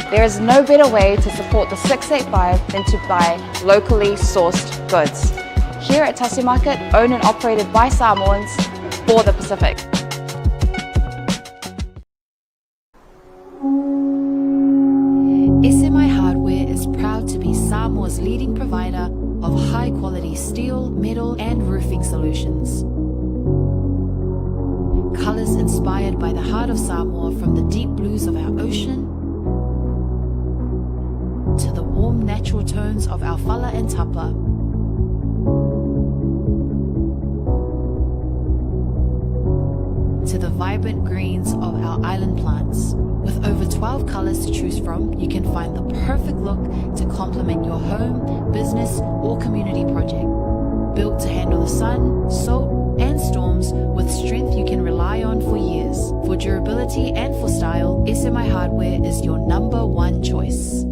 There is no better way to support the 685 than to buy locally sourced goods. Here at Tasi Market, owned and operated by Samoans for the Pacific. SMI Hardware is proud to be Samoa's leading provider of high quality steel, metal, and roofing solutions. Colors inspired by the heart of Samoa from the deep blues of our ocean to the warm natural tones of our fala and tapa. To the vibrant greens of our island plants. With over 12 colors to choose from, you can find the perfect look to complement your home, business, or community project. Built to handle the sun, salt, and storms with strength you can rely on for years. For durability and for style, SMI Hardware is your number one choice.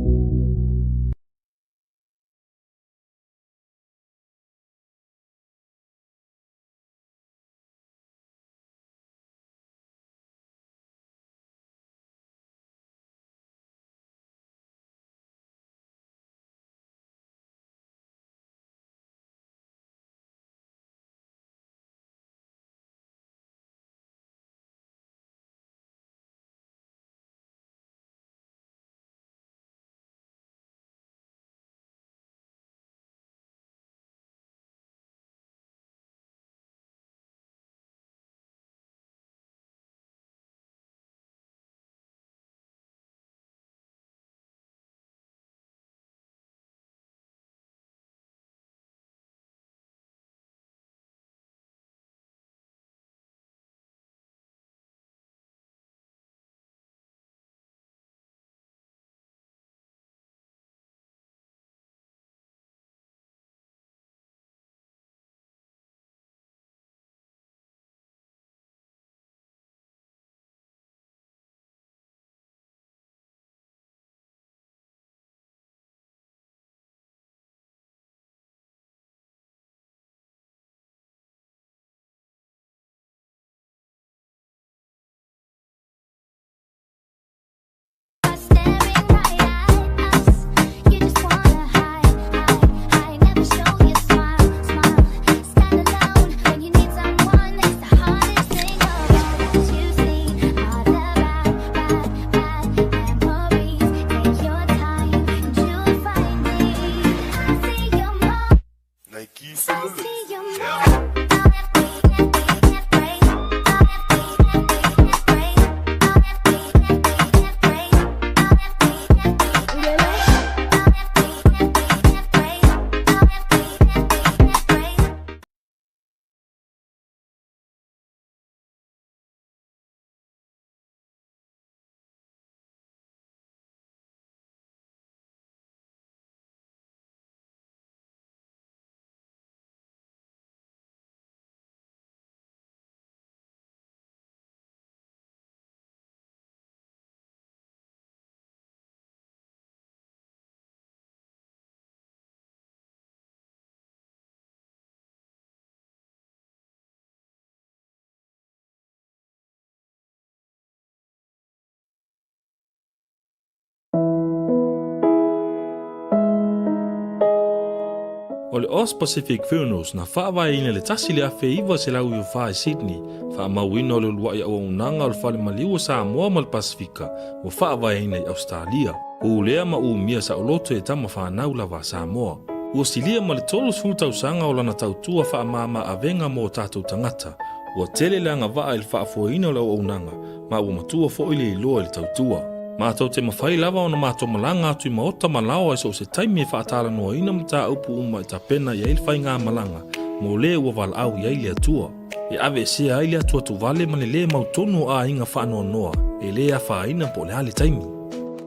O le Aus Pacific Funerals na faavaeina i le 1994 i Sydney, faamauina o le uluai auaunaga o le Fale Maliu o Samoa ma le Pasefika ua faavaeina i Ausetalia. Pulea ma umia saoloto e tama fanau lava a Samoa. Ua silia ma le 30 tausaga o lana tautua faamama avega mo o tatou tagata. Ua tele le agavaa i le faafoeina o le auaunaga, ma ua matua foi le iloa i le tautua. Matou te mafai lava ona matou malaga atu i maota ma laoa i so o se taimi e faatalanoaina mataupu uma e tapena i ai le faigamalaga mo le ua valaau i ai le Atua. E aveesea ai le atuatuvale ma le lē mautonu o aiga faanoanoa e lē afaina po o le a le taimi.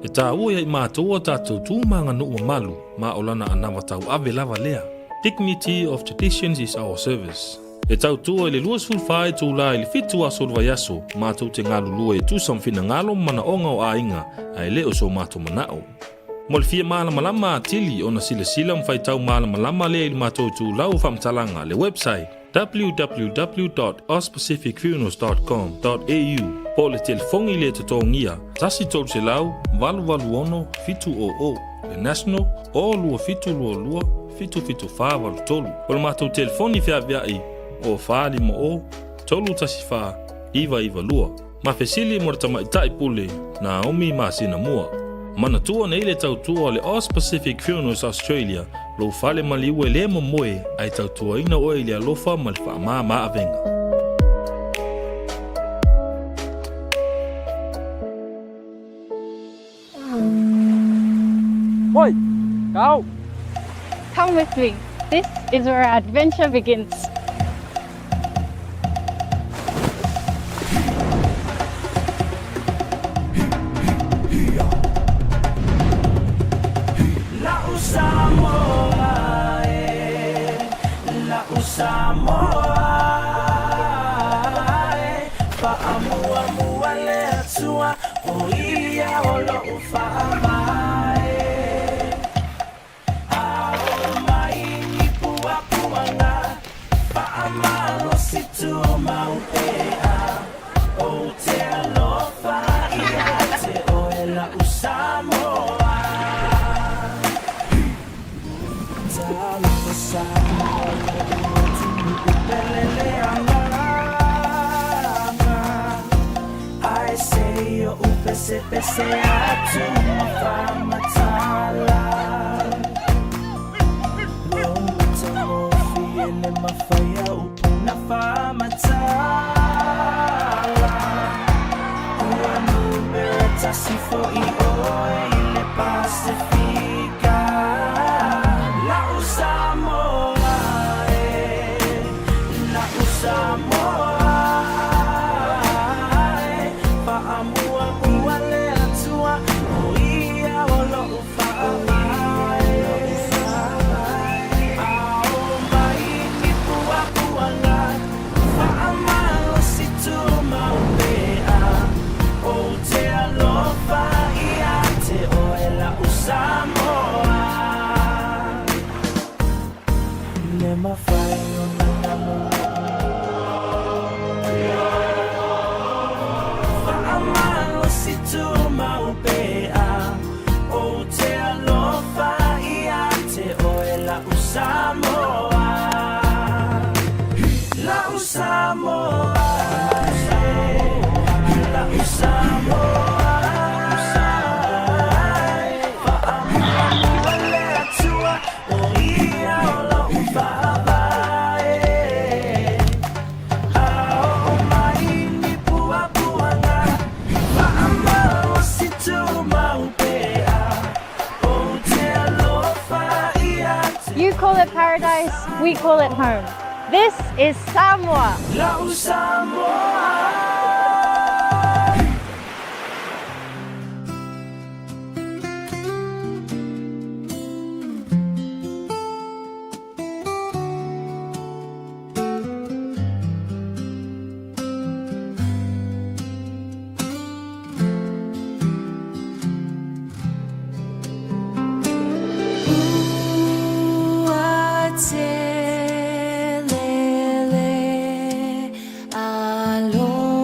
E taua ia i matou a tatou tu ma aganuu mamalu ma o lana anava tauave lava lea. Dignity of traditions is our service. E tautua i le 24 itulā i le 7 aso o le vaiaso, matou te galulue e tusa ma finagalo ma manaoga o aiga, ae le o so matou manao. Mo le fia malamalama atili ona silasila ma faitau malamalama lea i le matou itulau o faamatalaga, le website, www.auspacificfunerals.com.au po o le telefoni le totogia 1 300 886 700 le National o 2722 77483. O le matou telefoni feaveai o 450 314 992. Ma fesili mo le tamaitai pule Naomi Masina Mua. Manatua nei le tautua o le Aus Pacific Funerals Australia, lou fale maliu e le momoe ae tautuaina oe i le alofa ma le faamama avega. Oi, go! Come with me. This is where our adventure begins. You call it paradise, we call it home. This is Samoa. Ua telele alofa.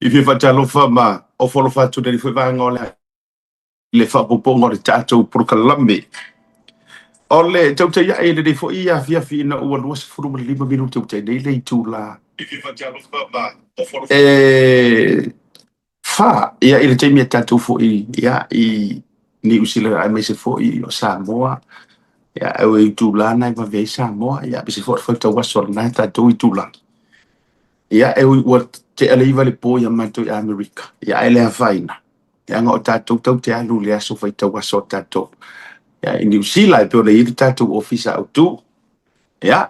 I fia faatalofa ma ofo alofa atu i lenei foi vaega o le le faaopoopoga o le tatou polokalame. O le tautaiae i lenei foi afiafi ina ua 25 minute ua tea nei le itula e fa ia i le taimi a tatou foi ia i Niu Sila aemaise foi o Samoa ia e itula na e vave ai Samoa ia aemaise foi o le faitau aso a lena tatou itulagi. Ia e ui ua tea le 9 i le po ia matou i Amerika ia ae le afaina leaga o tatou tatou te alu i le aso faitau aso a tatou ia i Niu Sila e pei ona i ai le tatou ofisa autu. Ia,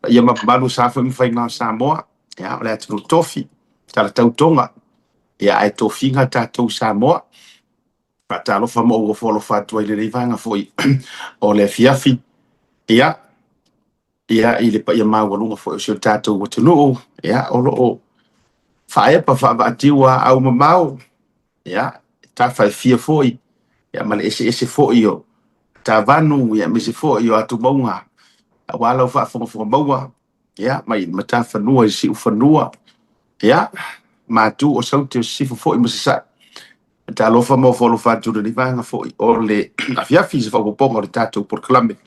paia ma mamalu sa foi ma faiga o Samoa, ia o le atunuu tofi, talatau toga, ia ae tofiga tatou Samoa. Faatalofa ma ou ofo alofa atu ai i lenei vaega foi o le afiafi. Ia, ia i le paia maualuga foi o si o tatou atunuu, ia o lo o faaepa faavaatiu aau mamao, ia tafa e fia foi, ia ma le eseese foi o tavanu, ia aemaise foi o atumauga, aua lau faafogafoga maua, ia mai matafanua i siufanua, ia matu o Saute o Sisifo foi ma Sasae. Talofa ma ofo alofa atu i lenei vaega foi o le afiafi i se faaopoopoga o le tatou polokalame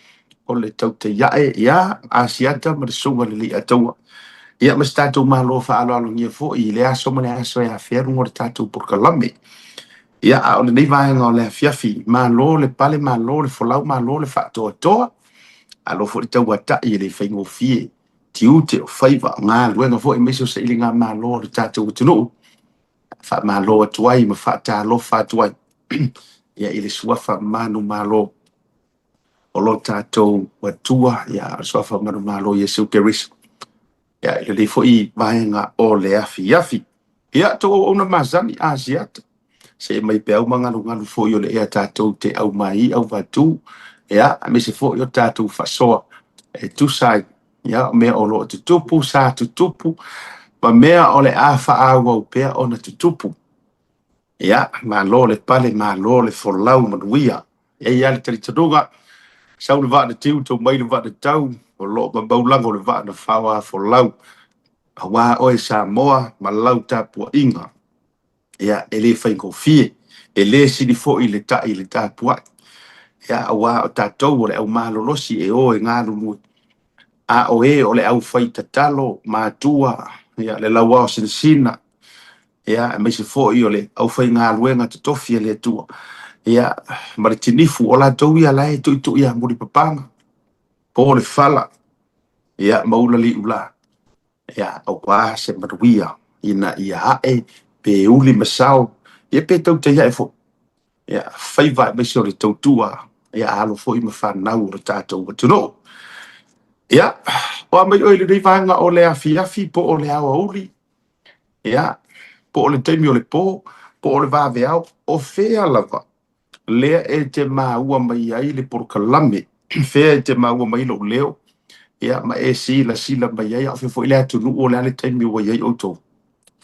o le tautaiae ia Asiata ma le Susuga i le Leiataua ia ma se tatou Malo faaaloalogia foi i le aso ma le aso e afea luga o le tatou polokalame. Ia a o lenei vaega o le afiafi, malo le pale, malo le folau, malo le faatoatoa, malo foi le tauatai e le faigofie tiute o faiva, o galuega foi aemaise o sailigamalo a le tatou atunuu. Faamalo atu ai ma faatalofa atu ai ia i le suafa manumalo o lo tatou Atua, ia o le suafa manumalo o Iesu Keriso. Ia i lenei foi vaega o le afiafi. Ia, tou auauna masani, Asiata, see mai peau ma galugalu foi o le ea tatou te aumai auvatu, ia, aemaise foi o tatou faasoa e tusa ai Ia, o mea o lo o tutupu, sa tutupu, ma mea o le a faaauau pea ona tutupu. Ia, malo le pale, malo le folau manuia. E i ai lava le talitonuga, sau le vaa na tiu, tau mai le vaa na tau, o lo o mamau lago le vaa na faoa folau. Aua oe Samoa ma lau tapuaiga. Ia, e le faigofie, e le sili foi le ta'i i le tapuai. Ia, aua o tatou o le au malolosi e o e galulue, a o e o le au fai tatalo, matua, ia, le lauao sinasina, ia, aemaise foi o le aufaigaluega totofi a le Atua, ia, ma le tinifu, o latou ia la e tuitui ia mulipapaga, po le fala, ia, ma ula liula. Ia, aua se manuia ina ia ae pe uli ma sao, ia pe tautaiae foi. Ia, faiva aemaise o le tautua, ia alo foi ma fanau o le tatou atunuu. Ia, o a mai oe i lenei vaega o le afiafi po o le aoauli, ia, po o le taimi o le po, po o le vaveao, o fea lava lea e te maua mai ai le polokalame, fea e te maua mai lou leo, ia, ma e silasila mai ai, a o fea foi le atunuu, o le a le taimi ua i ai outou.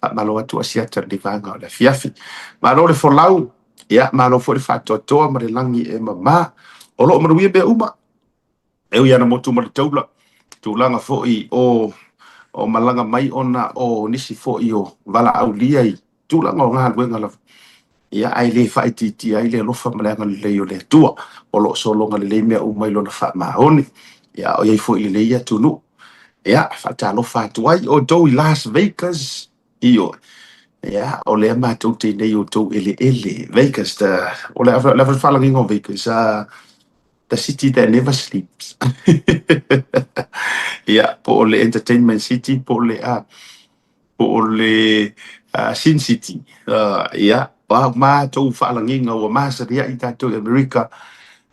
Faamalo atu Asiata i lenei vaega o le afiafi. Malo le folau, ia, malo foi le faatoatoa ma le lagi e mama. O lo o manuia mea uma. E ui lava na motu ma le taula, tulaga foi o o malaga mai ona o nisi foi o valaaulia i tulaga o galuega lava, ia, ae le faaitiitia ai le alofa ma le agalelei o le Atua. O lo o sologa lelei mea uma i Lona faamaoni, ia, a o i ai foi i lenei atunuu. Ia, faatalofa atu ai outou i Las Vegas, ioe, ia, o lea matou te i nei i outou eleele, Vegas, the, o le a le faalagiga o Vegas, The City That Never Sleeps. Ia, po o le Entertainment City, po o le, a, po o le Sin City. Ia, o a matou faalagiga ua masani ai tatou i Amerika,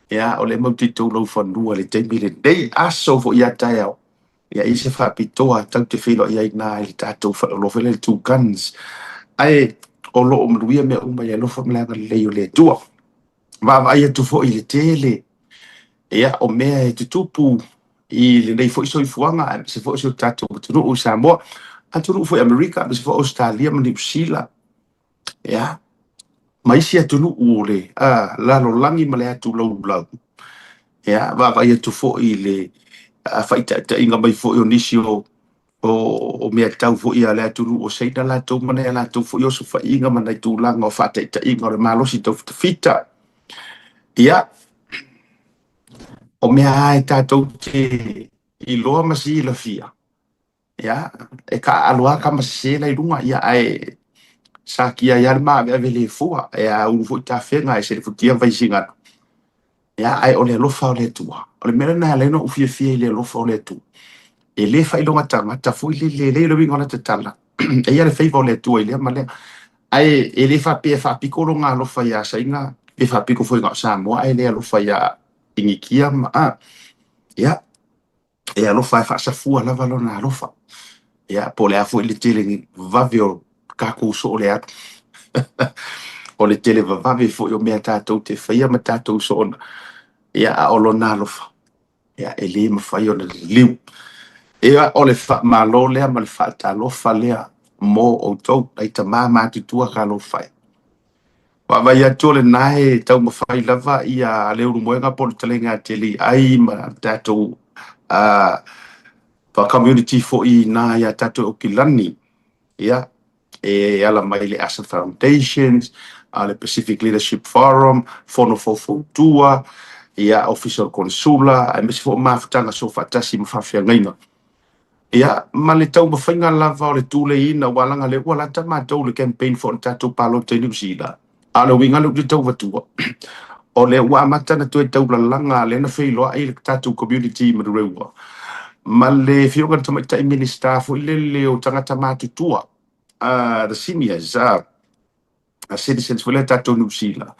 ia, o lea matou te i tou laufanua i le taimi lenei, aso foi a taeao. Ia, i se faapitoa tatou te feiloai ai i ina i le tatou faleoloa foi lea le Two Guns. Ae o lo o manuia mea uma i le alofa ma le agalelei o le Atua. Vaavaai atu foi i le tele ia, o mea e tutupu i lenei foi soifuaga, aemaise foi o si o tatou atunuu i Samoa, atunuu foi Amerika, aemaise foi Ausetalia ma Niu Sila, ia, ma isi atunuu o le lalolagi ma le atu laulau. Ia, vaavaai atu foi i le faitaitaiga mai foi o nisi o. O mea tau foi a le atunuu o Saina latou ma nai a latou foi osofaiga ma nai tulaga o faataitaiga o le malosi taufitafita. Ia, o mea lava e tatou te iloa ma silafia, ia, e taaalo lava tama sese la i luga, ia, ae satia ai lava le maaveave le fua, e aulu foi tafega ae selefutia vaisigano. Ia, ae o le alofa o le Atua. O le mea lena e ala ai ona ou fiafia i le alofa o le Atua. E le faailoga tagata foi lele, e leai o le uiga o lata tala. E i ai le favour o le Atua i lea ma lea. Ae e le faapea e faapito lona alofa ia Saina, pe faapito foi na o Samoa ae le alofa ia Initia ma a. Ia, e alofa e faasafua lava lona alofa. Ia, po o le a foi le tele vave o tatou soo le alu. O le tele vavave foi o mea tatou te faia ma tatou soona. Ia, a o lona alofa, ia, e le mafai ona liliu. Ia, o le faamalo lea ma le faatalofa lea mo outou, nai tama matutua talofa e. Vaavaai atu o lena e taumafai lava ia le Ulumoega po o le talega a Teliai ma le tatou community foi i ina ia tatou i Aukilani, ia, e ala mai i le ASA Foundations, le Pacific Leadership Forum, Fono Faufautua, ia, Ofisa o le Konesula, aemaise foi o mafutaga soofaatasi ma faafeagaiga. Ia, ma le taumafaiga lava o le tuleiina, aua leaga o lea ua lata matou i le campaign foi o le tatou palota i Niu Sila, a o le uiga lea ou te tau avatua, o lea ua amata ona toe taulalaga, lea na feiloai le tatou community i Manurewa ma le Afioga i le Tamaitai Minisita foi lele o tagata matutua, the seniors, citizens foi lea tatou Niu Sila,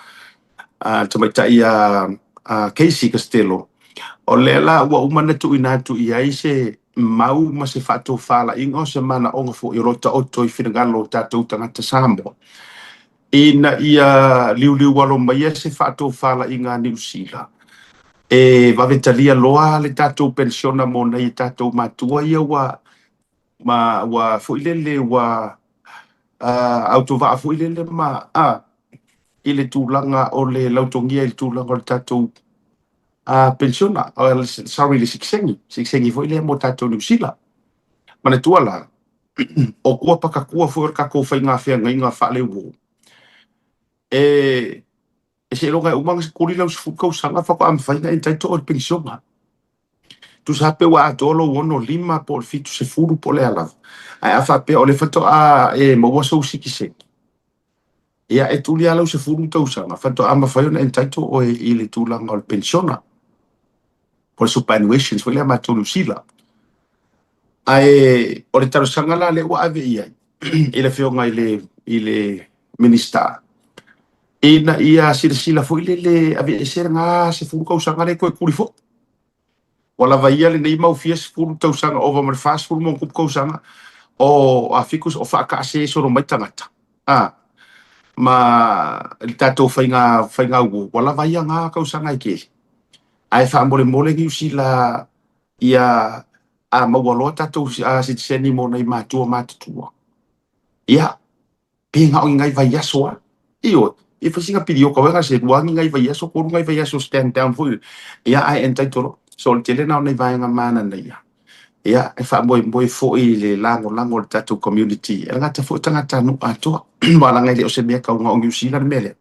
le tamaitai a Casey Costello. O lea la ua uma ona tuuina atu i ai se mau ma se faatofalaiga o se manaoga foi o lo o taoto i finagalo o tatou tagata Samoa ina ia liuliu alo maia se faatofalaiga a Niu Sila e vave talia loa le tatou penisiona mo nai a tatou matua ia ua ma ua foi lele ua autovaa foi lele ma a i le tulaga o le lautogia i le tulaga o le tatou penisiona, sorry, le sikisengi, sikisengi foi lea mo tatou Niu Sila. Manatua la, o tua pakatua foi o le tatou faiga feagaiga faaleuo, e seiloga e uma ona kuli lau 10 tausaga faatoa mafai ona entitle oe i le penisiona. Tusa lava pe ua atoa lou 65 po o le 70 po o le a lava, ae a faapea o lea faatoa e maua sou sikisengi, ia e tuli lava lau 10 tausaga faatoa mafai ona entitle oe i le tulaga o le penisiona, po o le superannuations foi lea a matou Niu Sila. Ae o le talosaga la lea ua ave i ai i le Afioga i le Minisita, ina ia silasila foi lele aveese lena 10 tausaga lea toe tuli foi. Ua lava ia lenei mau fia 10 tausaga ova ma le 40 ma ona tupu tausaga o Afikus o faataase solo mai tagata. A ma le tatou faiga faiga uo ua lava ia na tausaga e tele. Ae faamolemole Niu Sila ia a maua loa tatou sitiseni mo nai matua matutua. Ia Pe na o ni nai vaiaso lava. Ioe, e fai sina piliota oe na se lua ni nai vaiaso, tolu nai vaiaso stand down foi. Ia, ae entitled loa. So o le tele lena o nai vaega mananaia. Ia, e faamoemoe foi i le lagolago o le tatou community. E le gata foi o tagatanuu atoa. Aua leaga e le o se mea tau na o Niu Sila le mea lea.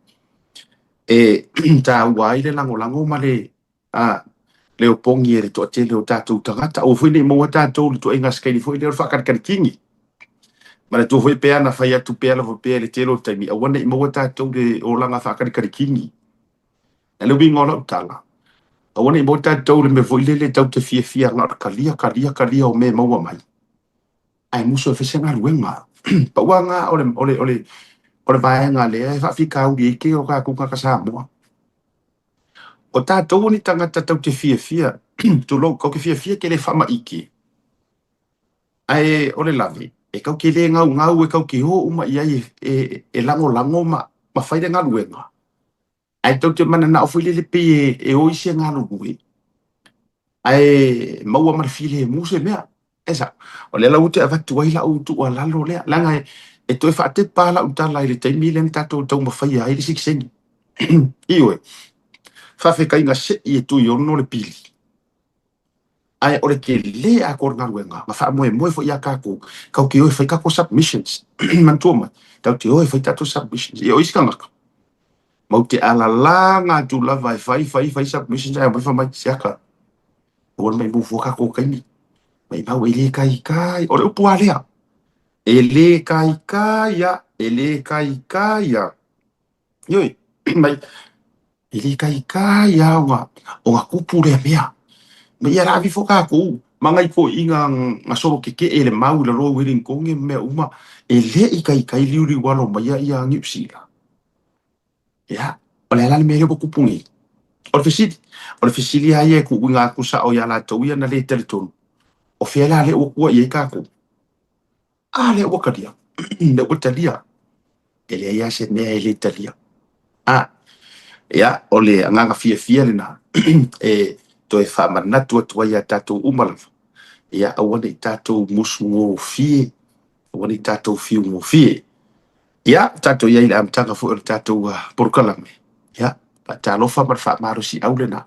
E taua ai le lagolago ma le A le opogi e le toatele o tatou tagata, aua foi ne i maua tatou i le tuaiga sikaini foi lea o le faakalikali Manatua foi pe ana fai atu pea lava pea i le tele o taimi, aua ne i maua tatou i le olaga faakalikali kini. A le uiga o lau tala, aua ne i maua tatou i le mea foi lele tatou te fiafia na o le kalia, kalia, kalia o mea e maua mai, ae musu e fai se galuega. Pau lava lena o le, o le, o le, o le vaega lea e faafitauli ai ke o tatou tagata Samoa. O tatou o ni tagata tau te fiafia, tulou, kau te fiafia ke le faamaiki, ae o le lave, e kau ke le gaugau, e kau ke o uma i ai e lagolago ma fai le galuega, ae tau te mananao foi lele pei e o isi e galulue, ae maua ma le filemu se mea. E sao, o lea la ua toe avatu ai lau tuualalo lea, leaga e toe faatepa lau tala i le taimi lea na tatou taumafaia ai le sitiseni. Ioe, faafetaiga sei e Tuiono le pili. Ae o le tele atoa o le galuega na faamoemoe foi ia tatou, tatou te o e fai tatou submissions. Manatua mai, tatou te o e fai tatou submissions. Ia o isi tagata, matou te alalaga atu lava e fai, fai, fai submissions ae omai fai mai, Siaka, aua le maimau fua tatou taimi. Maimau e le taitai. O le upu lava lea, e le taitai lava, e le taitai lava. Ioe, mai, e le taitai lava ona tupu lea mea. Ma ia la avifo tatou ma nai toeaiina na solo tetee i le mau i lalo o Ueligitone ma mea uma, e le i taitai liuliualo maia ia Niu Sila. Ia, o le a la le mea lea ua tupu nei? O le fesili, o le fesili lava ia e tuuina atu sao ia latou ia na le talitonu, o fea la lea ua tua i ai tatou? A lea ua talia, lea ua talia. E leai lava se mea e le talia. A, ia, o le agaga fiafia lena e toe faamanatu atu ai ia tatou uma lava, ia aua ne i tatou musugofie, aua ne i tatou fiugofie. Ia, tatou i ai i le amataga foi o le tatou polokalame, ia, faatalofa ma le faamalosiau lena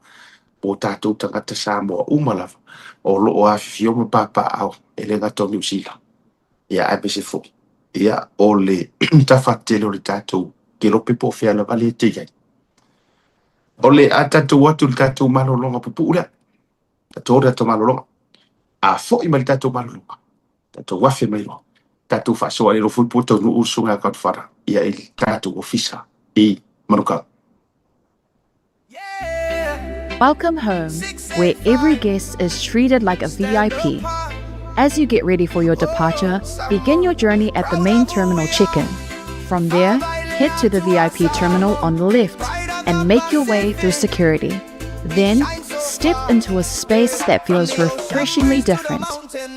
mo tatou tagata Samoa uma lava o lo o afifio ma papaaao e le gata o Niu Sila, ia aemaise foi ia o le tafa tele o le tatou kelope po o fea lava lea e te i ai. O le a tatou atu i le tatou malologa pupuu lea, tatou o le tatou malologa. A foi mai le tatou malologa, tatou afe mai loa, tatou faasoa i le foi po taunuu le susuga ia Godfather ia i le tatou ofisa i Manukau. Welcome home, where every guest is treated like a VIP. As you get ready for your departure, begin your journey at the main terminal check-in. From there, head to the VIP terminal on the left and make your way through security. Then, step into a space that feels refreshingly different.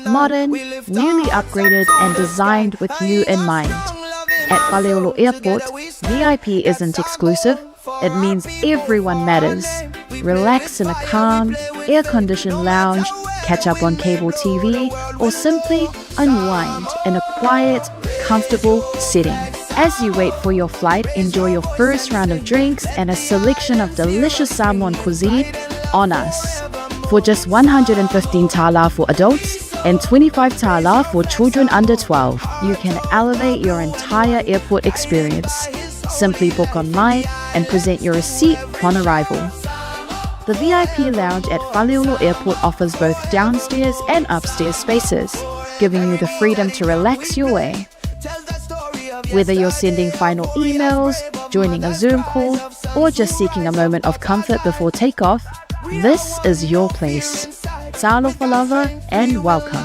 Modern, newly upgraded, and designed with you in mind. At Faleolo Airport, VIP isn't exclusive, it means everyone matters. Relax in a calm, air-conditioned lounge, catch up on cable TV, or simply unwind in a quiet, comfortable setting. As you wait for your flight, enjoy your first round of drinks and a selection of delicious Samoan cuisine on us. For just 115 tala for adults and 25 tala for children under 12, you can elevate your entire airport experience. Simply book online and present your receipt upon arrival. The VIP lounge at Faleolo Airport offers both downstairs and upstairs spaces, giving you the freedom to relax your way. Whether you're sending final emails, joining a Zoom call, or just seeking a moment of comfort before takeoff, this is your place. Talofa lava and welcome.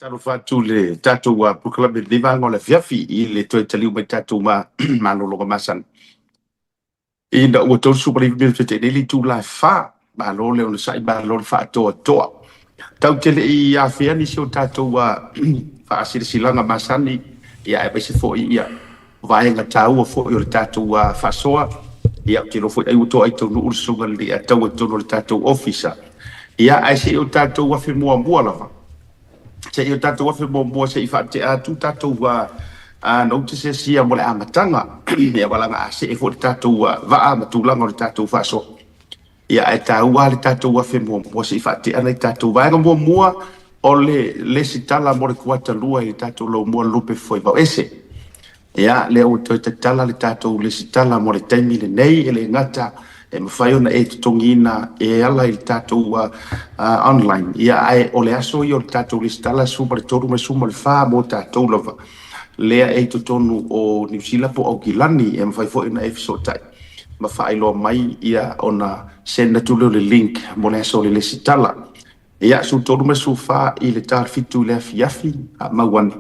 Talofa atu le tatou polokalame i lenei vaega o le afiafi i le toe taliu mai tatou malologa masani. Ina ua 39 minute te nei le itula e 4. Malo le onosai, malo le faatoatoa. Tatou te le i afea nisi o tatou faasilasilaga masani, ia aemaise foi ia vaega taua foi o le tatou faasoa. Ia, ou te iloa foi ai ua toai taunuu le susuga i le Alii i totonu o le tatou ofisa. Ia, ae se i o tatou afe muamua lava. Se i o tatou afe muamua se i faatea atu tatou notices ia mo le amataga. Ia, walaga a see foi le tatou vaa ma tulaga o le tatou faasoa. Ia, ae taua le tatou afe muamua se i faatea nai tatou vaega muamua o le lesitala mo le kuata lua i le tatou laumua lupe foi vao ese. Ia, lea ua toe tatala le tatou lesitala mo le taimi lenei e le gata e mafai ona e totogiina e ala i le tatou online. Ia, ae o le aso ia o le tatou lesitala 13 ma le 14 mo tatou lava lea e i totonu o Niu Sila po o Aukilani e mafai foi ona e fesootai. ma faailoa mai ia ona send atu lea o le link mo le aso o le lesitala. Ia, 13 ma le 14 i le ta 7 i le afiafi, mau ane.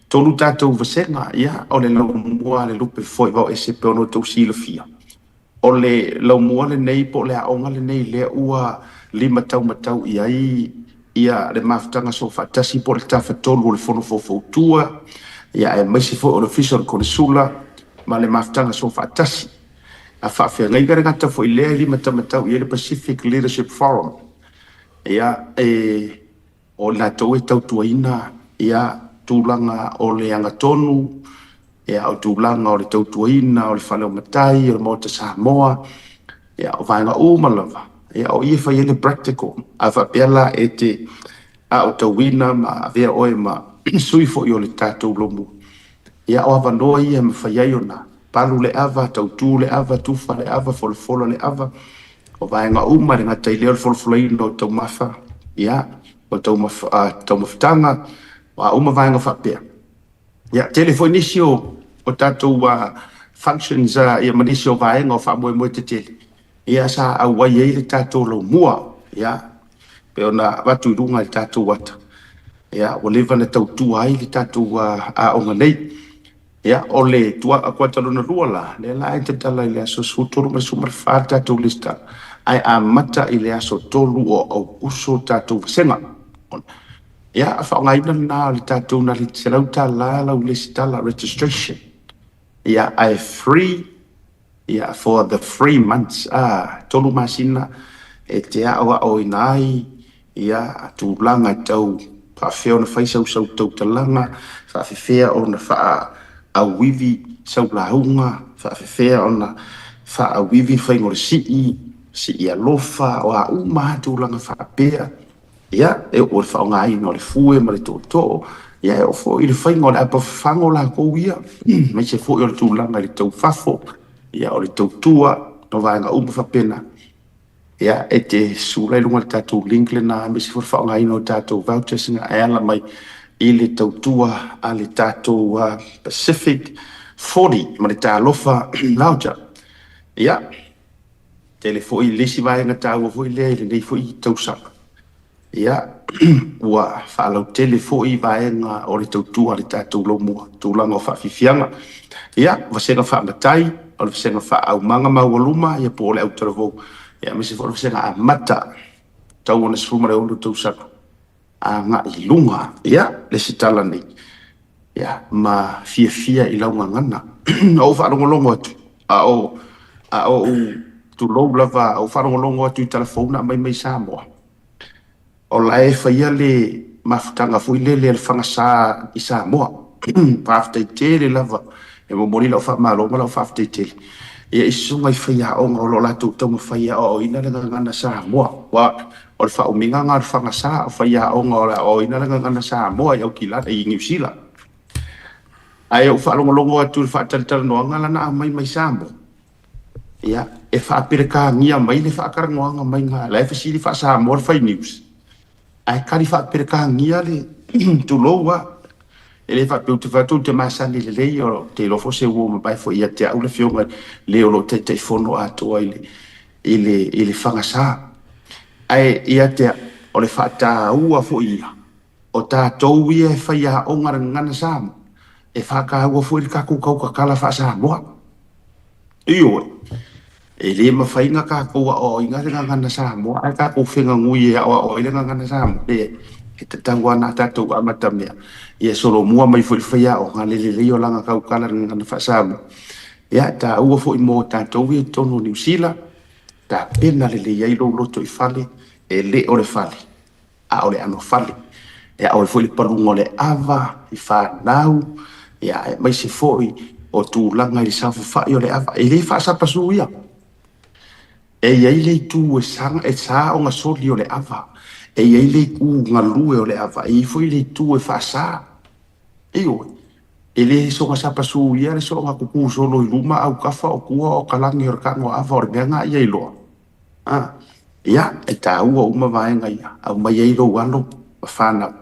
Tolu tatou vasega, ia, o le laumua a le lupe foi vao ese pe ona outou silafia. O le laumua lenei po o le aoga lenei lea ua limataumatau i ai ia le mafutaga soofaatasi po o le tafatolu o le Fono Faufautua, ia aemaise foi o le Ofisa o le Konesula ma le mafutaga soofaatasi. A faafeagaiga le gata foi lea e limataumatau i ai le Pacific Leadership Forum, ia, e o i latou e tautuaina ia tulaga o le agatonu, ia o tulaga o le tautuaina o le fale o matai, o le Maota Samoa, ia o vaega uma lava, ia o i e fai ai le practical. A faapea la e te aotauina ma avea oe ma sui foi o le tatou lomu, ia o avanoa ia e mafai ai ona palu le ava, tautu le ava, tufa le ava, folafola le ava, o vaega uma e le gata i lea o le folafolaina o taumafa, ia, o taumafataga, o a uma vaega faapea. Ia, tele foi nisi o tatou functions ia ma nisi o vaega o faamoemoe tetele, ia sa auai ai le tatou laumua, ia, pei ona avatu i luga i le tatou ata, ia, ua leva ona tautua ai le tatou aoga nei. Ia, o le kuata lona lua la, lea la e tatala i le aso 13 ma le 14 le tatou lesitala, ae amata i le aso 3 o Aokuso tatou vasega. Ia, faaaogaina lena o le tatou na le $100 lau lesitala registration. Ia, ae free, ia, for the 3 months, 3 masina e te aoaoina ai ia tulaga e tau faafefea ona fai sau tautalaga, faafefea ona faaauivi sau lauga, faafefea ona faaauivi le faiga o le sii, sii alofa, o a uma lava tulaga faapea. Ia, e oo i le faaaogaina o le fue ma le tootoo, ia e oo foi i le faiga o le apafafago latou ia, aemaise foi o le tulaga i le taufafo, ia o le tautua, o vaega uma faapena. Ia, e te sula i luga o le tatou link lena, aemaise foi le faaaogaina o tatou vouchers na e ala mai i le tautua a le tatou Pacific 40 ma le Talofa voucher. Ia, tele foi le isi vaega taua foi lea i lenei foi tausaga. Ia, ua faalautele foi vaega o le tautua a le tatou laumua, tulaga o faafiafiaga. Ia, vasega faamatai, o le vasega faaaumaga maualuma, ia po o le autalavou, ia aemaise foi o le vasega amata, tau ona 16 tausaga agai i luga. Ia, le isi tala nei, ia, ma fiafia i lau gagana. O ou faalogologo atu, a o ou tulou lava, ou faalogologo atu i talafou na aumai mai Samoa. O la e faia le mafutaga foi lele a le fagasa i Samoa. Faafetai tele lava, e momoli lau faamalo ma lau faafetai tele. Ia i susuga i faiaoga o lo o latou taumafai e aoaoina le gagana Samoa. Ua o le faaumiga o le fagasa o faiaoga o le aoaoina le gagana Samoa i Aukilana, i Niu Sila. Ae ou faalogologo atu i le faatalatalanoaga la na aumai mai Samoa. Ia, e faaperekānia mai le faatalanoaga mai nga la e fesili faa-Samoa le fai news. Ae kali faaperekānia le tulou a. E le faapea ou te fai atu ou te masani lelei o te iloa foi se ua mamae foi ia te au le afioga le o lo o Taitaifono atoa i le fagasa. Ae ia te au, o le faataua foi ia o tatou ia e faiaoga le gagana Samoa, e faataua foi le tatou tautatala faa-Samoa. Ioe, e le mafai ona tatou aoaoina le gagana Samoa ae tatou feganui e aoao ai le gagana Samoa. E tatau lava ona tatou amatamea ia solomua mai foi le faiaoga le lelei o lana tautala i le gagana faa-Samoa. Ia, e taua foi mo tatou ia i totonu o Niu Sila, tapena lelei ai lou loto i fale, e le o le fale, a o le anofale. E ao ai foi le paluga o le ava i fanau, ia aemaise foi o tulaga i le saofafai o le ava. E le faasapasu ia. E i ai le itu e sa, e sa ona soli o le ava. E i ai le itu galue o le ava. E i ai foi le itu e faasa. Ioe, e le soona sapasu ia le soona tutu solo i luma autafa o tua o kalagi o le tago ava o le mea na ia iloa. Ah, ia, e taua uma vaega ia, aumai ai lou alo ma fanau.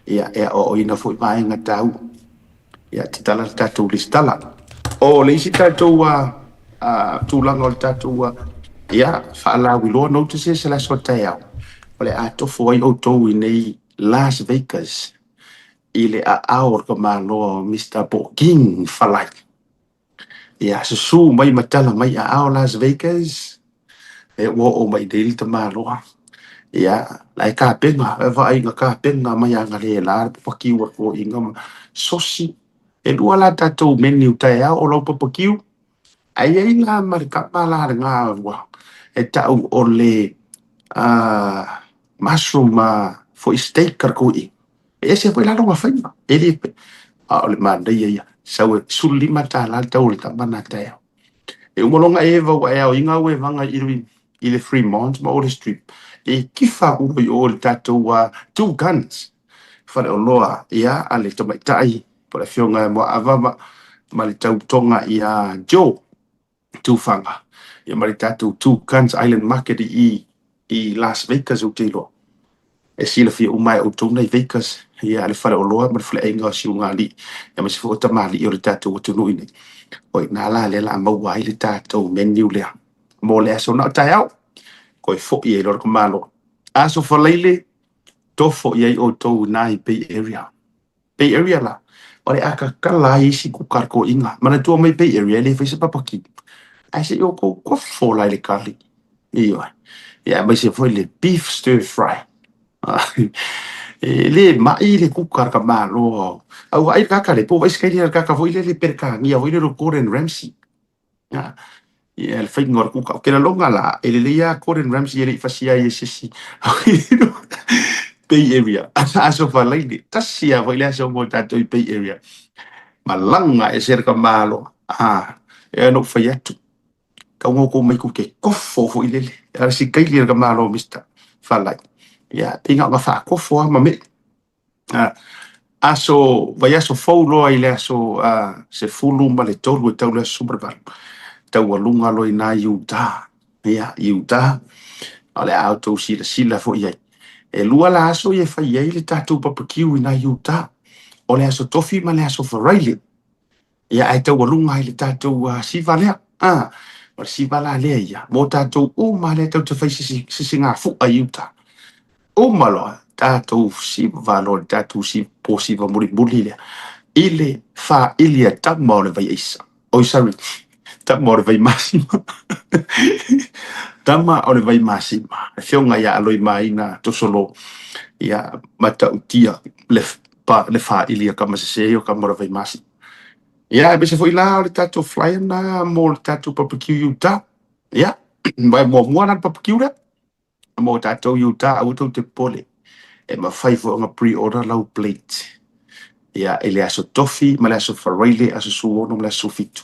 Ia, e aoaoina foi vaega taua. Ia, tatala le tatou lesitala. O le isi tatou tulaga o le tatou ia, faalauiloa notices i le aso a taeao, o le a tofo ai outou i nei Las Vegas i le aao o le tamaloa o Mister King Falai. Ia, susu mai ma tala mai aao Las Vegas, e ua oo mai nei le tamaloa. Ia, la e kapena, e vaaiga kapena mai agalē la le papakiu a toeaiina ma sosi. E lua la tatou menu taeao o lau papakiu, ae i ai la ma le kama la lena ua e ta'u o le mushroom foi steak a le toeaina. E ese foi la lona faiga, e le a o le manaia ia, sau e $15 le tau o le tama na taeao. E uma loa ona eva ua e aoina au evaga i le Fremont ma o le Strip, e kifa atu loa i o i le tatou Two Guns, faleoloa ia a le tamaitai po o le afioga ia Moaava ma le tautoga ia Joe Tufaga, ia ma le tatou Two Guns Island Market i i Las Vegas. Ou te iloa e silafia uma e outou nai Vegas, ia le faleoloa ma le faleaiga o siugalii, aemaise foi o tamalii o le tatou atunuu i nei. O i ina la lea o le a maua ai le tatou menu lea mo le aso na o taeao, toe foi ai loa le tamaloa. Aso Faraile, tofo i ai outou i na i Bay Area. Bay Area la, o le a tatala ai isi kuka a le toeaiina. Manatua mai Bay Area e le fai se papaki, ae se i outou kofo la i le kali. Ioe. Ia aemaise foi le beef stir fry. E le mai le kuka a le tamaloa. A ua ai le kaka le po vai sikaili le kaka foi lele Peretania foi lele o Gordon Ramsay. Ia le faiga o le kuka. O ke lalonga la, e lelei lava Gordon Ramsay e le i fasia ai e se isi. Bay Area, aso Faraile, tasi lava foi le aso mo tatou i Bay Area. Malaga ese le tamaloa. E ona ou fai atu, tau ina outou mai tou te kofo foi lele. A o le sikaili a le tamaloa Mister Falai. Ia, pei na ona faakofo lava ma mei. Aso, vaiaso fou loa i le aso 13 e tau le aso 18, taualuga loa i ina i Utah. Ia, i Utah, o le a outou silasila foi i ai. E lua la aso ia e fai ai le tatou barbecue i ina i Utah. O le aso Tofi ma le aso Faraile. Ia, ae taualuga ai le tatou siva lea. O le siva la lea ia, mo tatou uma lea tatou te fai sisigafu'a i Utah. Uma loa, tatou siva loa le tatou po siva mulimuli lea i le faaili a tama o le vai aisa. Oi, sorry, tama o le vai masima. Tama o le vai masima. Le afioga ia Aloimaina Tosolo, ia, matautia le, le faaili a kama sese o kama o le vai masima. Ia, aemaise foi la o le tatou flyer na mo le tatou barbecue Utah. Ia, vai muamua la le barbecue lea mo tatou Utah, aua tou te popole. E mafai foi ona pre-order lau plate. Ia, i le aso Tofi ma le aso Faraile, aso 16 ma le aso 17.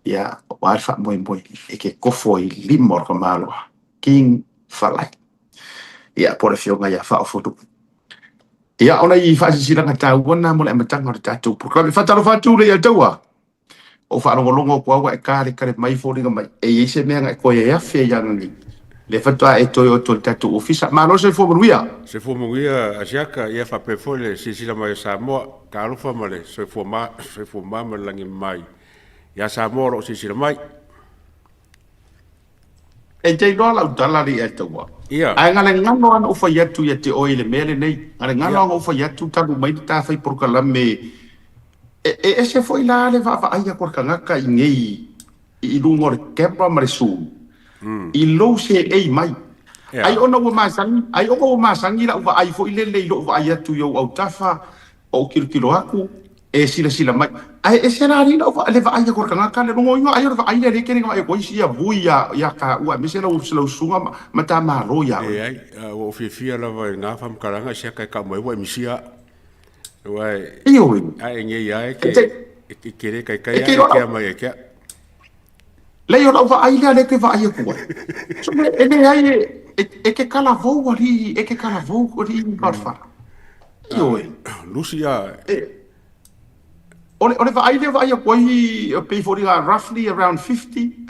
Ia, aua le faamoemoe e ke kofo ai lima o le tamaloa King Falai. Ia, po o le afioga ia Faaofonuu. Ia, o nai faasilasilaga taua na mo le amataga o le tatou polokalame. Faatalofa atu le ia taua. O faalogologo atu au e kalekale mai foliga mai. E i ai se mea na e toe afe ai ana nei. Le faatoa e toe o atu i le tatou ofisa. Malo le soifua manuia. Soifua manuia Asiaka, ia faapea foi le silasila mai o Samoa, talofa ma le soifua ma, soifua ma ma le lagi mai ia Samoa o lo o silasila mai. E te iloa lau tala alii ae taua. Ia. Ae galegalo lava na ou fai atu ia te oe i le mea lenei. Galegalo lava na ou fai atu talu mai le ta fai polokalame. E, e ese foi la le vaavaai atu a le tagata i nei i luga o le camera ma le zoom. I lou seei mai. Ai ona ua masani, ai ona ua masani lau vaai foi lele i lou vaai atu i ou autafa, o ou tilotilo atu, e silasila mai. Ae ese la alii lau le vaai atu a le tagata le logoina ai o le vaai lea lea e tele ina vaai atu ai isi ia vui ia ia taua aemaise lau lau susuga ma ma ta malo ia oe. Leai, ua ou fiafia lava i lena faamatalaga i se ata e tau mai ua e misia au. Aua e, Ioe. a e nei lava e E te, te e te le taitai e lava te e iloa kea lau mai e te au. Leai o lau vaai lea lea e te vaai atu ai. So e, e leai e, e, e te talavou alii, e te talavou alii Godfather. Ioe. Lusi a. E, o le, o le vaai lea vaai atu ai e pei foliga roughly around 50,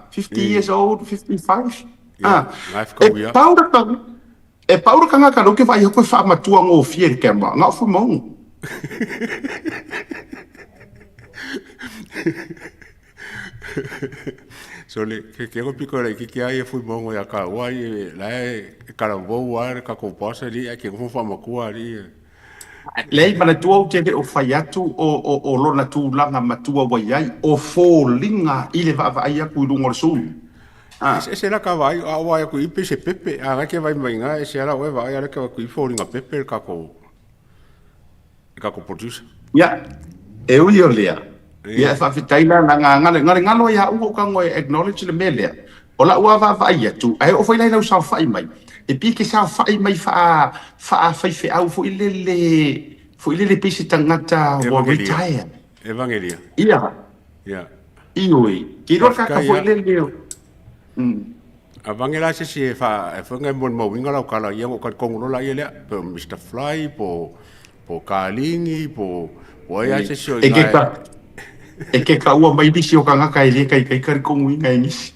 50 years old, 55. Ia, life E kau ia. pau le tau, e pau le tagata lea ou te vaai atu e faamatua gofie i le camera, na o Fuimauga. Sole, ke ke go piko le ki ki ai e fui mongo ya ka wa i la e kalavou a le ka ko pasa li e ke go fa makua li. Leai, manatua ou te le o fai atu o, o, o lona tulaga matua ua i ai, o foliga i le vaavaai atu i luga o le sulu. Ah. Ese la ka vaai, a o ai aku i pe se pepe, a ga ke vai mai nga ese ala o e vaai ala ke aku i foliga pepe le kako le kako producer. Ia, e ui o lea, ia e faafetai la laga gale gale galo ia ua ka e acknowledge le mea lea. O lau a vaavaai atu, ae oo foi la i lau saofai mai, e pei e te saofai mai faa faa faifeau foi lele, foi lele pei se tagata ua retire. Evangelia. Ia. Ia. Ioe. Ke iloa kaka foi lele. Avange la se si e fa e fa ngai mon mauinga lau kala ia o ka kongo lola ia lea po Mr Fly po po Kalingi po po ai se si o E ke ka e ke ka ua mai nisi o kangaka e le kai kai kari kongu inga e nisi.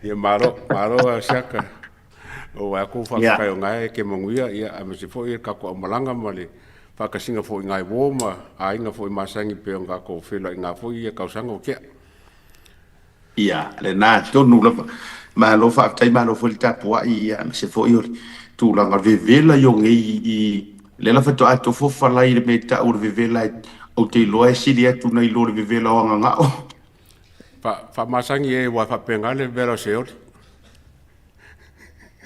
Ia malo malo a siaka. O ai ko fa kai o ngai ke manguia ia a me se foi ka ko amalanga ma le whakasinga foi ngai wō ma aiga foi masangi pe o ngā ko whela i ngā foi ia kausanga o kea. Ia, lena tonu lava. Malo faafetai, malo foi le tapuai, ia, aemaise foi o le tulaga o le vevela i o nei i lea la faatoa tofofa lai i le mea e tau o le vevela ou te iloa e sili atu nai lo le vevela o Agagao. Fa, faamasangi e ua faapena le vevela o Seoli.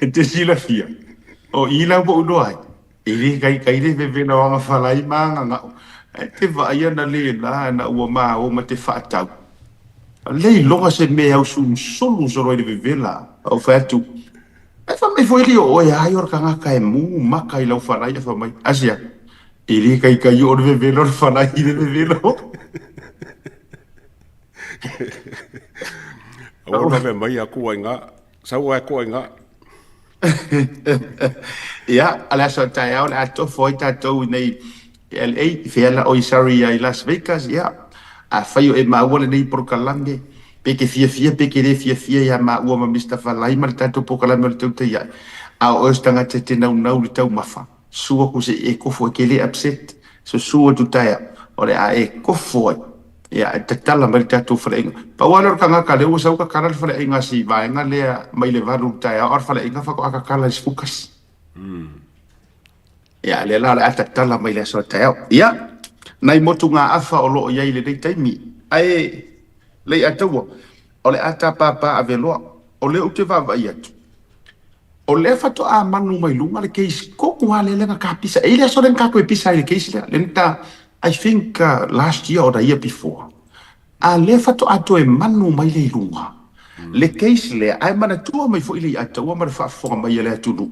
E te silafia, o i la ua ou iloa ai, e le kaikai le vevela o Agafalai ma Agagao. Ae te vaai ana lena ina ua maō ma te faatau. Le iloga se mea ausulusulu solo ai le vevela. Ou fai atu, Ae fai mai foi alii o oe ai o le tagata e mū maka i lau falai. Ae fai mai, Asia, e le kaikai o le vevela o le falai i le vevela o. Aua vave mai aku ai ngā. Sau ai ko ai ngā. Ia, a le aso taeao le a tofo ai tatou i nei LA, i whea oi sorry i Las Vegas, ia. A whai o e maua lenei porokalame, pe ke fiafia, pe ke le fiafia ia maua ma Mr. Falai ma le tatou porokalame o le tautai ai. A o oe o se tagata e te naunau i le taumafa, sua ku se i e kofo e ke le upset, so sua tu taea, o le a e kofo ai. Ia, e tatala mai le tatou faleaiga. Pau lava lea o le tagata lea ua sau kakala le faleaiga a si vaega lea mai le 8 i le taeao, a o le faleaiga faatoa kakala i le 11. Ia, lea la o le a tatala mai le aso a taeao. Ia, nai motugaafa o lo o i ai i lenei taimi. Ae, Leiataua, o le a tāpāpā aveloa. O lea ou te vaavaai atu, o lea faatoa manu mai luga le case tonu lava lea na kapisa. E i ai le aso lea na tatou e pisa ai i le case lea, lea na ta, I think last year or the year before. A lea faatoa toe manu mai lea i luga le case lea, ae manatua mai foi Leiataua ma le faafofoga mai a le atunuu.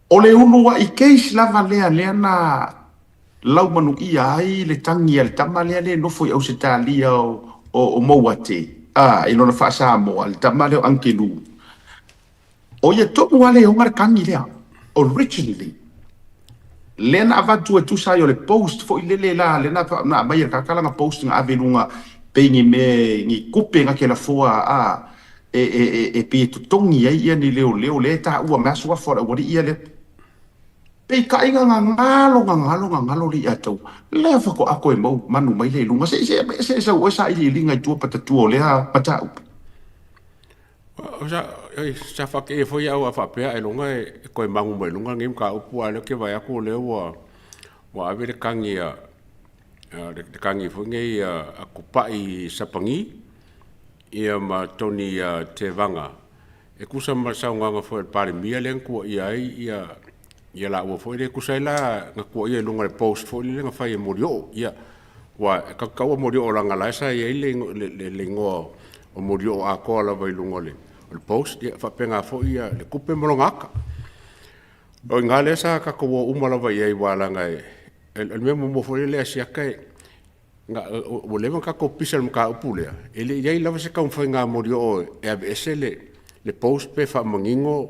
O le uluai case lava lea lea na laumanuia ai le tagi a le tama lea lea e nofo i Ausetalia o Mouate, a, i lona faa-Samoa, le tama lea o Angelu. O ia tonu lava lea e ona le tagi lea, originally. Lea na avatu e tusa ai o le post foi lele la, lea na aumai e le tagata lana post na ave i luga pei ni mea, ni tupe na te lafoa, a, e, e, e, e pei e totogi ai ia ni leoleo lea e taua mai suafa o le aualii ia lea. Peitai na gagalo, gagalo, gagalo le iataua. Lea faatoa toe mau manu mai lea i luga. Se, se, se, sau oe sailiiliga i tua patatua o lea mataupu. Sa, sa whakee foi au a whapea e longa e koe mangu mai lunga ngi ka upu a leo ke vai aku leo ua ua ave le kangi a le kangi foi ngi a kupai sapangi ia ma Tony Tevaga e kusa ma le saunoaga foi a le Palemia lea na tuuaia ai ia ia laua foi lea e tusa ai la na tuuaia i luga o le post foi lea na fai e Molioo. Ia ua e taua Molioo leaga la e sa i ai le le le igoa o Molioo atoa lava i luga o le o le post. Ia faapena foi ia le tupe ma lona ata. O i ina lea sa tatou o uma lava i ai aua leaga e o le mea muamua foi lea siaka e Na, ua leva ona tatou pisa i le mataupu lea, e le i i ai lava se taumafaiga a Molioo e aveese le, le post pe faamanino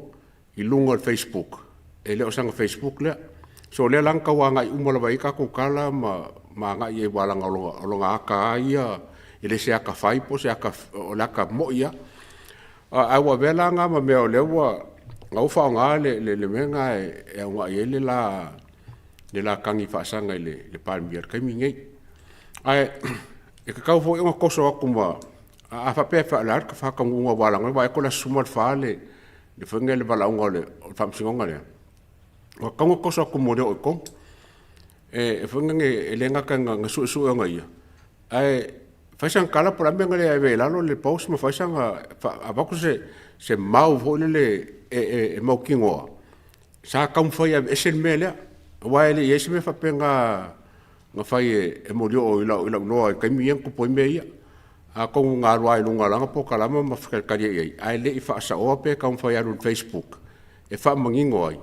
i luga o le Facebook. E le o sana Facebook lea. So o lea la na tau agai uma lava i ai tatou tala ma, ma agai i ai aua leaga o lona, o lona ata lava ia, e le se ata fai po o se ata, o le ata moi lava. Ae ua avea la na ma mea o lea ua, na ua faaaoga le, le, le mea lena e, e aoga i ai le la, le la tagi faasaga i le, le Palemia i le taimi lenei. Ae E tatau foi ona toso atu ma a faapea e faalalu ka faataunuuga aua leaga vaai atu le aso 14 le faiga le valaauga o le faamasinoga lea, ua tatau ona toso atu mo le oo i totonu. E foi lea e le gata ina suesue ona ia, ae fai sana tala po o le a le mea na le ave ai i lalo le post ma fai sana, avatu se mau foi lele e mautinoa sa taumafai e aveese le mea lea, aua e le i i ai se mea faapea na fai e Molioo i lau iloa i taimi ia na tupu ai mea ia. Atonu na alu lava i luga o lana polokalama ma fetalitali ai i ai, ae le i faasaoa pe taumafai e alu i le facebook e faamanino ai,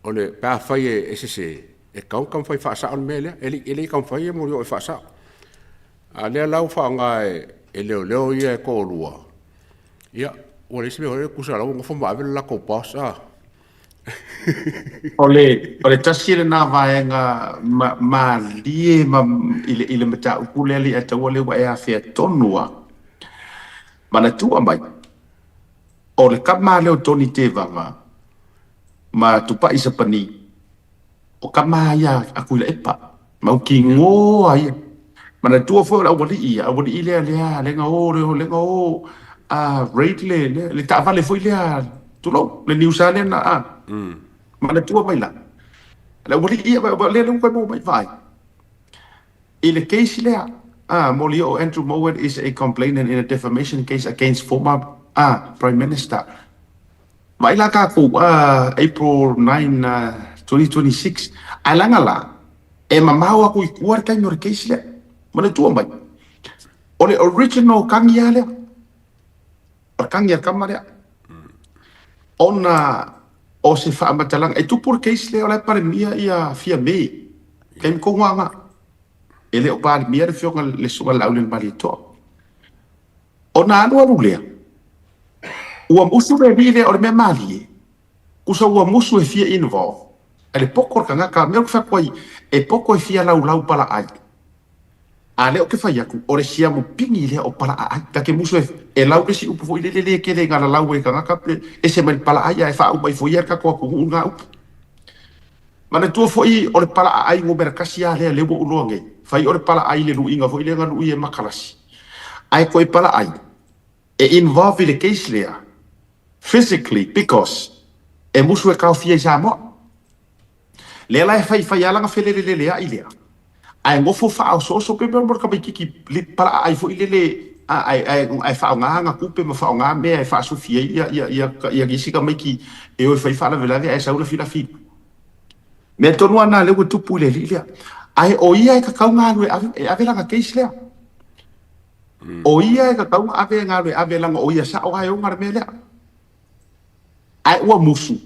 o le, pe afai e sese, e tatau ona taumafai e faasao le mea lea. E le i taumafai ia Molioo e faasao. A o lea la ua faaaoga e leoleo ia e toalua, ia, ua leai se mea foi lea, tusa o la ua nofo ma ave le latou boss a. O le, o le tasi lena vaega ma, malie ma, i le, i le mataupu lea Leiataua lea ua e afea tonu lava. Manatua mai, o le kama lea o Tony Tevaga ma Tupai Sapani, o kama ia a Tuilaepa, mautinoa ia. Manatua foi o le aualii ia, aualii lea lea lea na o lea na o a raid le le, le taavale foi lea tulou le niusa lea na a. Manatua mai la. Le aualii ia lea lea ua toe maua mai vaai. I le case lea, a Molioo Andrew Mowat is a complainant in a defamation case against former a Prime Minister. Vaai la tatou April 9, 2026, ae leaga la, e mamao atu i tua le taimi o le case lea. Manatua mai, o le original tagi lava lea, o le tagi a le tama lea, ona o se faamatalaga, e tupu le case lea o la e Palemia ia Fiame, taimi tonu lava lena, e le o Palemia le Afioga i le Susuga i le Laaulialemalietoa. Ona alualu lea, ua musu le alii lea, o le mea malie, usa ua musu e fia involve, a le poto o le tagata, mea ou te fai atu ai, e poto e fia laulau palaai. A lea ou te fai atu, o le siamu pini lea o palaaai. Ta te musu e lau le isi upu foi lele le tele ina lalau ai e tagata, ese mai le palaai ae faauma ifo ia le tatou atunuu lena upu. Manatua foi o le palaaai numera tasi lava lea lea ua ou iloa nei, fai o le palaaai i le luiga foi lea na lui e Makalasi. Ae toe palaaai e involve i le case lea physically because e musu e taofia i Samoa. Lea la e faifai lava lana feleleleleai lea ae nofo faaosooso pei mo le tamaititi palaaai foi lele ae faaaoga ana tupe ma faaaoga mea e faasufi ai ia nisi tamaiti e o e fai faalavelave ae sau lafilafi. Mea tonu lava lena lea ua tupu i le alii lea. Ae o ia e tatau ona alu e ave lana case lea. O ia e tatau ona ave ona alu e ave leaga o ia sao lava e ona le mea lea. Ae ua musu.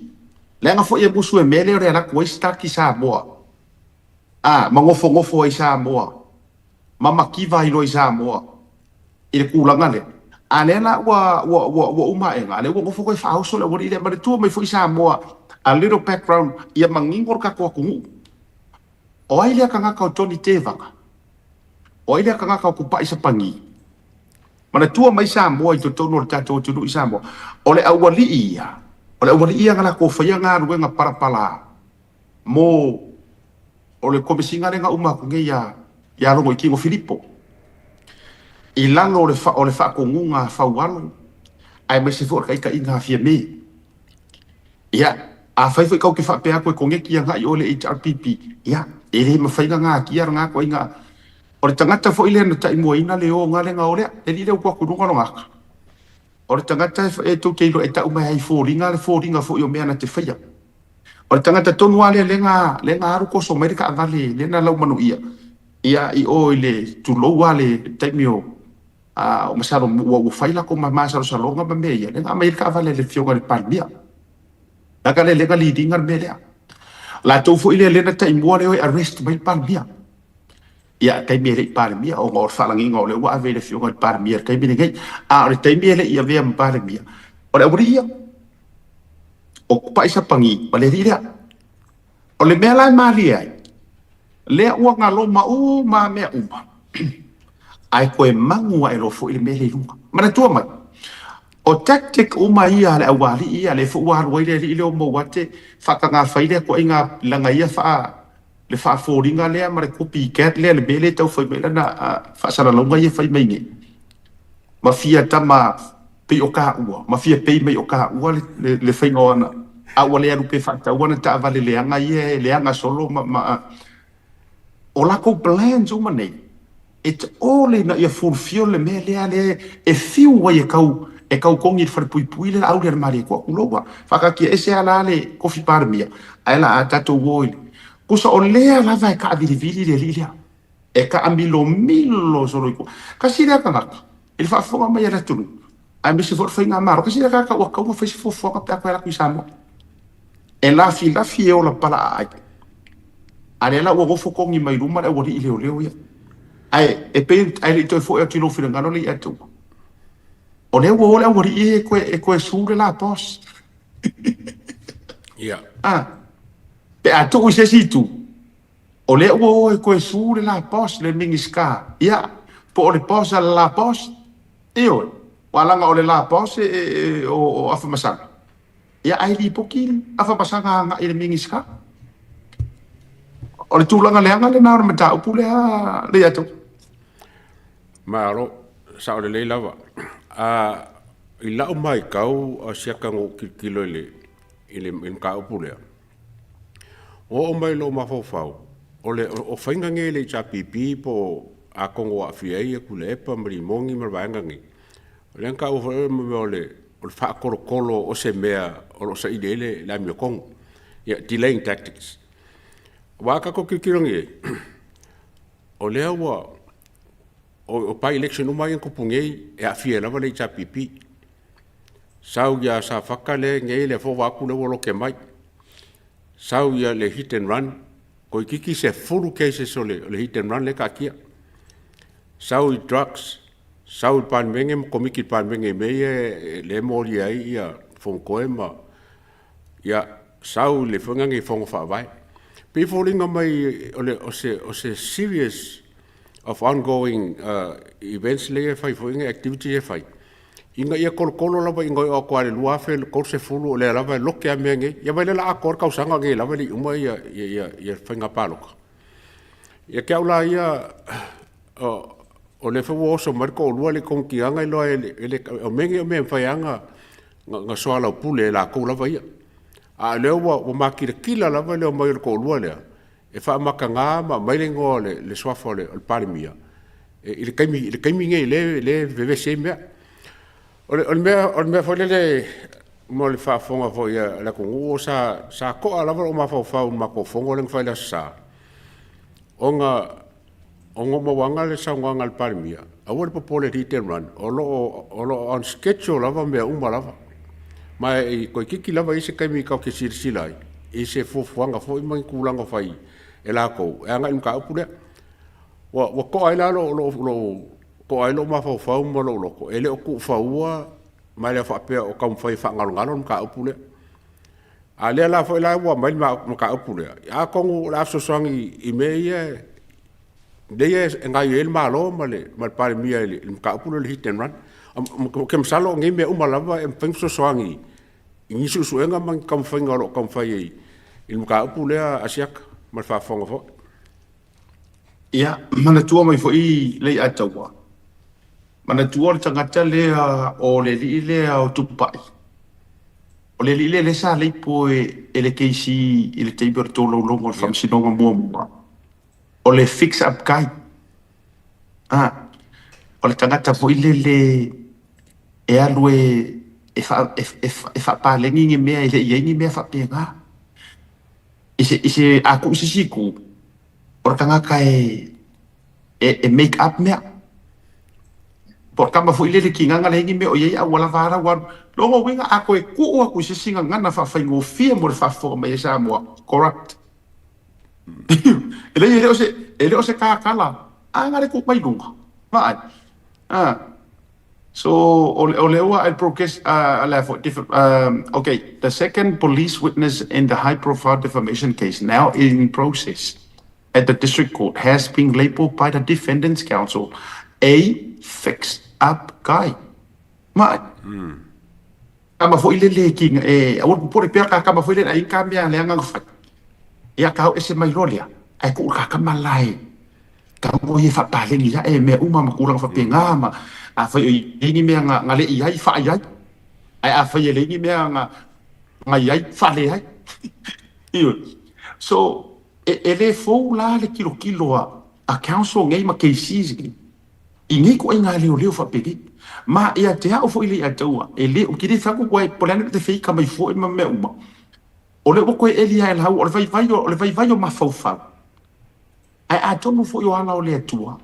Leaga foi e musu e mea lea o le alu atu ai start i Samoa. A, ma nofonofo ai Samoa. Ma mativa ai loa i Samoa. I le tulaga lea. A lea la ua, ua, ua, ua uma aega, a lea ua nofo koe faaoso le aualii lea. Manatua mai foi Samoa, a little background, ia manino le tatou atunuu. O ai lea tagata o Johnny Tevaga? O ai lea tagata o Tupai Sapani? Manatua mai Samoa i totonu o le tatou atunuu i Samoa, o le aualii ia, o le aualii ia na latou faia galuega palapala mo o le Komesina lea na uma atu nei ia ia Logoitino Filipo i lalo o le o le faatonuga a Faualo aemaise foi o le taitaiga a Fiame. Ia, afai foi tou te faapea atu e koneti agai oe le HRPP, ia, e le mafai ona natia lena ituaiga. O le tagata foi lea na taimuaina le oga lea na o lea, le alii lea ua tuu atu i luga lona ata. O le tagata e tou te iloa e tau mai ai foliga le foliga foi o mea na te faia. O le tagata tonu lava lea lea na, lea na alu toso mai le taavale lea na laumanuia ia i o i le tulou lava le taimi o a o masalo ua ua fai latou masalosaloga ma mea ia, lea na aumai ai le taavale a le afioga i le Palemia. Leaga lea lea na lead ina le mea lea. Latou foi lea lea na taimua lea o e arrest mai le Palemia. Ia, taimi e le i Palemia, ona o le faalagiga o lea ua ave i le afioga i le Palemia i le taimi lenei. A o le taimi e le i avea ma Palemia, o le aualii ia, o Tupai Sapani ma le alii lea. O le mea la e malie ai, lea ua galoma uma mea uma, ae toe magu ae loa foi le mea lea i luga. Manatua mai, o tactic uma ia a le aualii ia, lea foi ua alu ai le alii lea o Mouate, faatagafai lea toaiga laga ia faa... le faafoliga lea ma le copycat lea, le mea lea e tau fai mai lana faasalalauga ia e fai mai nei, ma fia tama pei o taua, ma fia pei mai o taua le faiga o ana, a ua le alu pea faatau ana taavale leaga ia e leaga solo ma, ma o latou plans uma nei, it's all ina ia fulfill le mea lea lea e fiu ai e tau e tau togi i le falepuipui le laau lea a le Malietoa, tulou a. Faataatia ese lava la le kofi Palemia, ae la a tatou o i le Tusa o lea lava e taavilivili le alii lea. E taamilomilo solo i tua. Tasi lea tagata i le faafofoga mai a le atunuu, aemaise foi o le faigamalo, tasi lea tagata ua tatau ona fai se fuafuaga pe a toe alu atu i Samoa. E lafilafi e ola palaaai. A lea la ua nofo togi mai luma le aualii leoleo ia. Ae e pei ae le i toe foi atu i lou finagalo le Iatua. O lea ua o le aualii e toe e toe su le la boss. Ia. Ah, pe a tuu i se isi itu, o lea ua o e toe su le la boss le Minisita. Ia, po o le boss a le la boss? Ioe, aua leaga o le la boss e, e, e, o, o Afamasaga. Ia ae lipoti Afamasaga agai i le Minisita. O le tulaga leaga lena o le mataupu lea Leiataua. Malo, sao lelei lava. A i lau matau a siaka na ou tilotilo i le i le mataupu lea, ua oo mai i lou mafaufau, o le o faiga nei a le HRPP po o atonu o aafia ai Tuilaepa ma Limoni ma le vaega nei, O lea na taua foi o le mea o le o le faatolotolo o se mea o lo o saili ai le le amiotonu. Ia, delaying tactics. Aua a tatou tilotilo nei i ai, o lea ua o by-election uma ia na tupu nei, e aafia ai lava le HRPP. Sau ia Safata lea nei, lea foi ua vaai atu lea ua lote mai. Sau ia le hit and run, toeitiiti 10 cases o le hit and run lea e taatia. Sau i drugs, sau i le Palemene ma Komiti i le Palemene i mea ia lea e molia ai ia Fonotoe ma ia sau i le foi lea Fono Faavae. Pei e foliga mai o le o se o se serious of ongoing events lea e fai foi nei activity ia e fai ina ia tolotolo lava ina ia oo atu lava i le 2030 o lea lava e lote lava mea nei. Ia vaai la o le a atoa le tausaga nei lava e le i uma ia ia faiga palota. Ia te au la ia, o lea foi ua oso mai le toalua le konekiaga iloa e le, o mea nei o mea e mafai lava ona soalaupule e latou lava ia. A o lea ua matilatila lava le omai o le toalua lea e faamataga ma aumai le igoa o le suafa o le Palemia i le taimi i le taimi nei lea e vevesi ai mea. O le mea foi lele mo le faafofoga foi a le atunuu, sa to'a lava lou mafaufau i le matou fono lea na fai i le Aso Sa, ona ou mauaga le saunoaga a le Palemia, aua le popole i le hit and run, o lo o on schedule lava mea uma lava. Ma e toeitiiti lava i ai se taimi tatou te silasila ai i se fuafuaga foi ma ni tulaga fai e latou e agai i le mataupu lea. Ua to'a ai la lou to'a ai lou mafaufau ma lou loto, e le o tuufaua ma e le faapea o taumafai e faagalogalo le mataupu lea. A lea la foi la ua aumai le mataupu lea, atonu o le a fesoasoani i mea ia lea e gaoioi ai le Malo ma le Palemia i le mataupu lea o le hit and run. Ou te masalo o nei mea uma lava e mafai ona fesoasoani i ni suesuega ma ni taumafaiga o lo o taumafai ai i le mataupu lea a Asiata ma le faafofoga foi. Ia, manatua mai foi Leiataua, manatua o le tagata lea o le alii lea o Tupai, o le alii lea lea sa leipo e le KC i le taimi o le tolaulauga o le faamasinoga muamua, o le fix up guy. Ah, o le tagata foi lele e alu e e faapaleni ni mea e le i i ai ni mea faapena. I se, i se, a tuu i se isi itu, o le tagata e, e, e make up mea. Po o le tama foi lele kinaga leai ni mea o i ai a ua lava a la ua alu. Lona uiga a toe tuu atu i se isi gagana faafaigofie mo le faafofoga mai a Samoa, corrupt. E leai e le o se, e le o se kakala, a na le tuu mai luga. Vaai. Ah. So, o lea ua I progress, lea foi, okay, the second police witness in the high profile defamation case now in process at the district court has been labelled by the defendant's counsel a fixed up guy. Ma, kama foi lele ki, e, aua le popole pea ka kama foi lele ai ka mea leaga na fai. Ia ka hau ese mai loa lea. Ae tuu le kakama la e tago ia e faapaleni ae mea uma ma tulaga faapena ma afai o i ai ni mea na le i ai faa i ai, ae afai e leai ni mea na i ai faaleai. Ioe. So e le fou la le tilotilo a council nei ma KCs nei i nei ituaiga leoleo faapenei. Ma ia te au foi le ia taua, e le, ou te le fai atu koe po o le a le mea e te feita mai foi ma mea uma. O lea ua toe eli ae lau, o le vaivai o le vaivai o mafaufau. Ae atonu foi o ala o le Atua,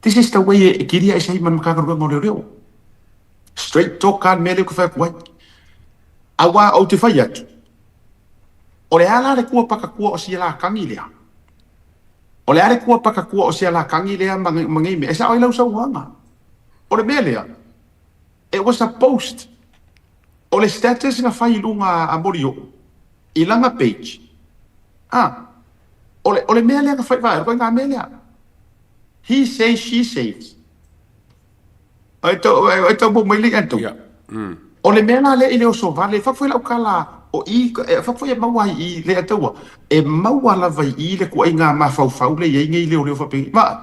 this is the way e kilia ese ai ma le Matagaluega o Leoleo. Straight talk lava le mea lea ou te fai atu ai. Aua ou te fai atu, o le a la le tua pakatua o sia latagi lea? O le a le tua pakatua o sia latagi lea ma nei mea? E sao ai lau saunoaga. O le mea lea, it was a post. O le status na fai i luga a Molioo i lana page, a, o le, o le mea lea na fai, vaai, o le ituaiga mea lea. He says, she says. E tau, e tau mau mai le ia tou. O le mea la lea i le oso vale, e fai foi lau tala, o i, e fai foi e maua ai i le taua, e maua lava i i le ituaiga mafaufau lea e i ai nei leoleo faapea, vaai.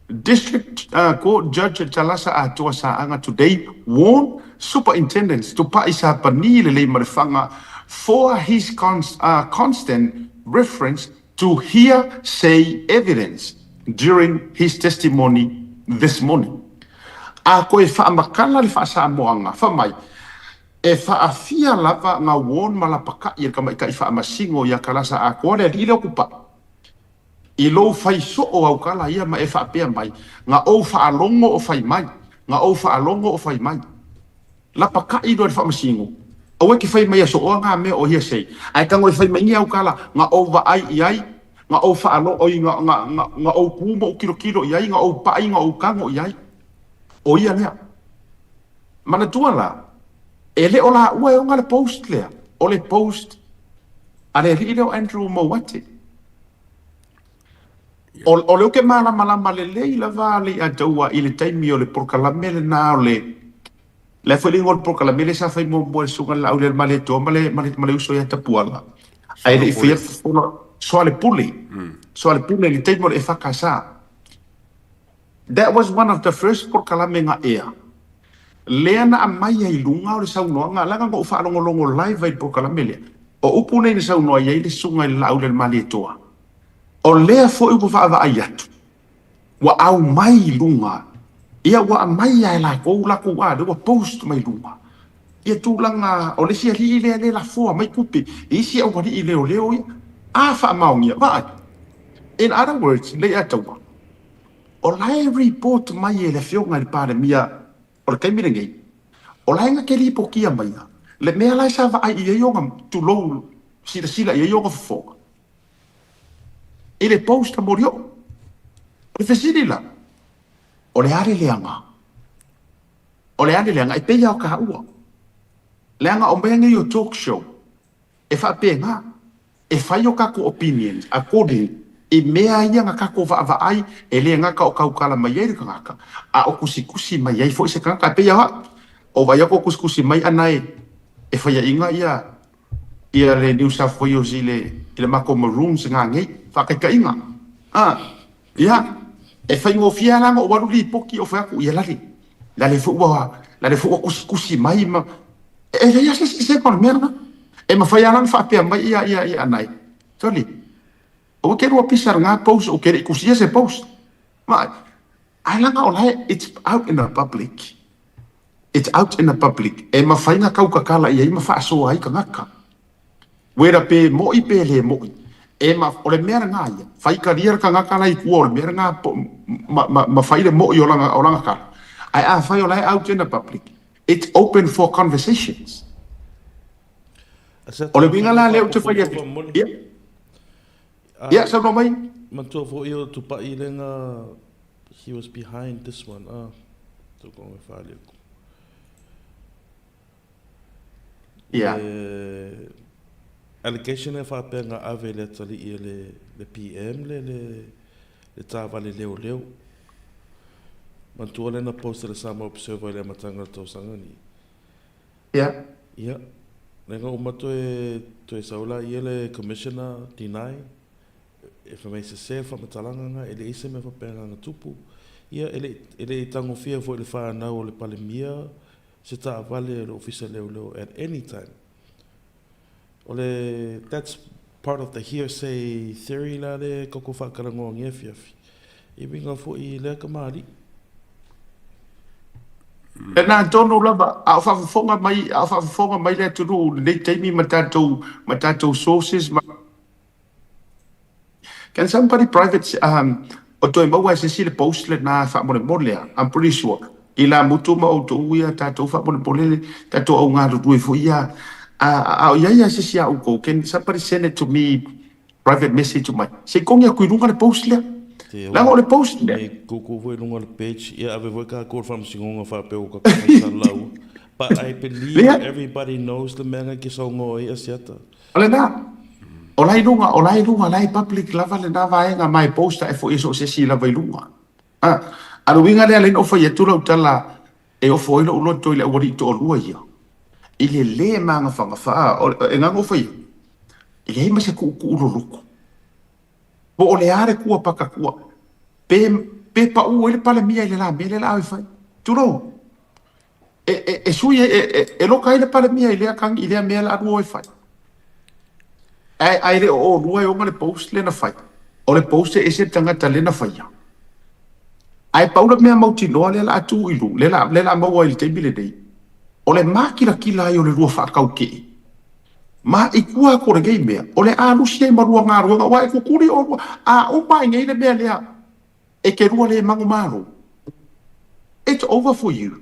District Court Judge Talasa Atoa Saaga today warned Superintendents Tupai Sapani lelei ma Lefaga for his constant reference to hearsay evidence during his testimony this morning. A koe faamakala le faasamoaga, fa mai, e faafia lava nga warn ma lapaka'i e le tamaitai faamasino ia Talasa Atoa le alii lea o Tupai. I lou fai soo au tala ia ma e faapea mai, Na ou faalogo o fai mai, na ou faalogo o fai mai. Lapakaʻi loa i le faamasino, Aua e te fai mai a sooa ngā mea o hearsay, ae tago e fai mai ni au tala, na ou vaai i ai, na ou faalogo, oi, na, na, na, na ou kū ma ou kilokilo i ai, na ou paʻi, na ou tago i ai. O ia lea. Manatua la, e le o lāua e ona le post lea, o le post a le alii lea o Andrew Mouati. O, o lea ou te malamalama lelei lava le ia taua i le taimi o le polokalame lena o le le foi le igoa o le polokalame lea sa fai muamua e le Susuga i le Laaulialemalietoa ma le, ma le, ma le uso ia Tapuala. Ae le i faia Soalepule. Soalepule i le taimi o le EFKS. That was one of the first polokalame na ea. Lea na aumai ai i luga o le saunoaga, leaga na ou faalogologo live ai i le polokalame lea. O upu nei na saunoa i ai le Susuga i le Laaulialemalietoa, O lea foi ua vaavaai atu, ua aumai i luga, ia ua aumai lava e latou latou a, lea ua post mai luga ia tulaga o le isi alii lea le lafoa mai tupe i isi aualii leoleo ia. A faamaonia, vaai. In other words, le ia taua, o la e report mai e le Afioga i le Palemia o le taimi lenei, o la e na te lipotia maia le mea la e sa vaai i ai ona, tulou, silasila i ai ona fofoga. I le post a Molioo. O le fesili la, o le a le leaga? O le a le leaga? E pei lava o taua. Leaga o mea nei o talk show, e faapena, e fai o tatou opinions according i mea ia na tatou vaavaai, e le gata o tautala mai ai le tagata, a o tusitusi mai ai foi se tagata. E pei lava o au, o vaai atu o tusitusi mai ana e faiaina ia ia le New South Wales i le, i le matou Maroons ngā nei, faataitaiga. A, ia, e faigofie lava la ona ou alu lipoti o fai atu, ia lale, lale foi ua, lale foi ua tusitusi mai ma, e leai lava se eseesega o le mea lena. E mafai lava la ona faapea mai ia, ia, ia Anae, Tony, aua e te lua pisa i lena post, ou te le i tusia se post. Ma, ae leaga o la e, it's out in the public. It's out in the public, e mafai na tautatala i ai ma faasoa ai tagata. Whether pe moʻi pe le moʻi, e ma, o le mea lena ia, fai talia le tagata la i tua o le mea lena po, ma, ma, ma fai le moʻi o lana, o lana tala. Ae afai o la e out in the public, it's open for conversations. O le uiga la lea ou te fai atu, ia, ia, saunoa mai. Manatua foi o Tupai lenga He was behind this one ah toko e whale aku. Yeah. Le allegation e whapea nga ave le atali i le, le PM le le le tāvale leo leo. Mantua lena post le Samoa Observer i le amatanga le tausaga ni. Yeah. Yeah. Lenga uma toe, toe saula ia le commissioner deny. E fai mai sese le faamatalaga na, e leai se mea faapena na tupu. Ia, e le, e le i tagofia foi e le fanau o le Palemia se taavale a le Ofisa Leoleo at any time. O le, that's part of the hearsay theory la lea e koko faatalanoagia afiafi. E uiga foi i lea kamali'i. Lena tonu lava, a o faafofoga mai, a o faafofoga mai le atunuu i lenei taimi ma tatou, ma tatou sources ma. Can somebody private um, o toe maua e se isi le post lena faamolemole a? I'm pretty sure i la mutu ma outou ia tatou faamolemole le tatou au galulue foi ia a, a o iai a se isi a outou can somebody send it to me private message mai se i kogi atu i luga le post lea Te leaga o le post lea E kuku foi i luga o le page, ia ave foi tatou i le faamasinoga faapea ua tatou faisalaua. But I believe lea everybody knows le mea na ke saunoa ai Asiata. O lena, o la i luga, o la i luga, la e public lava lena vaega ma e post ae foi e so o se isi lava i luga. A, a le uiga lea, lea na ou fai atu lau tala e ofo ai lou loto i le aualii toalua ia, i le lē magafagafa, a, o, e gagau fai atu, e leai ma se tuutuu loloto. Po o le a le kua pakatua, pe, pe paʻū ai le Palemia i le la mea lea la a e fai. Tulou. E, e, e sui ai, e, e, e loka ai le Palemia i lea kagi, i lea mea la lua e fai. Ae, ae le o olua e ona le post lea na fai. O le post e ese le tagata lea na faia. Ae pau le mea mautinoa lea la a tu i lu, lea la, lea la maua i le taimi lenei, o le mākilakila ai o le lua faakaukee. Ma i tua atu o lenei mea, o le a lusi ai ma lua galuega, aua e kukuli olua, a uma ai nei le mea lea, e te lua le manumalo. It's over for you.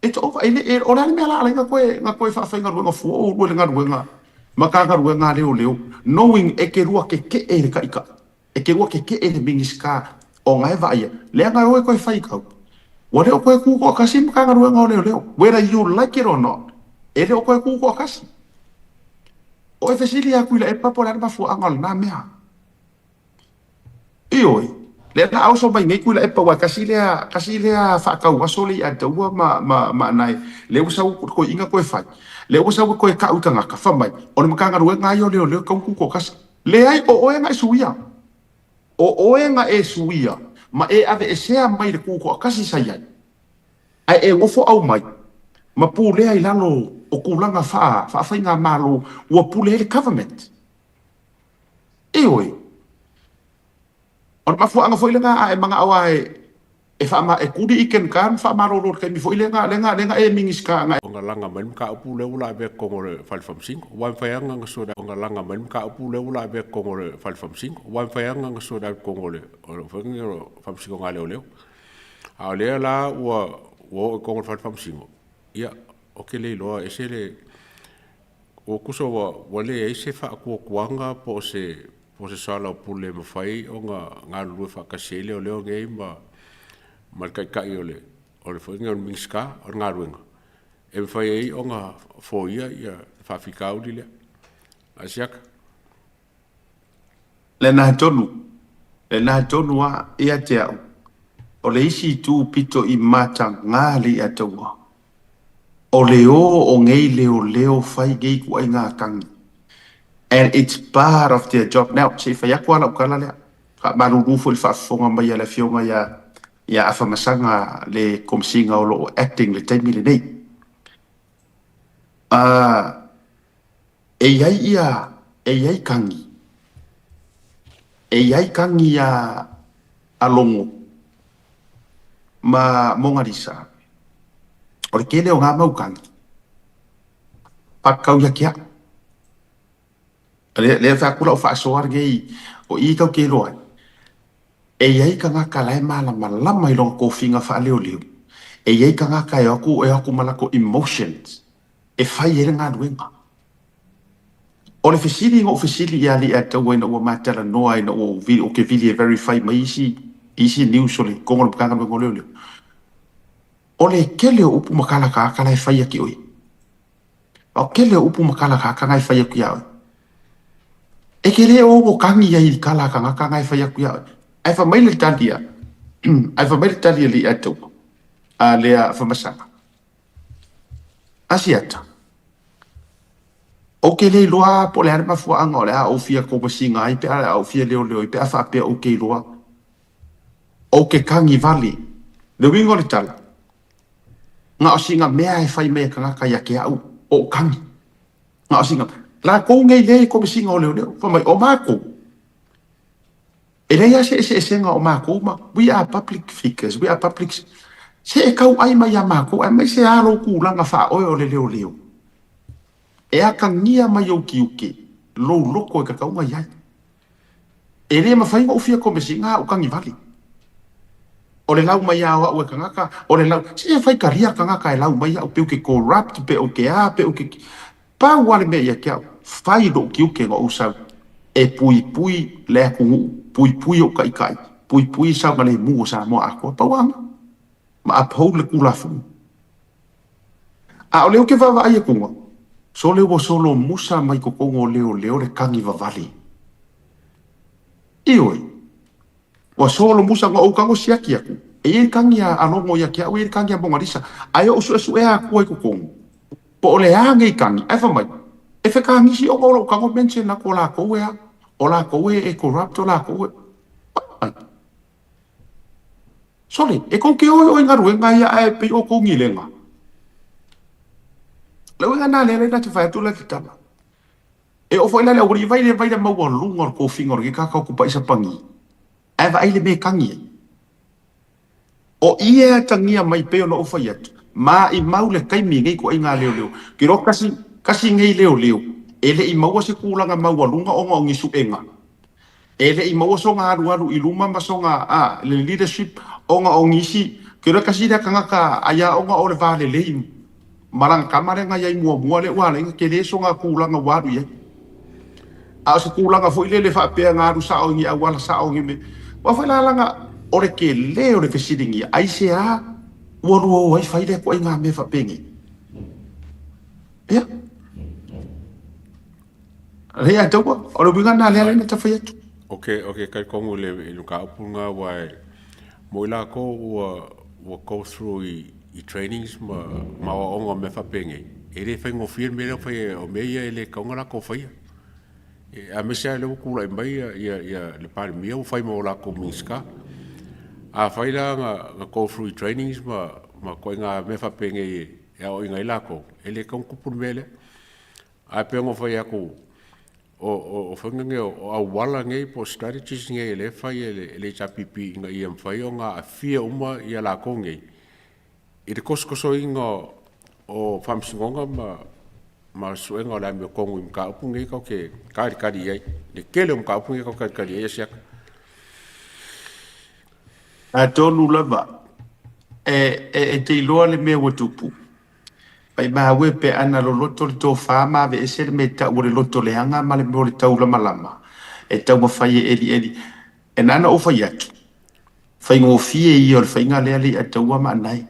It's over. E le, e, o le a le mea la ala ai na koe, na koe faafaigaluega fua olua i le galuega ma ka galuega a leoleo, knowing e te lua kekeʻe i le kaʻikaʻi. E te lua kekeʻe le Minisita o na e vaaia, leaga e o e toe fai kau. Ua le o toe tu toatasi le Matagaluega o Leoleo, whether you like it or not, e le o toe tu toatasi. O e fesili atu i la epa po o le a le mafuaaga o lena mea. Ioe, lea la oso mai nei Tuilaepa aua e kasi lea, kasi lea faatau aso le ia taua ma, ma, ma anae, lea ua sau toeaiina toe fai, lea ua sau e toe kau i tagata, fai mai, o le Matagaluega lava ia o Leoleo e tatau ona tutoatasi. Leai, o oe na e suia. O oe na e suia ma e aveesea mai le tutoatasi sa i ai, ae e nofo aumai ma pulea i lalo o tulaga faa, faafaigamalo ua pule ai le government. Ioe. O le mafuaaga foi lena a e manao lava e e faama e kuli i kenka ma faamalolo i le taimi foi lena lena lena e Minisita na Ona laga mai le mataupu lea ua lavea i totonu o le Fale Faamasino, aua e mafai lava ona sue Ona laga mai le mataupu lea ua lavea i totonu o le Fale Faamasino, aua e mafai lava ona sue i totonu o le foi lenei o le Faamasinoga a Leoleo. A o lea la ua oo i totonu o le Fale Faamasino, ia, ou te le iloa, e ese le Ua tusa ua leai se faatuatuaga po o se po o se soalaupule e mafai ona galulue faatasi ai leoleo nei ma ma le taitai o le o le foi lenei o le Minisita o le galuega e mafai ai ona foia ia le faafitauli lea. Asiata. Lena tonu, lena tonu a ia te au, o le isi itu pito i matagā le ia taua, o le ō o nei leoleo fai nei ituaiga tagi and it's part of their job now. Se i fai atu lava lau tala lea, faamalulu foi i le faafofoga mai a le afioga ia ia Afamasaga le Komesina o lo o acting i le taimi lenei. E i ai ia, e i ai tagi, e i ai tagi a a Logo ma Mogalisa, o le tele o ngā mau tagi, whakakau ia ki a. Lea, lea whai atu lau whaasoa lenei, o i kau ke roa. E i ai tagata la e malamalama i lona tofiga faaleoleo, e i ai tagata e o atu, e o atu ma latou emotions e fai ai le galuega. O le fesili na ou fesili ia Aliiataua ina ua ma talanoa ina ua ou vili, ou te vili e verify mai isi, isi news o le totonu o le Matagaluega o Leoleo, o le tele o upu ma tala tagata la e fai atu i oe. O le tele o upu ma tala tagata na e fai atu ia oe. E te le ono tagi ai i tala a tagata na e fai atu ia oe. Ae fai mai le tali a, ae fai mai le tali a Aliiataua, a lea Afamasaga, Asiata. Ou te le iloa po o le a le mafuaaga o le a ou fia komesina ai pe a o le a ou fia leoleo ai pe a faapea ou te iloa ou te tagi vale. Le uiga o le tala, na o sina mea e fai mai e tagata ia te au, o ou tagi. Na o sina, latou nei lea i komesina o leoleo, fai mai, o matou, e leai lava se eseesega o matou ma, we are public figures, we are public, se e tauai mai ia matou, aemaise lava lou tulaga faaoe o le leoleo. E atagia mai ou tiute lou loto e tatau ona i ai. E le mafai ona ou fia komesina a ou tagivale. O le lau mai a o au e tagata, o le lau, se e faitalia tagata e lau mai au pe ou te corrupt, pe ou te a, pe ou te, pau lava le mea ia te au, fai lou tiute na ou sau e puipui le atunuu, puipui ou taitai, puipui saogalemu o Samoa atoa. Pau lava lena. Ma uphold le Tulafono. A o lea ou te vaavaai atuga, sole ua solomusa mai totonu o leoleo le tagi vavale. Ioe, ua solomusa, na ou tago siaki atu, e i ai le tagi a Logo ia te au, e i ai le tagi a Monalisa, ae ou suesuea atua i totonu, po o le a nei tagi, ae fai mai, e fetagisi ona o lou tago mention atu o latou e a, o latou e corrupt, o latou e... Sole, e tou te o i galuega ia ae pei o tou gilega. Le uiga lena lea na te fai atu la te tala. E oo foi la le aualii vai le vai le maualuga o le tofiga o lenei tagata o Tupaisa Pagi, ae vaai le mea e tagi ai. O i e atagia mai pei ona ou fai atu, maimau le taimi i nei ituaiga leoleo. Ou te iloa kasi, kasi nei leoleo e le i maua se tulaga maualuga ona o ni suega. E le i maua sona alualu i luma ma sona, a, le leadership ona o nisi, ke loa tasi lea tagata ai a ona o le va lelei ma lana tama lea na iai muamua lea ua ala ai ona tele sona tulaga ua alu iai. A o se tulaga foi lele faapea na alu sao i ni auala sao ni mea, aua foi la lana o le tele o le fesiligia, aisea ua lua o ai fai lea ituaiga mea faapenei? Ia. Lea e taua, o le uiga lena lea na ta fai atu. Ok, ok, talitonu i le i le mataupu lena aua e mo i latou ua ua go through i i trainings ma ma aoaoga o mea faapenei, e le faigofie le mea lea ua fai o mea ia e le tatau ona latou faia. Aemaise lava lea ua tulai mai ia ia ia le Palemia ua fai ma o latou Minisita. Afai la na na go through i trainings ma ma ituaiga mea faapenei e aoaoina ai latou, e le tatau ona tupu le mea lea. Ae pei ona fai atu, o faiga nei, o auala nei po o strategies nei o lea e fai e le HRPP ina ia mafai ona aafia uma ia latou nei i le tosotosoina o faamasinoga ma suega o le amiotonu i mataupu nei tatou te talitali i ai, le tele o mataupu nei tatou te talitali i ai Asiata. Atonu lava e te iloa le mea ua tupu. Maimau e pe ana loloto le tofa ma aveese le mea tau o le loto leaga ma le mea o le taulamalama e taumafai e elieli. E na ona ou fai atu, faigofie ia o le faiga lea le Ataua ma Anae.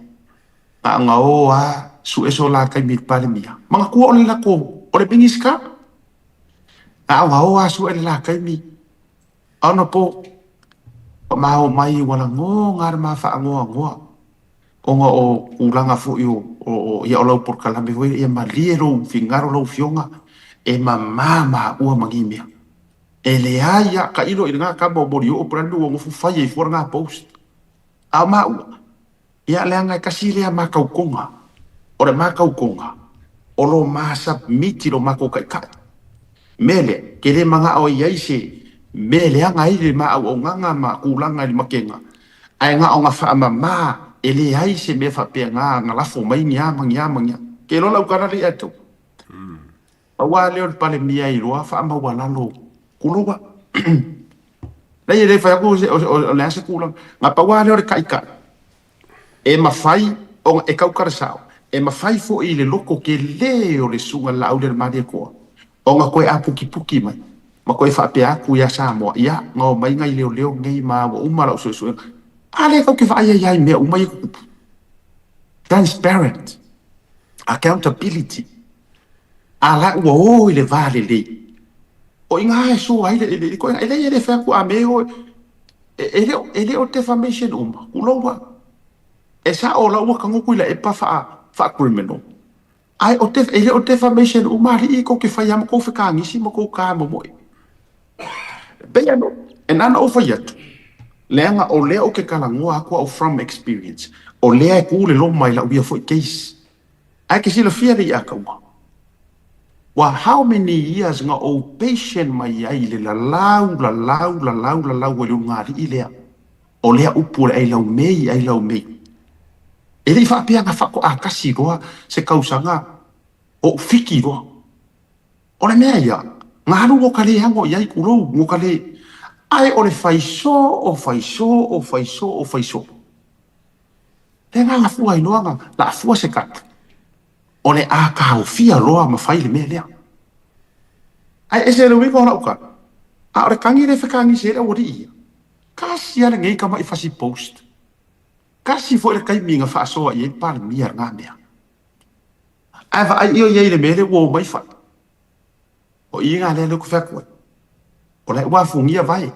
Na ona o a sue so la taimi i le Palemia. Manatua o le latou, o le Minisita. Na ona o a sue le la taimi. Ona po, ma o mai ua lagona le ma faanoanoa. Ona o tulaga foi o, o, ia, o lau polokalame foi ia malie lou finagalo lau afioga e mama maua ma ni mea. E leai a tailo i lena tama o Molioo po o le a le mea ua nofo fai ai fua lena post. A o maua, ia leaga e tasi lea matautoga, o le matautoga o lo ma submit i lo matou taitai. Mea lea, ke le manao e i ai se mea e leaga ai le ma auaunaga ma tulaga i le makega, ae na ona faamama e leai se mea faapena na lafo mai ni a ma ni a ma ni a. Ke iloa lau tala lea ia te au. Pau lava lea o le Palemia e iloa faamaualalo kulou a. Leai e le fai atu o le a se tulaga. Na pau lava lea o le taitai e mafai ona e tautala sao, e mafai foi i le loto tele o le Susuga i le Laaulialemalietoa ona toe apukipuki mai ma toe faapea atu ia Samoa, ia, na omai nai leoleo nei ma ua uma lau suesuega. A lea tatou te vaai ai lava i mea uma ia e tutupu. Transparent. Accountability. A la ua o i le va lelei. O i ina e soa ai le, le, le, e leai e le fai atu a me o, e, le, e le o defamation uma, kulou a. E sao la ua tago Tuilaepa faa, faa criminal. Ae o te, e le o defamation uma alii kou te fai lava ma kou fekagisi ma kou ka momoe. E pei lava e na ona ou fai atu, leaga o lea ou te talanoa atu au from experience, o lea e tu le loma i lau ia foi case. Ae te silafia le iataua, ua how many years na ou patient mai ai i le lalau, lalau, lalau, lalau ai le ulugalii lea, o lea upu o le ai laumei, ai laumei. E le i faapea na faatoa tasi loa se tausaga ou fiki loa. O le mea ia, na alu no ka le ano i ai, tulou, no ka le, ae o le fai soo, fai soo, fai soo, fai soo. Le agaga fua ai loa na laafua se kata, o le a taofia loa ma fai le mea lea. Ae ese le uiga o lau tala, a o le tagi lea e fekagisi ai le aualii ia, tasi lava lenei tamai fasi post, tasi foi le taimi na faasoa i ai le Palemia i lena mea. Ae vaai io i ai i le mea lea ua omai fai. O i lena lea ou te fai atu ai. O la e ua afugia vae.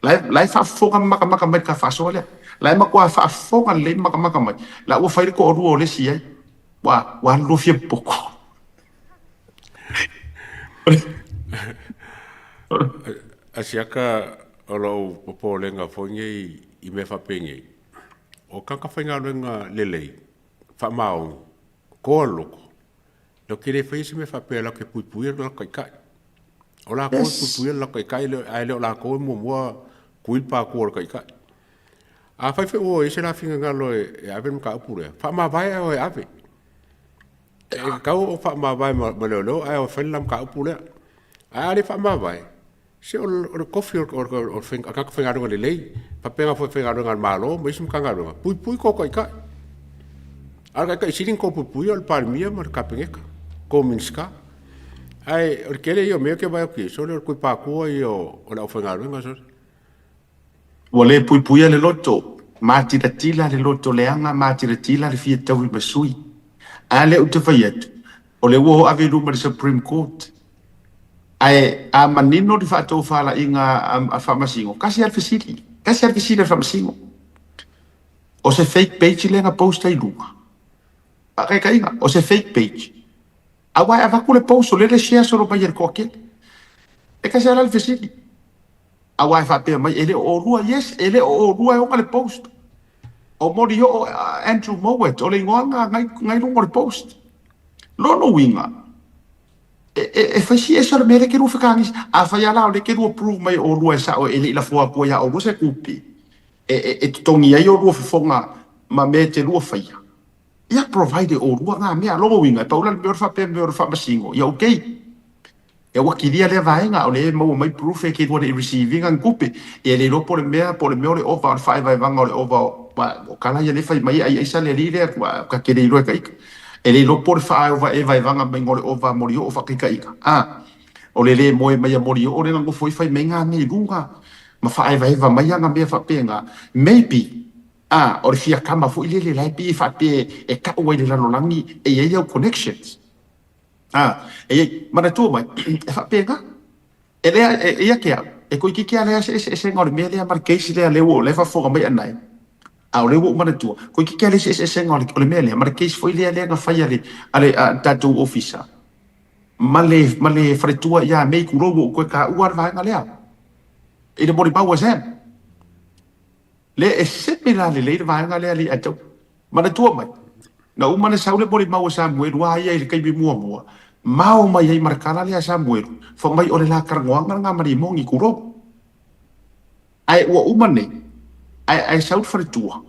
La e, la e faafofoga ma makamaka mai le ta faasoa lea. La e matua faafofoga lelei ma makamaka mai. La ua fai le toalua o le isi ai. Ua, ua alu loa fia popo. Asiaka o lou popolega foi nei i mea faapenei, o tagata faigaluega lelei, faamaoni, toa le loto, Latou te le faia se mea faapea latou te puipuia lo latou taitai. O latou e puipuia lo latou taitai ae le o latou e muamua tui le patua o le taitai. Afai foi ua i ai se la finagalo e ave le mataupu lea, faamavae ae o e ave. E tatau o faamavae ma leoleo ae o e fai le la mataupu lea. Ae a le faamavae, se o le tofi o le tagata faigaluega lelei, faapena foi i faigaluega a le Malo ma isi Matagaluega, puipui tou taitai. A o le taitai sili ona tou puipuia o le Palemia ma le Kapeneta, tou Minisita. Ae o le tele ia o mea ou te vaai atu i ai, sole o le tuipatua ia o le aufaigaluega sole. Ua le puipuia le loto, matilatila le loto leaga, matilatila le fia taui ma sui. A lea ou te fai atu, o lea ua o ave i luma i le Supreme Court. Ae a manino le faatofalaiga a Faamasino, tasi lava le fesili, tasi lava le fesili a le Faamasino. O se fake page lea na post ai i luga? Faataitaiga, o se fake page. Aua e avatu le post o lea le share solo mai e le toatele. E tasi lava la le fesili. Aua e faapea mai e le o olua, yes, e le o olua e ona le post. O Molioo Andrew Mowat, o le igoa na nai luga o le post. Lona uiga, e fai si ese o le mea lea e te lua fekagisi. Afai lava la o lea e te lua prove mai o olua e sao e le i lafoa atua ia olua se tupe e totogi ai olua fofoga ma mea e te lua faia, ia provide e olua na mea. Lona uiga, e pau la le mea o le faapea mai o le faamasino, ia okay. Ia ua kilia lea vaega, o lea e maua mai proof e te lua le i receive ina ni tupe. Ia e le iloa po o le mea, po o le mea o le ova, o le faaevaevaga o le ova o, o tala ia lea e fai mai ai aisa le alii lea, ua ta te le iloa e ta ita. E le iloa po o le faaevaevaga maiga o le ova a Molioo faataitaiga, a, o le le moe mai a Molioo lea na nofo ai fai mai ngā mea i luga ma faaevaeva mai ana mea faapena. Maybe, a, o le fiatama foi lele la e pei e faapea e tau ai i le lalolagi e i ai au connections. A, e i ai, manatua mai, e faapena. E lea, e, ia te au, e toeitiiti lava leai se eseesega o le mea lea ma le case lea, lea ua, lea e faafofoga mai Anae, a o lea ua ou manatua, toeitiiti lava leai se eseesega o le, o le mea lea ma le case foi lea, lea na fai a le, a le, a le tatou ofisa ma le, ma le faletua ia Mei, tulou, ua ou toe taua le vaega lea i le molimau a Sam. Lea e similar lelei le vaega lea alii ae tau manatua mai, na uma ona sau le molimau a Samuelu a ia i le taimi muamua, mao mai ai ma le tala lea a Samuelu, fai mai o le la talanoaga lena ma Limoni, tulou. Ae ua uma nei, ae ae sau le faletua,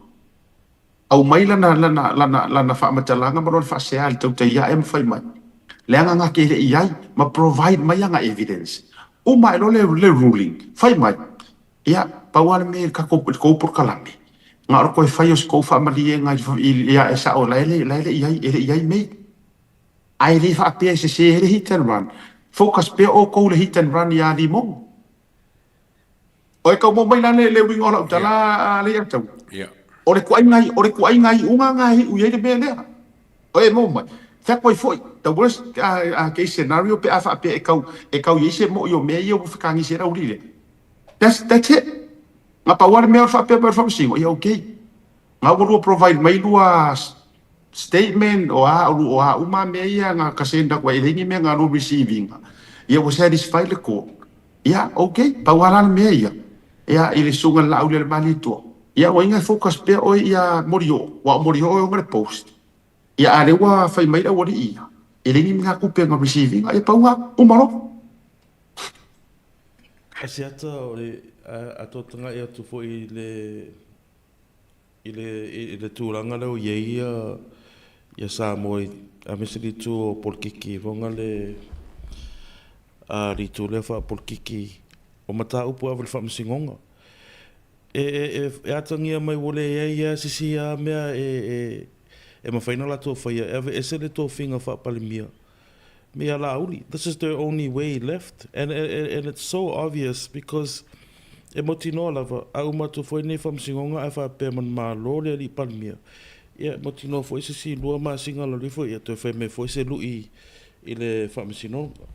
aumai lana lana lana lana faamatalaga ma lona faasea i le tautai ae ma fai mai, leaga na te le i ai ma provide mai ana evidence. Uma ae loa le le ruling, fai mai, Ia, pau lava le mea i le tatou, i le tou polokalame, na o le toe fai o se tou faamaliega i le, ia e sao, la e le, la e le i ai, e le i ai mei. Ae le faapea e sese ai le hit and run. Focus pea outou i le hit and run ia Limonu. Oi, tau maua mai la le, le uiga o lau tala a Leiataua? Ia. O le tuaiga, o le tuaiga iuga lena e iu i ai le mea lea. Oi, e maua mai. Fea atu ai foi, the worst case scenario pe a faapea e tau, e tau i ai se moi o mea ia ua fekagisi ai le aualii lea. That's, that's it. Na pau lava le mea o le faapea mai o le faamasino, ia okay. Na ua lua provide mai lua statement o a o a uma mea ia nga ka send atu ai e leai ni mea nga alu receive ina ia ua satisfy le court ia ok pau a la le mea ia ia i le susuga i le Laauli a le Malietoa ia ua inga e focus pea oe ia Molioo aua o Molioo e ona le post ia a lea ua fai mai le aualii ia e leai ni mea tupe nga receive ina ia pau nga uma loa. Asiata o le a to tagai atu foi i le I le, i le tulaga lea ua i ai ia, ia Samoa i, aemaise le itu o polokiki, foga le, a, le itu lea faapolokiki o mataupu ava i le faamasinoga. E, e, e, e atagia mai ua leai lava se isi lava mea e, e, e mafai ona latou faia e aveese le tofiga faa-Palemia me ia Laauli. This is their only way left and, and, and it's so obvious because e mautinoa lava, a uma atu foi lenei faamasinoga ae faapea manumalo le alii Palemia, ia e mautinoa foi se isi lua masina lalo ifo ia toe fai mai foi se lui i le faamasinoga.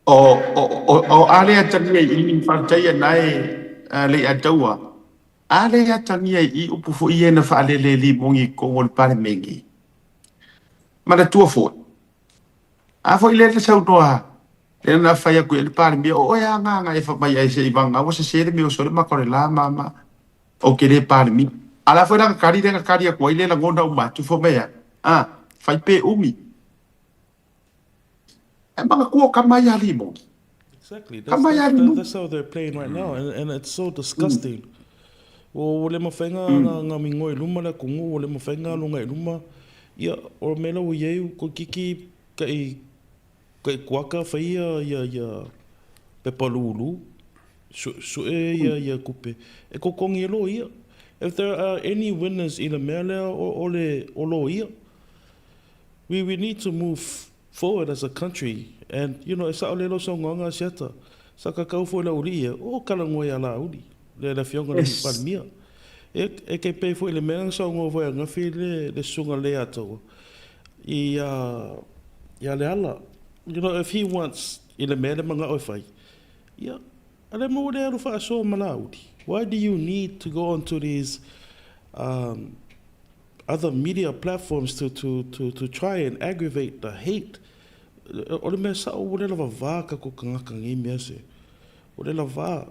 O, o, o, o a le atagia i i faafetai ana e le i ataua. A le atagia i i upu foi ia na faalele e Limogi i totonu o le Palemene. Manatua foi, a foi lea na saunoa, lea na fai atu i ai le Palemia, o oe a nga e fai mai ai se i vagana ua sese le mea o sole ma o le la mama ou te le Palemia. A la foi la na kali lea na kali atu ai le lagona uma atu fai mai a, a, fai pe umi. E manatua o kama ia Limogi. Exactly. That's, Kama ia Limogi. That's how they're playing right now and, and it's so disgusting. Ua ua le mafai nga nga nga mingo i luma le atunuu, ua le mafai nga aluga i luma. Ia, o le mea la ua i ai, ko kiki ka i ka i kuaka fai ia ia ia pepa lulu, su sue ia ia kupe. E kokongi e loia. If there are any winners i le mea lea o o le o loia. We we need to move forward as a country and you know e sao lelei lau saunoaga Asiata sa kakau foi le aualii ia o kalagoa ia Laauli le le afioga le Palemia e e kei pei foi le mea na saunoa foi angafi le le susuga Leiataua i a ia Leala you know if he wants i le mea le manao e fai ia a le mo le alu faasoa ma Laauli why do you need to go onto these um other media platforms to to to to try and aggravate the hate o le mea sao ua le lava va ka ko kangaka nei mea se ua le lava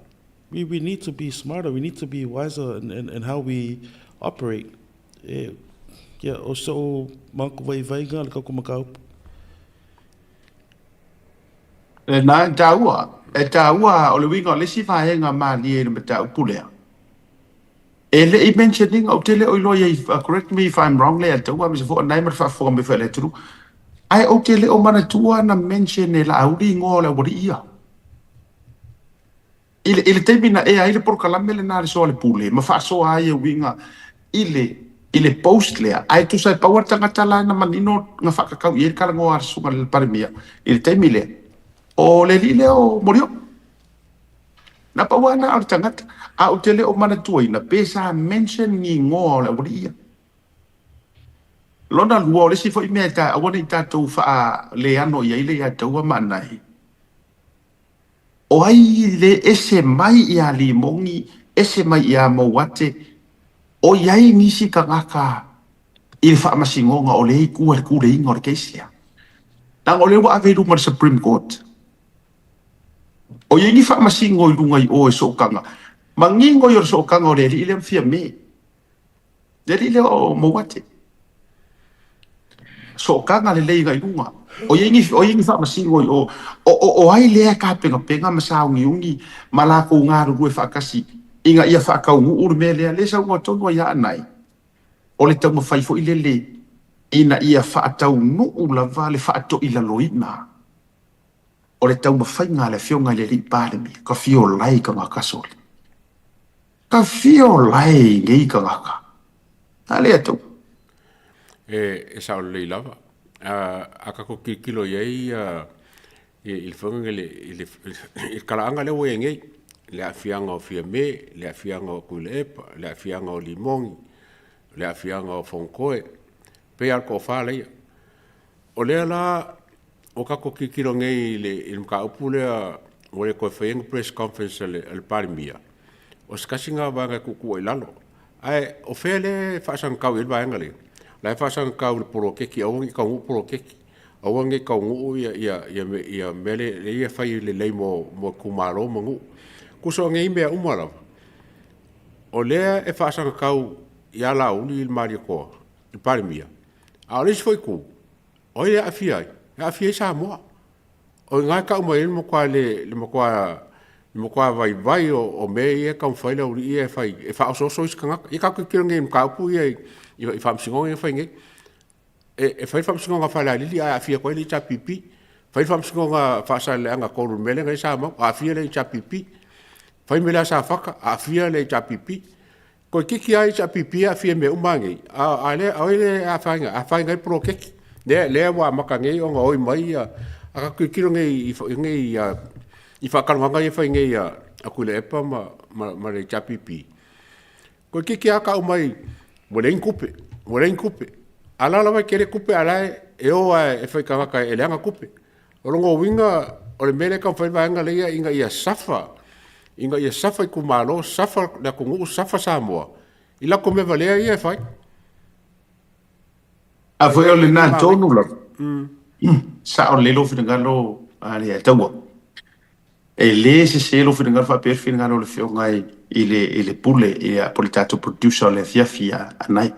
we we need to be smarter we need to be wiser in, in, in how we operate e ia o so manku vaivai nga le kako mataupu. Lena e taua, e taua o le uiga o le isi vaega malie i le mataupu lea. E le i mention ina, ou te le o iloa i ai, correct me if I'm wrong Leiataua, aemaise foi o na e ma le faafofoga mai foi a le atunuu, ae ou te le o manatua na mention e Laauli igoa o le aualii ia. I le, i le taimi na ea ai le polokalame lena a le Soa le Pule ma faasoa ai e uiga i le, i le post lea, ae tusa e pau lava le tagata la na manino na faakakau i ai le talanoa a le Susuga i le Palemia i le taimi lea, o le alii lea o Molioo. Na pau lava na o le tagata, a ou te le o manatuaina pe sa mention ni igoa o le aualii ia. Lona lua, o le isi foi mea e ta, aua ne i tatou faaleano i ai le Iataua ma Anae, o ai le ese mai iā Limogi, ese mai iā Mouate, o i ai nisi tagata i le faamasinoga o lea i tua i le kuleiga o le case lea. Leaga o lea ua ave i luma o le Supreme Court. O i ai ni faamasino i luga i o e sootaga. Manino ia o le sootaga o le alii lea ma Fiame. Le alii lea o Mouate. Sootaga lelei agai i luga. O i ai ni, o i ai ni faamasino i o. O, o, o ai lea e tapenapena ma sauniuni ma latou galulue faatasi ina ia faataunuu le mea lea. Lea e saunoa tonu ai ia Anae, o le taumafai foi lele ina ia faataunuu lava le faatoilaloina o le taumafaiga a le Afioga i le Alii Palemia, ka fia ola ai tagata sole. Ka fia ola ai nei tagata. A le atu. E, e sao lelei lava. A, a tatou tilotilo i ai i, i le fofoga i le, i le, i le talaaga lea ua i ai nei, le aafiaga o Fiame, le aafiaga o Tuilaepa, le aafiaga o Limogi, le aafiaga o Fonotoe, pei lava o le toafa laia. O lea la ua tatou tilotilo nei i le, i le mataupu lea ua le toe faia ni press conference a le, a le Palemia, o se tasi lena vaega e tuutuu ai i lalo. Ae o fea lea e faasagakau i ai le vaega lea? La e faasagakau i le poloketi aua ne i taunuu poloketi, aua ne i taunuu ia ia ia ia mea lea ia fai lelei mo mo itumalo ma nuu. Tusa o nei mea uma lava, o lea e faasagakau ia Laauli i le Malietoa, le Palemia, a o le isi foi itu, o ai e aafia ai? E aafia ai Samoa. O i ina e tau mai ai le matua le, le matua, le matua vaivai o, o mea ia e taumafai le aualii ia e fai, e faaosooso isi tagata. Ia tatou tilotilo nei i mataupu ia i, i, i faamasinoga ia na fai nei. E, e fai le faamasinoga a Falealili ae aafia atu ai le HRPP. Fai le faamasinoga a Faasaleleaga 3 i le mea lea na i ai Samau, aafia le HRPP. Fai mea a Safata, aafia le HRPP. Toeitiiti lava HRPP e aafia i mea uma lava nei, a, a lea, o ai lea e afaina? Afaina ai le poloketi. Lea, lea ua amata nei ona oi mai ia, a tatou tilotilo nei i, i nei i, i faatalanoaga ia e fai nei a, a Tuilaepa ma, ma, ma le HRPP, toeitiiti lava tau mai ua leai ni tupe, ua leai ni tupe. A o la lava e tele tupe a o la e o lava e fai tagata e leaga tupe. O lona uiga o le mea lea e taumafai le vaega lea ina ia safa, ina ia safa itumalo, safa le atunuu, safa Samoa i latou mea valea ia e fai. A foi o lena tonu lava. Sao lelei lou finagalo a le Taua. E le sese lou finagalo faapea le finagalo o le Afioga i le i le Pule ia po o le tatou producer o le afiafi ia Anae.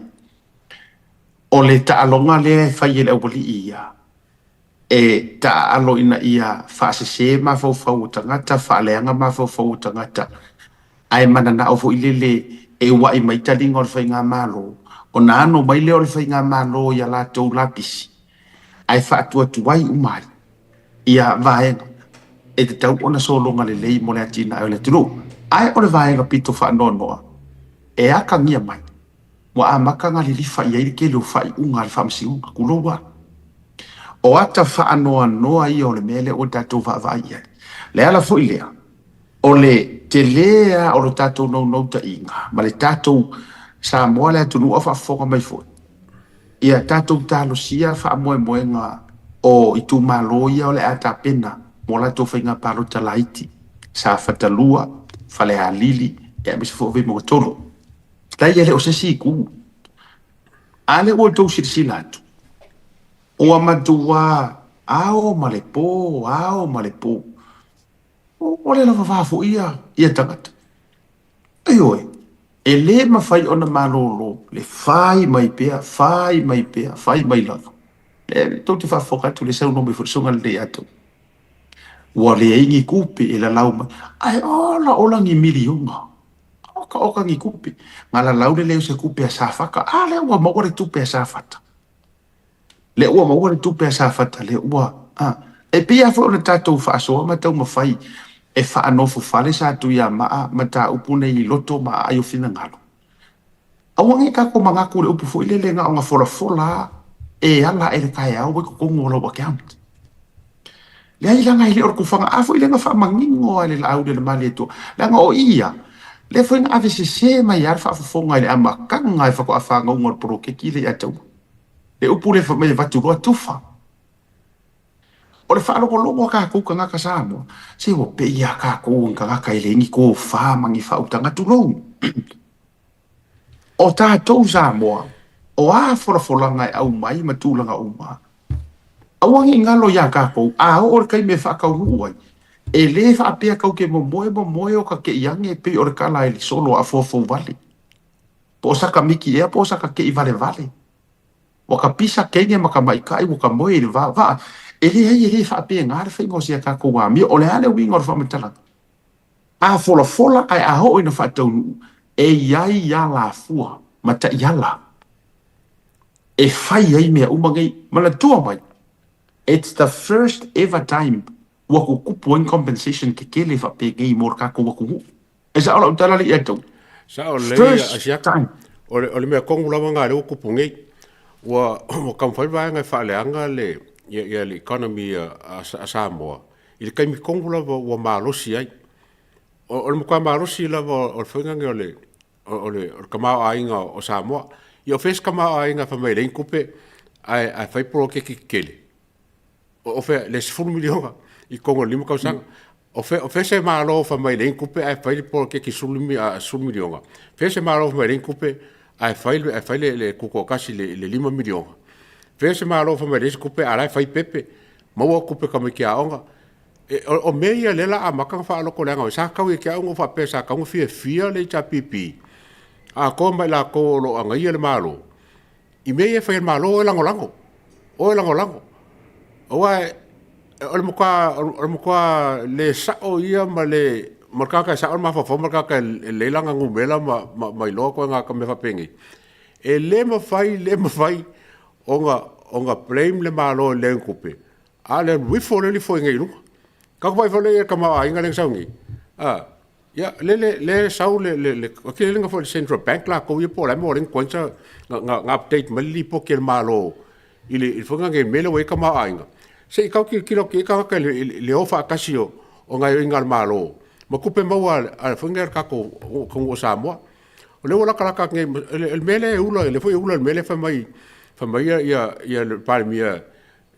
O le taaloga lea e fai e le aualii ia, e taaalo ina ia faasese mafaufau o tagata, faaleaga mafaufau o tagata, ae mananao foi lele e ua'i mai taliga o le faigamalo, ona ano mai lea o le faigamalo i a latou lapisi, ae faatuatuai uma ai ia vaega e tatau ona sologa lelei mo le atinae o le atunuu. Ae o le vaega pito faanoanoa e akagia mai, Ua amata ona lilifa i ai le tele o faaiuga a le Faamasinoga, tulou lava. O ata faanoanoa ia o le mea lea ua tatou vaavaai i ai. Le ala foi lea, o le tele lava o le tatou naunautaiga ma le tatou Samoa le atunuu a o faafofoga mai foi, ia tatou talosia faamoemoega o itumalo ia o le a tapena mo latou faiga palota laiti, Safata 2, Falealili, aemaise foi o Vaimauga 3. Leai e le o se isi itu. A lea ua outou silasila atu, ua matua ao ma le po, ao ma le po. Ua le lavava foi ia, ia tagata. Ioe, e le mafai ona malolo le fai mai pea, fai mai pea, fai mai lava. Lea tou te faafofoga atu le saunoa mai foi le susuga lelei ia outou. Ua leai ni tupe e lalau mai, ae ola ola ni miliona. Oka oka ni tupe. Nga lalau le leo se tupe a Safata. A lea ua maua le tupe a Safata. Lea ua maua le tupe a Safata, lea ua, a. E pei lava foi ona tatou faasoa ma taumafai e faanofofale Satuiamaa mataupu nei i loto ma aai o finagalo. Aua ne i tatou manatu i le upu foi lele na ona folafola lava e ala ae i le taeao ua i totonu o lau account. Leai leaga e le o le tufaga. A foi lea na faamanino lava e le Laauli a le Malietoa, leaga o ia lea foi na avesese mai lava le faafofoga i le amataga e faatoa fanauga o le poloketi lea ia te au. Le upu lea fai mai e avatu loa tufa. O le faalogologo a tatou tagata Samoa, se ua pei lava tatou o ni tagata e leai ni tofa ma ni faautaga, tulou. O tatou Samoa, o a folafolaga e aumai ma tulaga uma, aua ne i galo iā tatou, a oo le taimi e faataunuu ai, e le faapea tou te momoe momoe o ta tei ane e pei o le tala e solo a afoafouvale, po o saka miki ea po o saka tei valevale. Ua ka pisa kene ma ka maikaʻi, ua ka moe i le vaa vaa. E leai, e le faapena le faiga o si a tatou amio. O le a le uiga o le faamatalaga? A folafola ae a oo ina faataunuu, e i ai alafua ma taiala e fai ai mea uma nei. Manatua mai, it's the first ever time ua tutupu ai ni compensation tetele faapenei mo le tatou atunuu. E sao lau tala le ia outou. Sao lelei Asiata. O le, o le mea tonu lava lena lea ua tupu nei. Ua, ua taumafai le vaega e faaleaga le, ia, ia le economy a, a, a Samoa i le taimi tonu lava ua malosi ai. O, o le matua malosi lava o le faiga lenei o le, o, o le, o le tamaoaiga o Samoa. Ia o fea se tamaoaiga e fai mai e leai ni tupe ae, ae fai poloketi tetele. O, o fea, le 10 miliona i totonu o le 5 tausaga. O fea, o fea se Malo fai mai e leai ni tupe ae fai le poloketi 10 miliona? Fea se Malo fai mai e leai ni tupe ae fai le, ae fai le, le tutoatasi i le, le 5 miliona? Fea se Malo fai mai e leai se tupe a o la e fai pepe, maua tupe a tamaiti aoga? E, o, o mea ia lea la amata ona faaaloto leaga sa tau ia te au na ou faapea sa tatau ona fiafia le HRPP atoa ma i latou o lo o agaia le Malo i mea ia e fai e le Malo, o e lagolago, o e lagolago. Aua o le matua, o le matua le sao ia ma le ma le tagata e sao le mafaufau ma le tagata e lelei lana numera ma, ma, ma iloa ituaiga mea faapenei. E le mafai, le mafai ona, ona blame le Malo i le leai o ni tupe, a o le alu ifo lea e alu ifo ai nei i luga. Tatou vaai foi lea i le tamaoaiga lea na sau nei, a, ia, lea, lea e sau le, le, le, le foi le Central Bank latou ia po o le a le mea ua ala ai ona tuai ona update mai le lipoti a le Malo i le foi lea mea lea ua i ai le tamaoaiga. Se i tau tilotilo atu i ai tagata i le o faatasi o gaoioiga a le Malo ma tupe maua a le foi lea a le tatou atunuu o Samoa. O lea ua latalata atu nei, o le mea lea e ula, o lea foi e ula i le mea lea fai mai le Palemia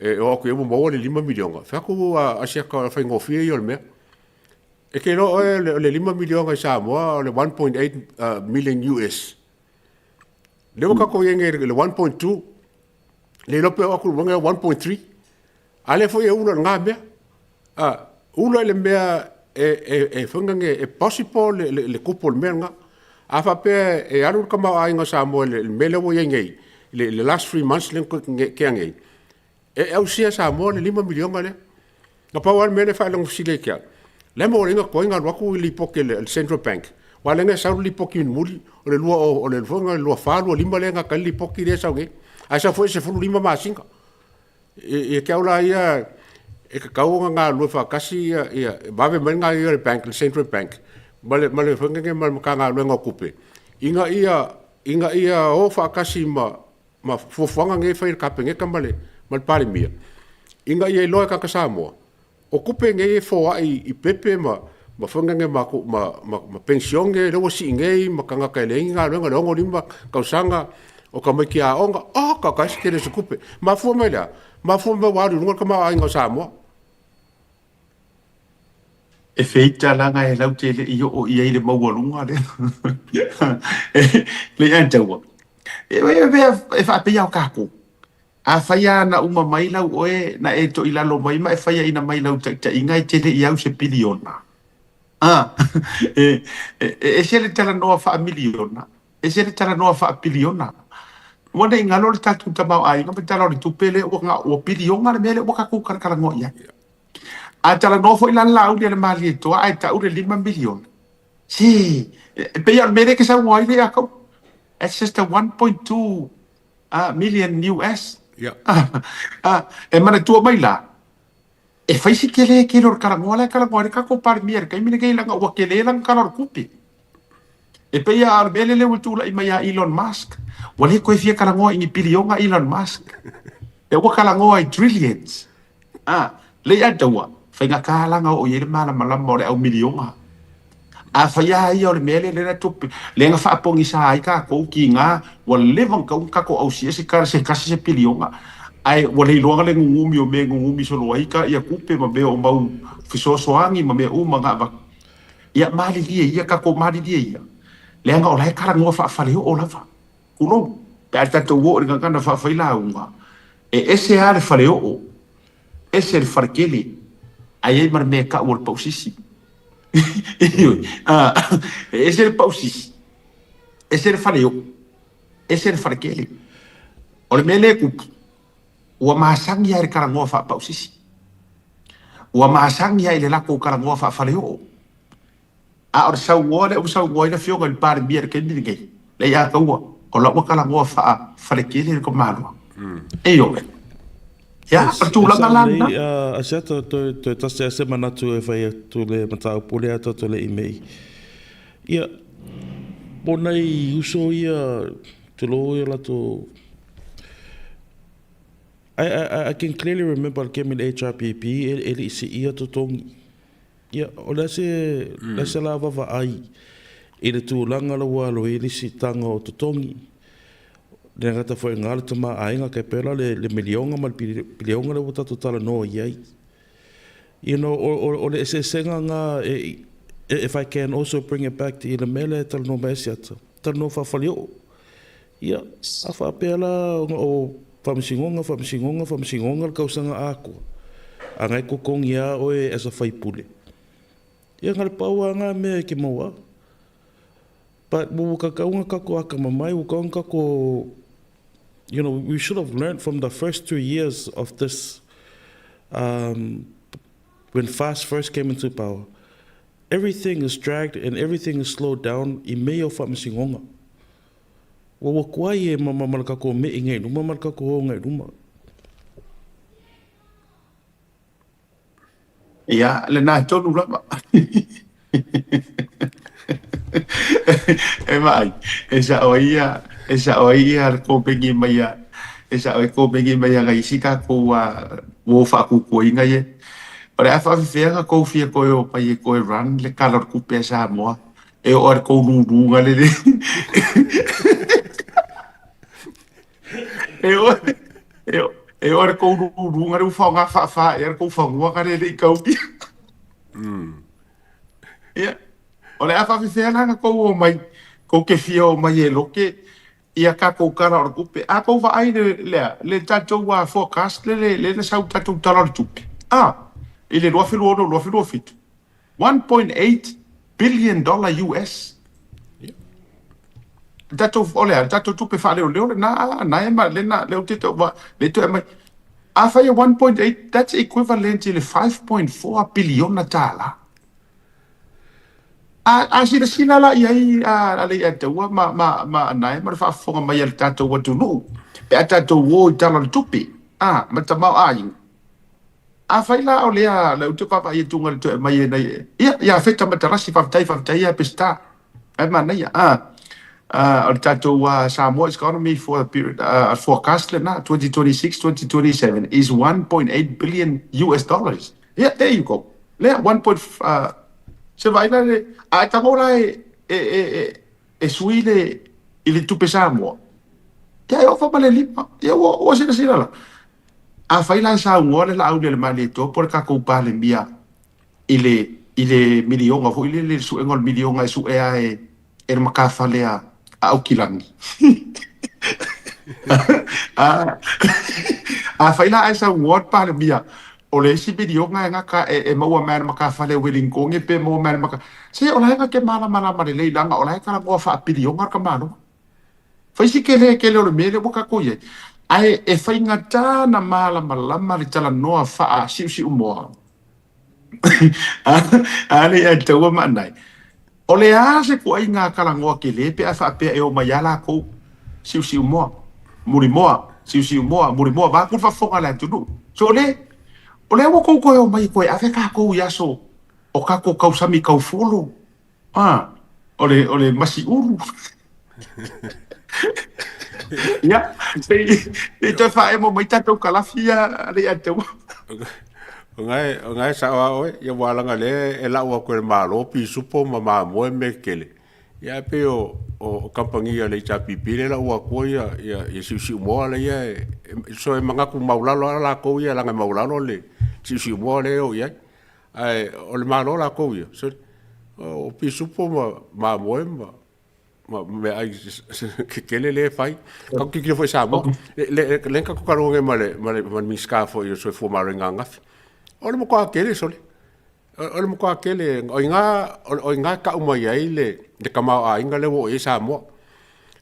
e o atu i ai ua maua le $5 miliona. Fai atu Asiata o le faigofie ia o le mea. E te iloa oe o le $5 miliona i Samoa o le 1.8 million US. Lea ua tatou i ai nei i le 1.2, le iloa pe oo atu i le 1.3. A lea foi e ula i lena mea. A, ula i le mea e foi lea e possible le tupu o le mea lena. A faapea e alu le tamaoaiga o Samoa i le mea lea ua i ai nei, le last 3 months lea na tea nei, e ausia e Samoa le $5 miliona lea. Na pau lava le mea lea e faailoga fesili ai te au, le a mea ua ala ai ona tuai ona alu atu le lipoti a le Central Bank, aua o lea na sau le lipoti mulimuli, o le 20, o le foi lea 24, 25 lea e gata ai le lipoti lea e sau nei, ae sau foi e 15 masina. Ia te au la ia, e tatau ona galulue faatasi ia, vave mai le gaoioiga a le bank, le Central Bank ma le foi lea ma le Matagaluega o Tupe, ina ia o faatasi ma fuafuaga nei e fai e le Kapeneta ma le Palemia, ina ia iloa e tagata Samoa, o tupe nei e foai i pepe ma foi nei ma penisione lea ua sii nei ma tagata e leai ni galuega, le 65 tausaga, o tamaiti aoga, oka oka e ese tele o se tupe. Mafua mai le a? Mafua mai ua alu i luga le tamaoaiga o Samoa. E feita laga e lau te le i oo i ai le maualuga lea. Le ia taua. E e faapea o kākou. A fai lava na uma mai lau oe na e toilalo mai ma e faiaina mai lau taitaiga e te le i au se piliona. A, e, e, ese le talanoa faamiliona, ese le talanoa faapiliona. Ua ne i galo le tatou tamaoaiga ma le tala o le tupe lea ua, ua piliona le mea lea ua tatou talatalanoa i ai. A talanoa foi la le Laauli a le Malietoa ae tau le $5 miliona, se, e pei lava o le mea lea e te saunoa ai lea Kau. That's just a 1.2 million US. E manatua mai la, e fai si tele tele o le talanoa la e talanoa ai le tatou Palemia i le taimi lenei leaga ua tele lana tala o le tupe. E pei lava o le mea lea ua tulai mai ia Elon Musk, ua le toe fia talanoa i ni piliona Elon Musk. Lea ua talanoa i trillions. A, lea ia taua, faigata la na oo i ai le malamalama o le au miliona. A fai lava ia o le mea lea lea na tupe, lea na faapogisa ai tatou tiga, ua leva ona tatau ona tatou ausia se se tasi se piliona, ae ua le iloaga le nunumi o mea e nunumi solo ai ta ia tupe ma mea o mau fesoasoani ma mea uma na avatu. Ia malilie ia, tatou malilie ia, leaga o la e talanoa faafaleoo lava. Tulou, pe a tatou oo i le gagana faafailauga, e ese lava le faleoo, ese le faletele, ae i ai ma le mea e tau o le pausisi. Ioe, e ese le pausisi, ese le faleoo, ese le faletele. O le mea lea e tupu, ua masani lava i le talanoa faapausisi. Ua masani lava i le latou talanoa faafaleoo. A o le saunoa lea ua saunoa ai le Afioga i le Palemia i le taimi lenei, lea ia taua, o la ua talanoa faa-faletele le tamaloa. Ioe. Ia, o le tulaga la lena. Asiata, toe tasi lava se manatu e fai atu le mataupu lea tatou le i mei. Ia, po nai uso ia, tulou ia latou, I can clearly remember le kemi le HRPP e le i siia totogi. Ia, o le a se, le a se la vaavaai i le tulaga la ua alo ai le siitaga o totogi, le gata foi i le tamaoaiga, tai pei la le miliona ma le piliona lea ua tatou talanoa i ai. You know, o, o, o le eseesega nga e, if I can also bring it back to i le mea lea e talanoa mai ai Siata, talanoa faafaleoo. Ia, a faapea la ona o Faamasinoga, Faamasinoga, Faamasinoga le tausaga atoa, a na e totogi lava oe as a faipule. Ia, na o le pau lava na mea e te maua au. But ua tatau ona tatou atamamai, ua tatau ona tatou, you know, we should have learnt from the first 2 years of this, when FAST first came into power. Everything is dragged and everything is slowed down i mea ia o faamasinoga. Ua ua tuai e ma, ma, ma le tatou me'i nei i luma ma le tatou o nei i luma. Ia, lena tonu lava. E vaai, e sa'o ai ia, e sa'o ai ia le komeni mai a, e sa'o ai komeni mai a isi tatou uo faakukuaina ia. O le a faafefea na kou fia toe o mai e toe run le Tala o le Tupe a Samoa e oo i le tou luluga le le e oo e oo e oo i le tou luluga le ua faaaoga faafā ea le tou fanua na le le i taulia. Ia, o le a faafefea la na tou o mai, tou te fia o mai e loke ia tatou Tala o le Tupe. A tou vaai le lea, le tatou forecast le le le na sau tatou Tala o le Tupe. I le 2026 2027. $1.8 billion US. Tatou o le a tatou tupe faaleoleo lena na e ma le na le o te tau le toe mai. A fai e 1.8, that's equivalent i le 5.4 piliona tala. A silasila la i ai a le ia taua ma ma ma nae ma le faafofoga mai a le tatou atunuu pe a tatou o i Tala o le Tupe ma tamaoaiga. A fai la o lea le ou te vaavaai atu le toe mai e nei ia ia feta matalasi faafetai faafetai ia Peseta ai manaia o le tatou Samoa economy for the period forecast lena 2026-2027 is 1.8 billion US dollars. Yeah, there you go. Lea 1. Se vaai la le a e tago la e e e e e sui le i le tupe Samoa. Ia e ofa ma le lima. Ia ua ua silasila la. A fai la e saunoa le laau le Malietoa po o le tatou Palemia i le miliona foi le le suega o le miliona e suea e e le matafale a Aukilani. A fai la ae saunoa le Palemia o le isi miliona e gata e, e maua mai le matafale Wellington pe maua mai le mata. Se o la e te malamalama lelei leaga o la e talanoa faapiliona le tamaloa. Fai si kele kele o le mea lea ua tatou i ai. Ae e faigata na malamalama le talanoa faasiusiu moa. A le ia taua maanai. O le a se kuaiga talanoa kele pe a faapea e o mai a lakou siusiu moa. Muli moa, siusiu moa, muli moa, vaeatu le faafofoga a le atunuu. So o lea ua tou toe o mai toe ave tatou i aso o tatou tausami taufolo. O le masi ulu. Ia, sei toe faaemo mai tatou kalafi ia le ia taua. O ngai sao a oe, ia ua alaga le e lau atu e le Malo pisupo ma mamoe me kele. Ia e pei o kamupani a le HRPP le lau atua ia ia ia siusiu moa le ia e, so e manatu maulalo a lakou ia laga e maulalo le siusiu moa le o i ai. Ae o le Malo lakou ia. So, o pisupo ma mamoe ma mea ai kekele le fai. Ka kikilo foi Samoa. Le le ka kukaroge ma le Minisita foi o Soifua Maloloina ananafi. O le matua kele sole. O le matua kele o iga kau mai ai le tamaoaiga le ua oo i ai Samoa.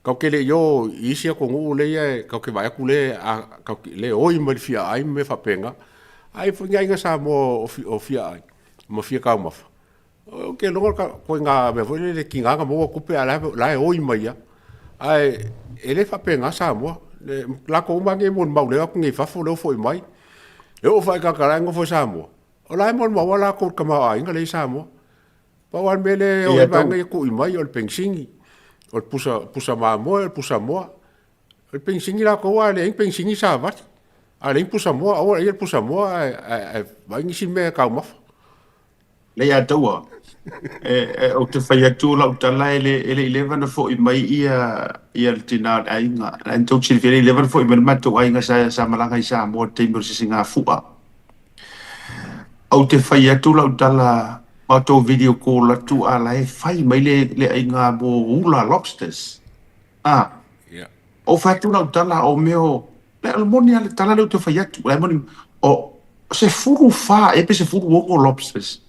Kau ke le i o i isi atunuu le ia kau ke vaai atu le a kau ke le oi mai le fiaai ma mea faapena. Ai foi ni aiga Samoa o fiaai ma fia taumafa. O ke logo ka koiga mea foi lele tiga na maua tupe a la e oi mai ia. Ae e le faapena Samoa. Le latou uma nei molimau lea atu nei fafo lea ua foi mai. E oo foi i tagata la e nofo i Samoa. O la e molimau lakou i le tamaoaiga lea i Samoa. Pau lava le mea lea e o ai vaega ia tuu mai o le penisini, o le pusa, pusa mamoe, o le pusa moa. O le penisini latou a leai ni penisini savali. A leai ni pusa moa, aua le aia le pusa moa ae vaai nisi mea e taumafa. Le ia taua. E ou te fai atu lau tala e le i leva na foi mai ia ia le tina o le aiga. Na tou silafia le i leva na foi mai le matou aiga sa malaga i Samoa i le taimi o le sisigafua. Ou te fai atu lau tala matou video call atu a la e fai mai le le aiga mo ula lobsters. A Ia. Ou fai atu lau tala o mea o le o le moni a le tala lea ou te fai atu la e moni o 14 ea pe 16 lobsters.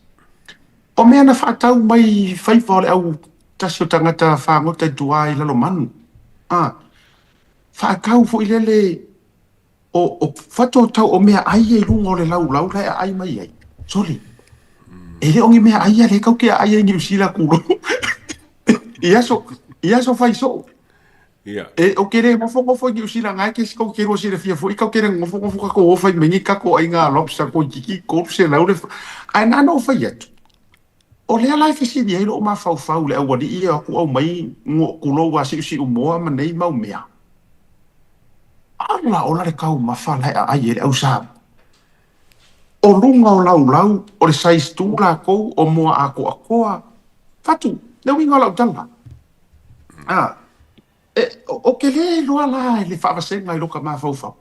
O mea na faatau mai faiva o le au tasi o tagata fagota i tua i Lalomanu. A faatau foi lele O, o faatoatau o meaai ia i luga o le laulau la e aai mai ai. Sole, e le o ni meaai ia lea tatou te aai ai i Niu Sila tulou. I aso, i aso fai soo. Ia. E, ou te le nofonofo i Niu Sila na e te kou te lua silafia foi tatou te le nofonofo tatou o fai mai nei tatou aiga lobster toeitiiti 300 le Ae na ona ou fai atu, o lea la e fesili ai lou mafaufau i le aualii ia o atu aumai tulou a siusiumoa ma nei mau mea. Ala ola le taumafa la e aai ai le au Samoa. O luga o laulau, o le size tu latou, o moa atoatoa. Fatu, le uiga o lau tala. A, e, o ke le iloa la le faavasega i lota mafaufau.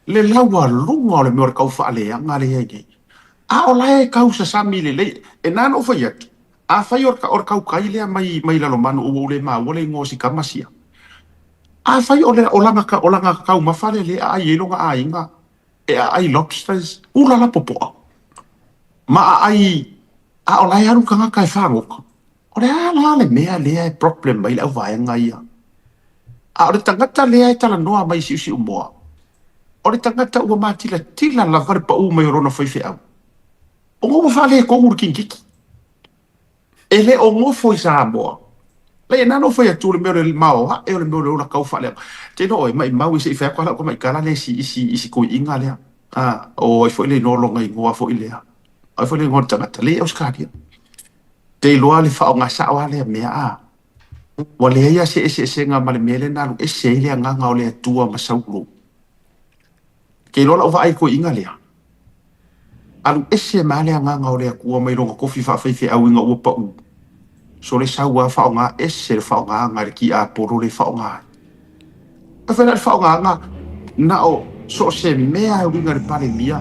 Le laualuga o le mea o le tau faaleaga lea i ai nei. A o la e tau sasami lelei. E na ona ou fai atu, afai o le tautai lea mai, mai Lalomanu ua ou le maua le igoa o si tama sia. Afai o le o lana o lana taumafa lea lea e aai ai lona aiga, e aai lobsters, ula la popoa. Ma aai, a o la e alu tagata e fagota. O le a la le mea lea e problem ai le auvaega ia? A o le tagata lea e talanoa mai i siusiumoa, o le tagata ua matilatila lava le pau mai o lona faifeau, ona ua faaletonu le kinikiki. E le o nofo i Samoa. Leai, na ona ou fai atu o le mea o le maoae o le mea o le ola tau faaleaga. Te iloa oe, maimau e se i fai atu lava lau tamaitala lea i si i si toeaina lea. A, o ai foi le igoa o lona igoa foi lea. O ai foi le igoa o le tagata lea i Ausetalia. Te iloa le faaaoga sao lava lea mea, a. Ua leai lava se eseesega ma le mea lea na alu ese ai le agaga o le Atua ma Saulo. Ke iloa lau vaai i le toeaina lea, alu ese mai lava le agaga o le Atua mai lona tofi faafaifeau ina ua pau. Sole sau lava faaaoga ese le faaaogaga i le tiapolo lea e faaaoga ai. E fai la le faaaogaga na o so o se mea e uiga i le Palemia,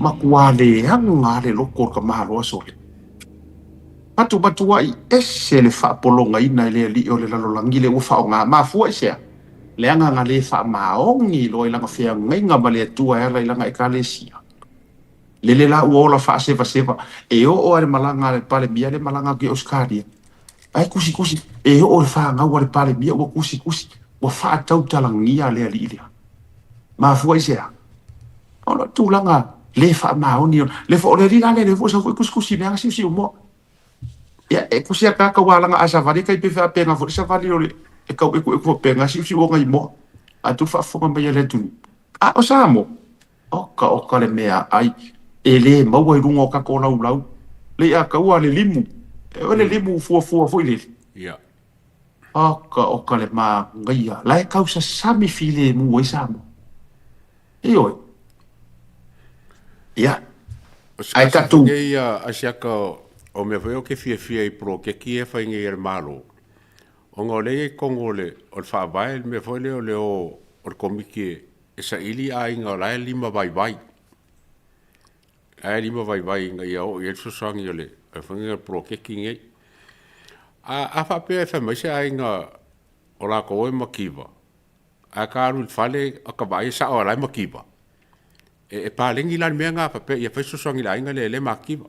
matua leaga lava le loto o le tamaloa sole. Matumatuai ese le faapologaina e le alii o le lalolagi lea ua faaaoga. Mafua i sea? Le agaga le faamaoni loa i lana feagaiga ma le Atua e ala i lana Ekalesia. Lele la ua ola faasevaseva, e oo lava i le malaga a le Palemia lea e malaga atu i Ausetalia. Ae tusitusi, e oo i le fanau a le Palemia ua tusitusi, ua faatautalagia le alii lea. Mafua i sea? Ona o le tulaga le faamaoni, le o le alii la lea, lea foi ua sau foi tusitusi i mea na siusiumoa. Ia, e tusi a tagata ua alaga a savali e tai pei faapena foi le savali o le e tau ekueku faapena siusiu ona imoa. A tu le faafofoga mai a le atunuu. A o Samoa, oka oka le meaai e le maua i luga o tatou laulau. Lei a taua le limu, e o le limu fuafua foi lele. Ia. Oka oka le manaia, la e tau sasami filemu ai Samoa. Ioe. Ia. O se Ae kasi foi tatou. nei a Asiata o mea foi ou te fiafia i poloketi ia e fai nei e le Malo, ona o lea e i ai i totonu o le o le Faavae le mea foi lea o le o o le Komiti e saili aiga o la e lima vaivai. La e lima vaivai ina ia oo i ai le fesoasoani o le o le faiga o le poloketi nei. A a faapea e fai mai se aiga o latou e mativa, Ae ka alu i le fale a ka vaai e sao a la e mativa. E, e paleni la le mea na faapea ia fai fesoasoani i le aiga lea e le mativa.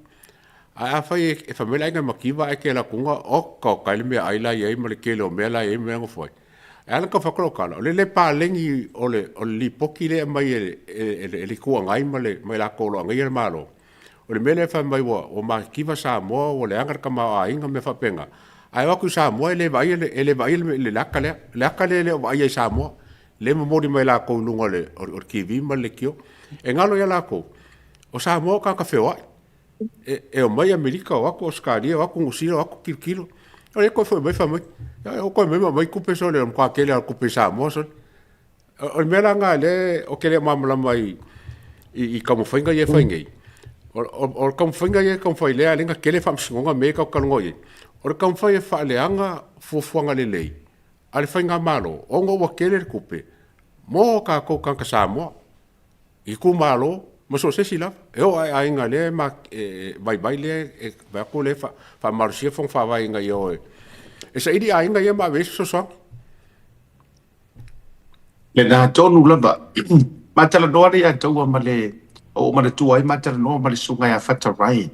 Ae afai e, e fai mai le aiga e mativa ae te alu atu uga, oka oka ai le meaai la e i ai ma le tele o mea la e i ai ma mea na fai. E ala ona tau fai atu lau tala, o le le paleni o le, o le lipoti lea e aumai e, e, e, e le Itu Agai ma, le, ma i latou o lo o agaia le Malo. O le mea lea e fai mai ua, ua mativa Samoa, ua leaga le tamaoaiga ma mea faapena, ae o atu i Samoa e le vaaia le, e le vaaia le, le ata lea. Le ata lea e le o vaaia i Samoa, lea e momoli mai e latou i luga o le, o le TV ma le leitio. E galo ia latou, o Samoa o tagata feoai. E, e omai Amerika, o atu Ausetalia, o atu Niu Sila, o atu tilotilo. O lea toe foi mai fai mai, o toe mai ma aumai tupe sole, o le matua tele lava o tupe i Samoa sole. O le mea la lena lea ou te le o malamalama i i taumafaiga ia e fai nei. O le taumafaiga ia e taumafai lea lea na tele faamasinoga mea ia tatou te talanoa i ai. O le taumafai e faaleaga fuafuaga lelei a le faigamalo ona ua tele le tupe mo tatou tagata Samoa, itumalo ma. Ma so o se isi lava. E oo lava i aiga lea e ma, e vaivai lea e vaai atu lea e faamalosia fono faavae ina ia o e saili aiga ia ma ave i ai se fesoasoani. Lena tonu lava. Ma talanoa le ia taua ma le o manatua ai ma talanoa ma le susuga ia Fata Ryan.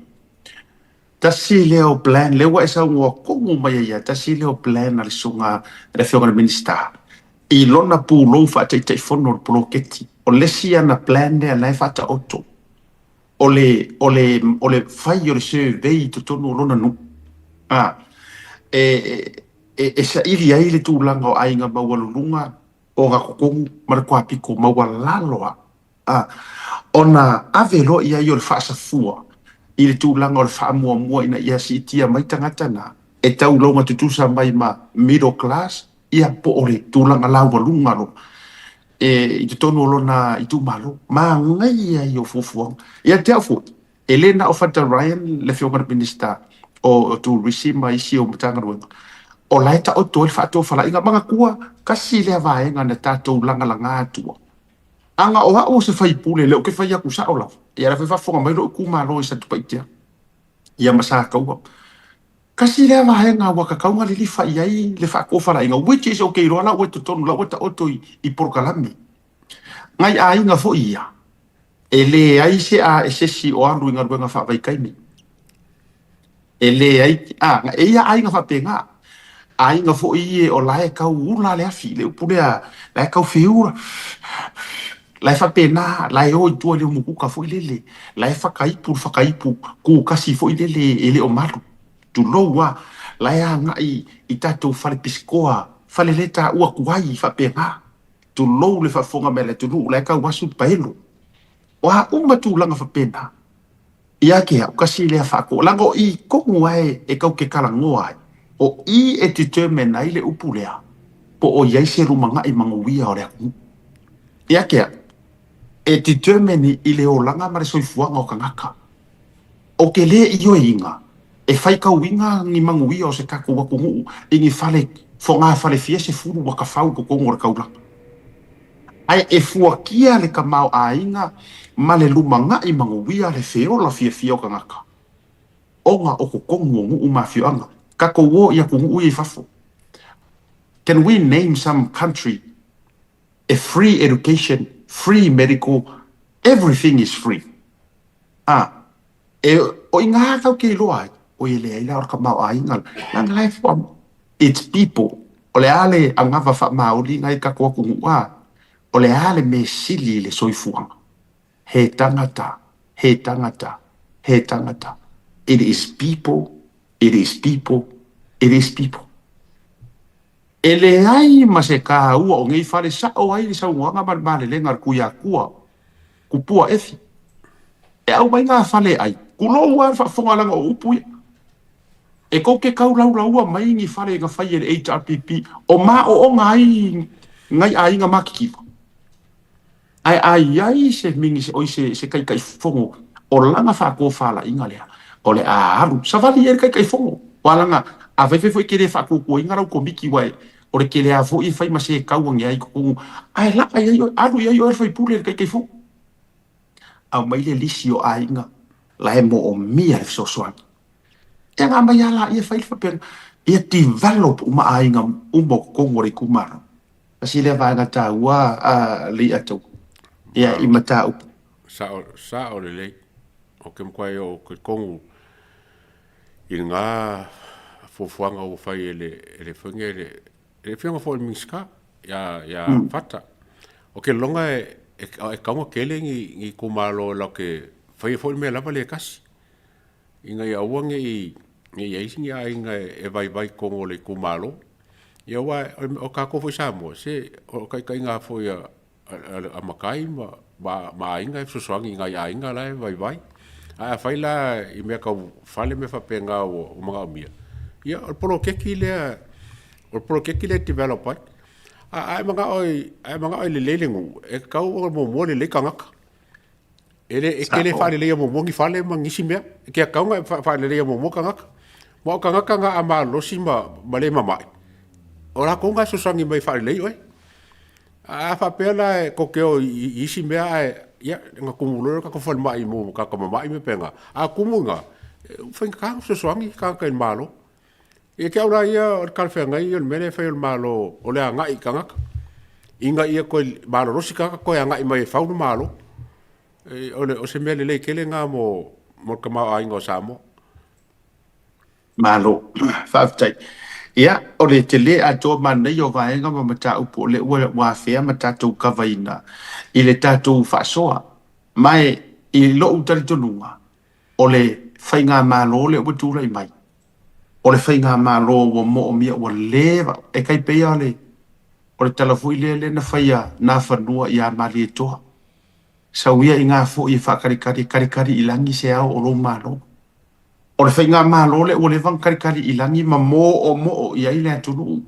Tasi lea o plan, lea ua e saunoa komu mai ai ia, tasi lea o plan a le susuga le afioga i le Minisita i lona pulou faataitaifono o le poloketi. O le isi ana plan lea la e faataoto, o le, o le, o le fai o le survey i totonu o lona nuu, a, e, e, e saili ai le tulaga o aiga maualuluga, ogatotonu ma le toapito maualalo lava, a, ona ave loa i ai o le faasafua i le tulaga o le faamuamua ina ia siitia mai tagata na e taulauga tutusa mai ma middle class, ia po o le tulaga laualuga loa e i totonu o lona itumalo. Manaia ia o fuafuaga. Ia te au foi, E le na o Fata Ryan le Afioga i le Minisita o Turisi ma isi o Matagaluega, o la e taoto ai le faatofalaiga. Manatua, tasi lea vaega na tatou lagalaga atua. Ana o au o se faipule, lea ou te fai atu sao lava, ia la foi faafofoga mai lou itumalo i Satupaitea, ia ma Sataua. Tasi lea vaega ua tatau ona lilifa i ai le faatofalaiga, which is ou te iloa la ua i totonu, la ua taoto i polokalame. Ngai aiga foi ia, E leai se a e sesi o alu i galuega faavaitaimi. E leai, a, e ia aiga faapena. Aiga foi ie o la e tau ula le afi, le upu lea, la e tau feula, la e faapena, la e o i tua i le umukuka foi lele, la e whakaipu le whakaipu kūkasi foi lele e le o malu. Tulou a, la e agai i tatou fale pisikoa, fale le taua tuai faapena. Tulou le faafofoga mai a le atunuu, la e tau asu le paelo. O a uma tulaga faapena, ia te au, kasi lea faakoa. Leaga o i tonu lava e tau te talanoa ai, o i e determine ai le upu lea, po o i ai se lumanai manuia o le atunuu. Ia te au, e determine i le olaga ma le soifuaga o tagata. Ou te le ioeina e faitauina ni manuia o se tatou atunuu i ni fale fogafale fia sefulu ua tafau i totonu o le taulaga. Ae e fuatia le tamaoaiga ma le lumanai manuia le feola fiafia o tagata ona o totonu o nuu ma afioaga. Tatou o i atunuu ia i fafo. Can we name some country e free education, free medical, everything is free. A, e, o i ngā kau ke iloa ai, o e leai la o le tamaoaiga la, leaga la e fua, it's people. O le a le anava faamaoli ngai tatou atunuu a, o le a le mea sili i le soifuaga? He tangata, he tangata, he tangata. It is people, it is people, it is people. E leai ma se kāua o nei fale sa'o ai le saunoaga ma le malelega a le Tuiakua, Kupua Efi. E aumai ngā fale ai, kulou a le faafofoga leaga o upu ia. E kou te kaulaulaua mai ni fale na fai e le HRPP o maoonga ai ngai aiga makikiva. Ae a i ai se minisi, oi se, se Taitaifono o lana faatofalaiga lea, o le a alu savali i ai le Taitaifono. Aua leaga a faifai foi e te le faatuatuaina lau Komiti aua e, o le tele lava foi e fai ma se tau ane ai i totonu, ae laa i ai oe, alu i ai oe le faipule i le Taitaifono. Aumai le lisi o aiga la e moomia le fesoasoani. Ia na aumai lava laia fai le faapena, ia develop uma aiga uma o totonu o le itumalo. Tasi lea vaega taua a le i'a tou. Ia i mataupu. Sao, sao lelei. O ke makuai o ke kongu i ngā fuafuaga ua fai e le, e le whainga e le, e le whionga fo le Minisita, ia, ia Fata. O ke longa e, e, e kaunga kele ngi, ngi kumalo lau ke whaia fo le mea lava le kasi. Ina ia aua ne i, ne i ai se ni aiga e vaivai i totonu o le itumalo. Ia aua o tatou foi Samoa, se o taitaiga foi a, a, a matai ma, ma, ma aiga e fesoasoani i nai aiga la e vaivai. Ae afai la i mea tau fale ma mea faapena ua, ua manaomia, ia o le poloketi lea, o le poloketi lea e develop ai. A, a e manao i, a e manao e lelei le nuu, e tatau ona muamua lelei tagata. E le, e te le faaleleia muamua ni fale ma nisi mea. E ke tatau ona faaleleia muamua tagata. Ma o tagata na a malosi ma, ma le mama'i, o latou na e fesoasoani mai e faalelei oe. A faapea la e tou te o i, i isi mea ae, Ia, na tumu loa le tatou falemai mo tagata mamai ma mea faapena, a tumu i ina, ua faigata ona fesoasoani tagata i le Malo. Ia te au la ia, o le talafeagai ia o le mea lea e fai e le Malo o le agai i tagata, ina ia toe malolosi tagata toe agai mai e fau le Malo. O se mea lelei tele lena mo le tamaoaiga o Samoa. Malo. Faafetai. Ia, o le tele atoa manaia o vaega ma mataupu o lea ua afea ma tatou kavaina i le tatou faasoa. Ma i lou talitonuga, o le faigamalo lea ua tulai mai, o le faigamalo ua moomia ua leva, e tai pei lava o le tala foi lea lea na faia Nafanua ia Malietoa, sau ia i Gafo'i e faakalikali, e kalikali i lagi se ao o lou Malo. O le faigamalo lea ua leva ona kalikali i lagi ma moomoo i ai le atunuu.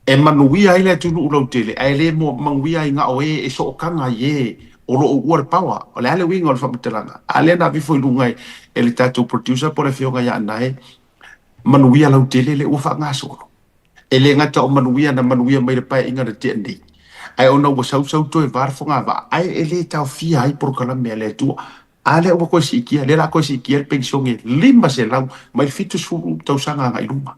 E manuia ai le atunuu lautele, ae le manuia ai na o e e sootaga i e o lo o uua le power. O le a le uiga o le faamatalaga? A lea na ave ifo i luga e le tatou producer po o le afioga ia Anae, manuia lautele lea ua faagasolo. E le gata o manuia na manuia mai le paeaiga na tea nei, ae ona ua sausau toe va le fogavaa, ae e le taofia ai polokalame a le Atua. A lea ua toe siitia, lea o le a toe siitia le penisione 500 mai le 70 tausaga agai i luga.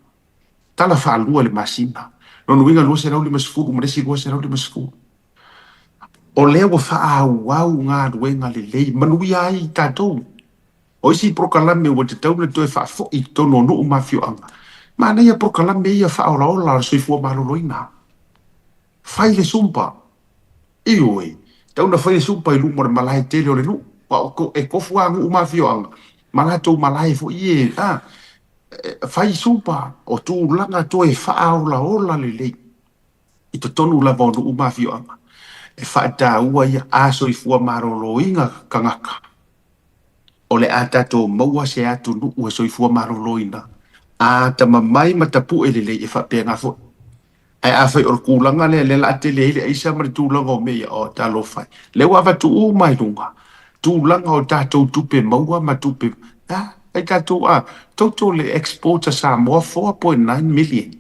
Tala faalua i le masina. Lona uiga 250 ma le isi 250. O lea ua faaauau galuega lelei, manuia ai tatou. O isi polokalame ua tatau ona toe faafoi i totonu o nuu ma afioaga, manaia polokalame ia faaolaola o le soifua maloloina. Fai le Zumba. Ioe, tau na fai le Zumba i luma o le malae tele o le nuu, aua e tofu lava nuu ma afioaga ma latou malae foi ia, a, fai Zumba, o tulaga toe faaolaola lelei i totonu lava o nuu ma afioaga. E faataua ia, a soifua maloloina tagata, o le a tatou maua se atunuu e soifua maloloina, a atamamai ma tapue lelei e faapena foi. Ae afai o le tulaga lea, lea o le a tele ai le aisa ma le tulaga o mea ia, oh, talofa e. Lea ua avatu uma i luga tulaga o tatou tupe maua ma tupe, a, ai tatou, a, total le exports a Samoa 4.9 million.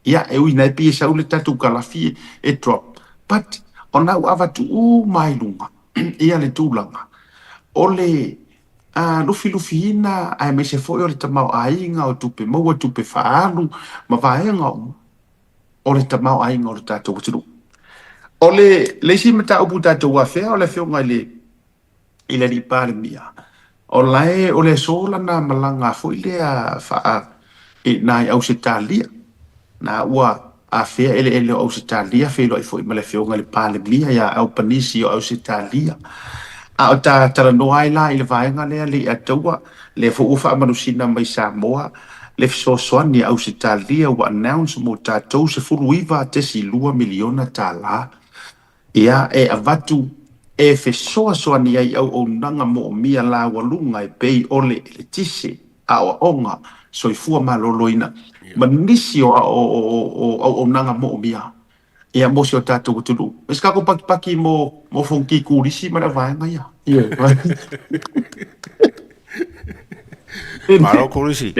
Ia, e ui na e pei e sau le tatou kalafi e drop, but ona ua avatu uma i luga ia le tulaga o le lufilufiina aemaise foi o le tamaoaiga o tupe maua, tupe faaalu ma vaega uma o le tamaoaiga o le tatou atunuu. O le isi mataupu tatou afea o le afioga i le i le alii Palemia, o la e, o le aso lana malaga foi lea faa i ina i Ausetalia, na ua afea eleele o Ausetalia, feiloai foi ma le afioga i le Palemia ia Albanese o Ausetalia. A o ta talanoa ai la i le vaega lea le Ataua, lea foi ua faamanusina mai Samoa le fesoasoani a Ausetalia ua announce mo tatou $19.2 miliona. Ia, e avatu e fesoasoani ai auaunaga moomia laualuga e pei o le eletise, aoaoga, soifua maloloina, ma nisi o auaunaga moomia, ia, mo si o tatou atunuu. E se tatou patipati mo Fonoti Kulisi ma le auvaega ia. Malo Kulisi.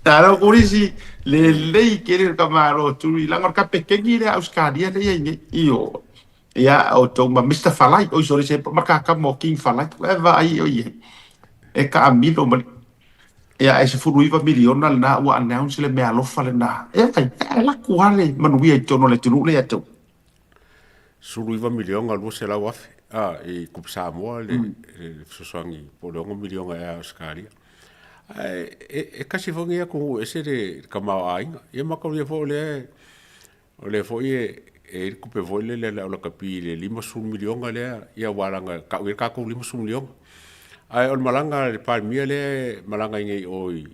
Malo Kulisi, lelei tele le tamaloa tului, leaga o le kapeteni lea a Ausetalia lea e i ai nei. Ioe. Ia, o outou ma Mister Falai, oi sole se ma kakama o King Falai, e vaai oi e, e taamilo ma le, ia, e 19 miliona lena ua announce le meaalofa lena. E ai, e alu atu lava le manuia i totonu o le atunuu lea ia te au. 19 miliona 200 afe a i tupe Samoa le le fesoasoani po o le 6 miliona ea Ausetalia. Ae e tasi foi lenei atunuu e ese le tamaoaiga. Ia mataulia foi o lea o lea foi e i ai le tupe foi lele a le au lakapi i le 50 miliona lea, ia aua leaga e tau i ai le tatou 50 miliona. Ae o le malaga a le Palemia lea e malaga ai nei i o i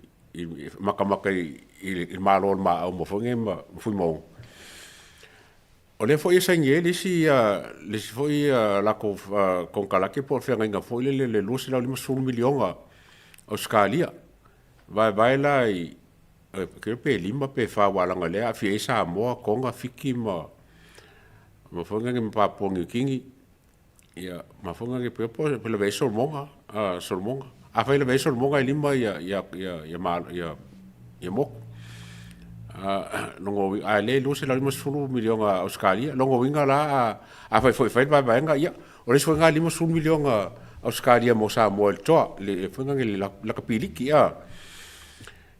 matamata i le Malo o le Maau foi nei ma Fuimaono. O lea foi e saini ai le isi, le isi foi latou konekarate po o le feagaiga foi lele le $250 miliona Ausetalia. Vaevae la i, ou te iloa pe 5 pe 4 aua leaga o lea e aafia ai Samoa, Toga, Fiti ma foi nai ma Papua Niu Kini. Ia, ma foi nai pe po pe lavea ai Solomona, Solomona. Afai e lavea ai Solomona e 5 ia motu. Lona uiga, a lea e $250 miliona Ausetalia. Lona uiga la, afai foi e fai le vaevaega, ia, o le isi foi lena $50 miliona Ausetalia mo Samoa i le toa, le foi lena le lakapiliki.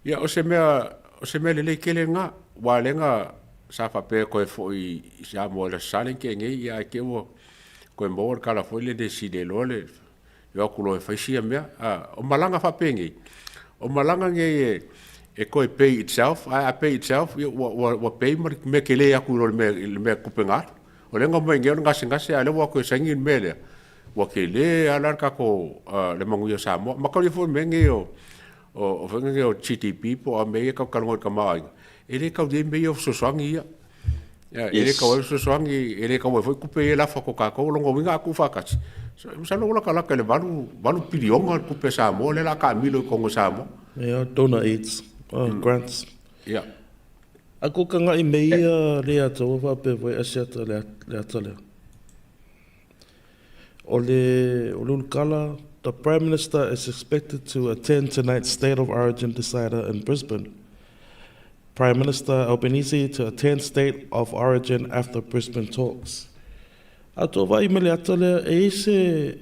Ia, o se mea, o se mea lelei tele lena, aua o lea na, sa faapea e toe foi i Samoa i le Aso Sa lea na tea nei, ae te i ua toe maua le tala foi lele e sili ai loa le o atu loa e fai sia mea. O malaga faapenei, o malaga nei e toe pay itself, ae a pay itself, ia ua pay ma le mea tele atu i lo le mea tupe na alu. O lea na omai nei o le gasegase, a o lea ua o atu e saini le mea lea, ua tele lava la le tatou, le manuia o Samoa. Mataulia foi le mea lenei o faiga nei o GDP po o a mea ia tatou te talanoa i le tamaoaiga, e le tau i ai mea ia o fesoasoani ia. E le tau ai fesoasoani, e le tau ai foi tupe ia e lafo atu e tatou. O lona uiga a tuufaatasi, masalo ua latalata i le 8 piliona le tupe a Samoa lea o le a taamilo i totonu o Samoa. Ia, donor aids, grants. Ia. A ko ka ngaʻi me ia le ata ua faapea foi Asiata le ata lea. O le o le ulukala, the Prime Minister is expected to attend tonight's State of Origin decider in Brisbane. Prime Minister Albanese to attend State of Origin after Brisbane talks. A tua vaai me le ata lea, e i se,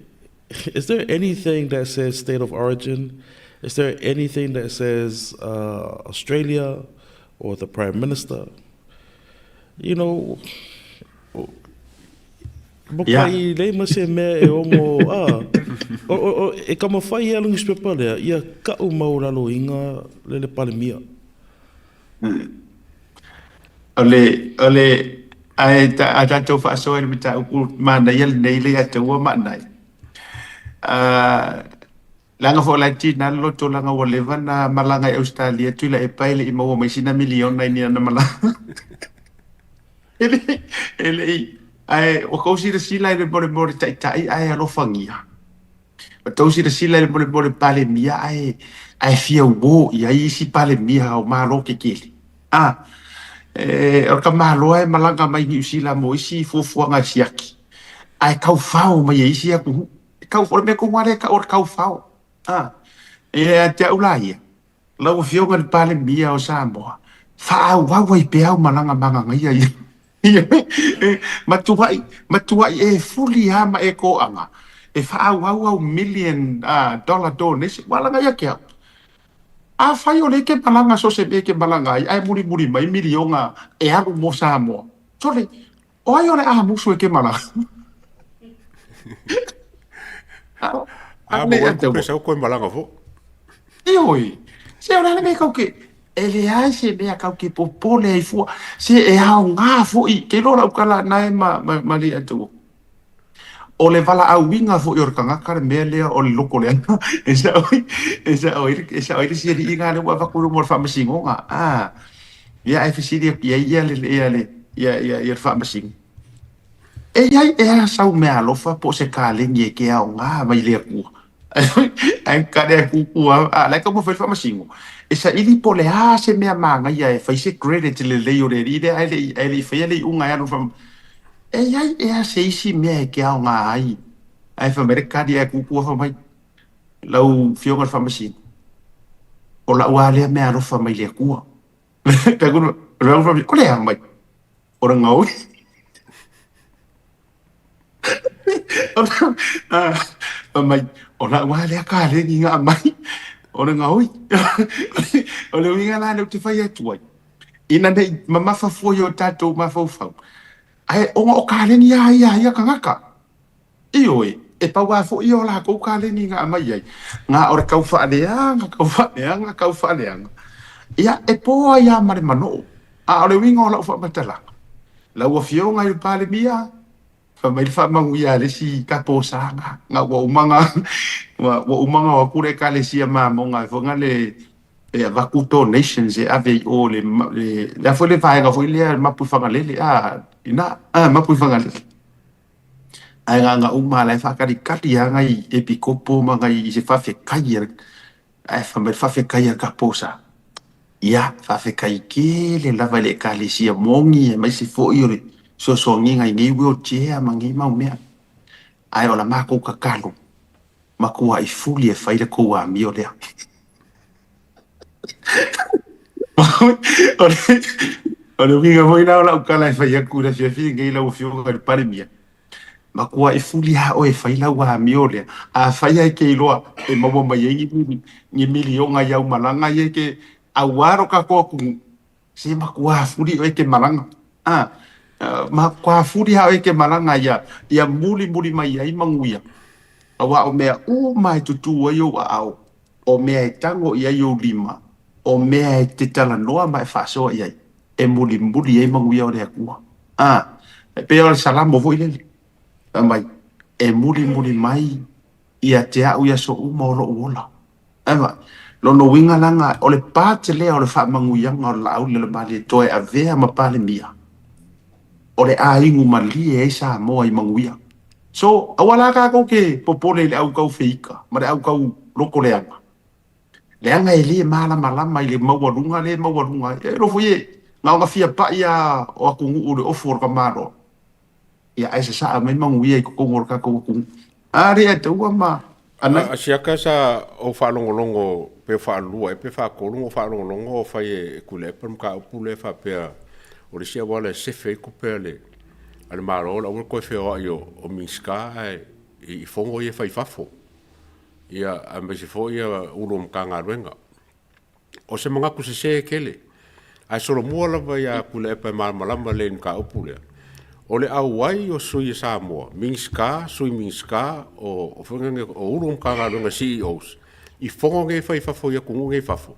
is there anything that says State of Origin? Is there anything that says Australia or the Prime Minister? You know, Makuai lei ma se mea e ogo a o, o, o, e ka mawhai ia le newspaper lea, ia ka'u mau lalo inga le le Palemia. O le, o le, ae ta, a tatou faasoa i le mataupu manaia lenei le ia te ua maanai. Leaga foi o la e tiga le loto leaga ua leva na malaga i Ausetalia Tuilaepa e le i maua mai sina miliona i ni ana malaga. E le, e le i, ae ua tou silasila i le mea o le taitai ae alofagia. Ua tou silasila i le mea o le Palemia ae, ae fia uo i ai isi Palemia o Malo tetele. A, e, o le tamaloa e malaga mai Niu Sila mo isi fuafuaga e siaki, ae taufao mai e isi atunuu. E kau, o le mea tonu lava lea e tau o le taufao. A, e ia te au la ia, lau Afioga i le Palemia o Samoa, faaauau ai pea au malaga magagaia ia. E matuai, matuai e fuli lava ma e toaga e faaauau au million dollar donation. Ua laga ia te au. Afai o lea e te malaga so o se mea e te malaga ai, ae mulimuli mai miliona e alu mo Samoa, sole, O ai o le a musu e ke malaga? A mo wai kupe sau koe malaga fo. Ioe, se o le a le mea kau ke, e leai se mea kau ke popole ai fua, se e aoga foi, ke iloa lau tala na e ma, ma, ma le atu. O le valaauina foi o le tagata le mea lea o le loko leaga, e sao ai, e sao ai, e sao ai le sialiiga lea ua avatu i luma o le faamasinoga, a. Ia ae fesili atu i ai ia le, ia le, ia, ia, ia le faamasino. E i ai ea sau meaalofa po o se kaleni e ke aoga mai le Atua? Ae kale a kuku a, a la e taumafai le faamasino. E saili po o le a se mea manaia e fai se credit lelei o le alii lea ae le i, ae le i faia le iuga e alu i le faamasino. E i ai ea se isi mea e ke aoga ai? Ae fai mai le kali ae kuku a fai mai, Lau Afioga i le Faamasino, o lau lava lea meaalofa mai le Atua. O le a mai? O le gaoi. Fai mai, o lau lava lea kaleni na aumai, o le gaoi. O le uiga la lea ou te fai atu ai, ina ne i mamafa fua i o tatou mafaufau, ae ona o kaleni lava ia a ia tagata. Ioe, e pau lava foi ia o latou kaleni na aumai ai, na o le tau faaleaga, tau faaleaga, tau faaleaga. Ia, e po ai lava ma le manoo. A o le uiga o lau faamatalaga, lau Afioga i le Palemia, fai mai le faamanuia a le isi taposa na, na ua uma na, ua uma na o atu le Ekalesia Mamoga e foi na le, e avatu donations e ave i o le, le, le a foi le vaega foi lea, Mapu i Fagalele, a, ina, a, Mapu i Fagalele. Ae na uma la e faatalikali lava nai epikopo ma nai i se faafetai a ae fai mai le faafetai a Kaposa. Ia, faafetai tele lava i le Ekalesia moni aemaise foi o le fesoasoaniga i nei wheelchair ma nei mau mea. Ae o la matou tatalo, matuai fuli e fai le tou amio lea. O le, o le uiga foi la o lau tala e fai atu i le afiafi lenei lau Afioga i le Palemia, matua e fuli lava oe e fai lau amio lea. Afai lava e te iloa e maua mai ai ni, ni miliona i au malaga ia e te aua lo tatou atunuu, se matua fuli oe e te malaga. A, matua fuli lava oe e te malaga ia, ia mulimuli mai ai manuia. Aua o mea uma e tutū ai ou aao, o mea e tago i ai ou lima, o mea e te talanoa ma e faasoa i ai, e mulimuli ai manuia o le Atua. A, e pei o le Salamo foi lele, fai mai, e mulimuli mai ia te au i aso uma o lou ola. Eva, lona uiga laga o le part lea o le faamanuiaga o le laau lea o le Malietoa e avea ma Palemia, o le a inu malie ai Samoa i manuia. So, aua la tatou te popole i le au tau feika ma le au tau loko leaga. Leaga e le malamalama i le maualuga le maualuga. E iloa foi e na ona fia pai lava o atunuu i le ofu o le tamaloa. Ia ae sasaa mai manuia i totonu o le tatou atunuu. A lea e taua ma anai. A siaka sa ou faalogologo pe faalua ea pe faatolu ona ou faalogologo o fai e Tuilaepa le mataupu lea faapea o le isi auala e sefe ai tupe a le a le Malo o le aua le toe feoai o Minisita ae i fono ia e fai i fafo. Ia aemaise foi ia Ulu o Matagaluega. O se manatu sese tele. Ae solomua lava ia Tuilaepa e malamalama lelei i le mataupu lea. O le auai o sui o Samoa, Minisita, Sui Minisita, o, o, o Ulu o Matagaluega CEOs, i fono nei e fai i fafo i atunuu nei i fafo,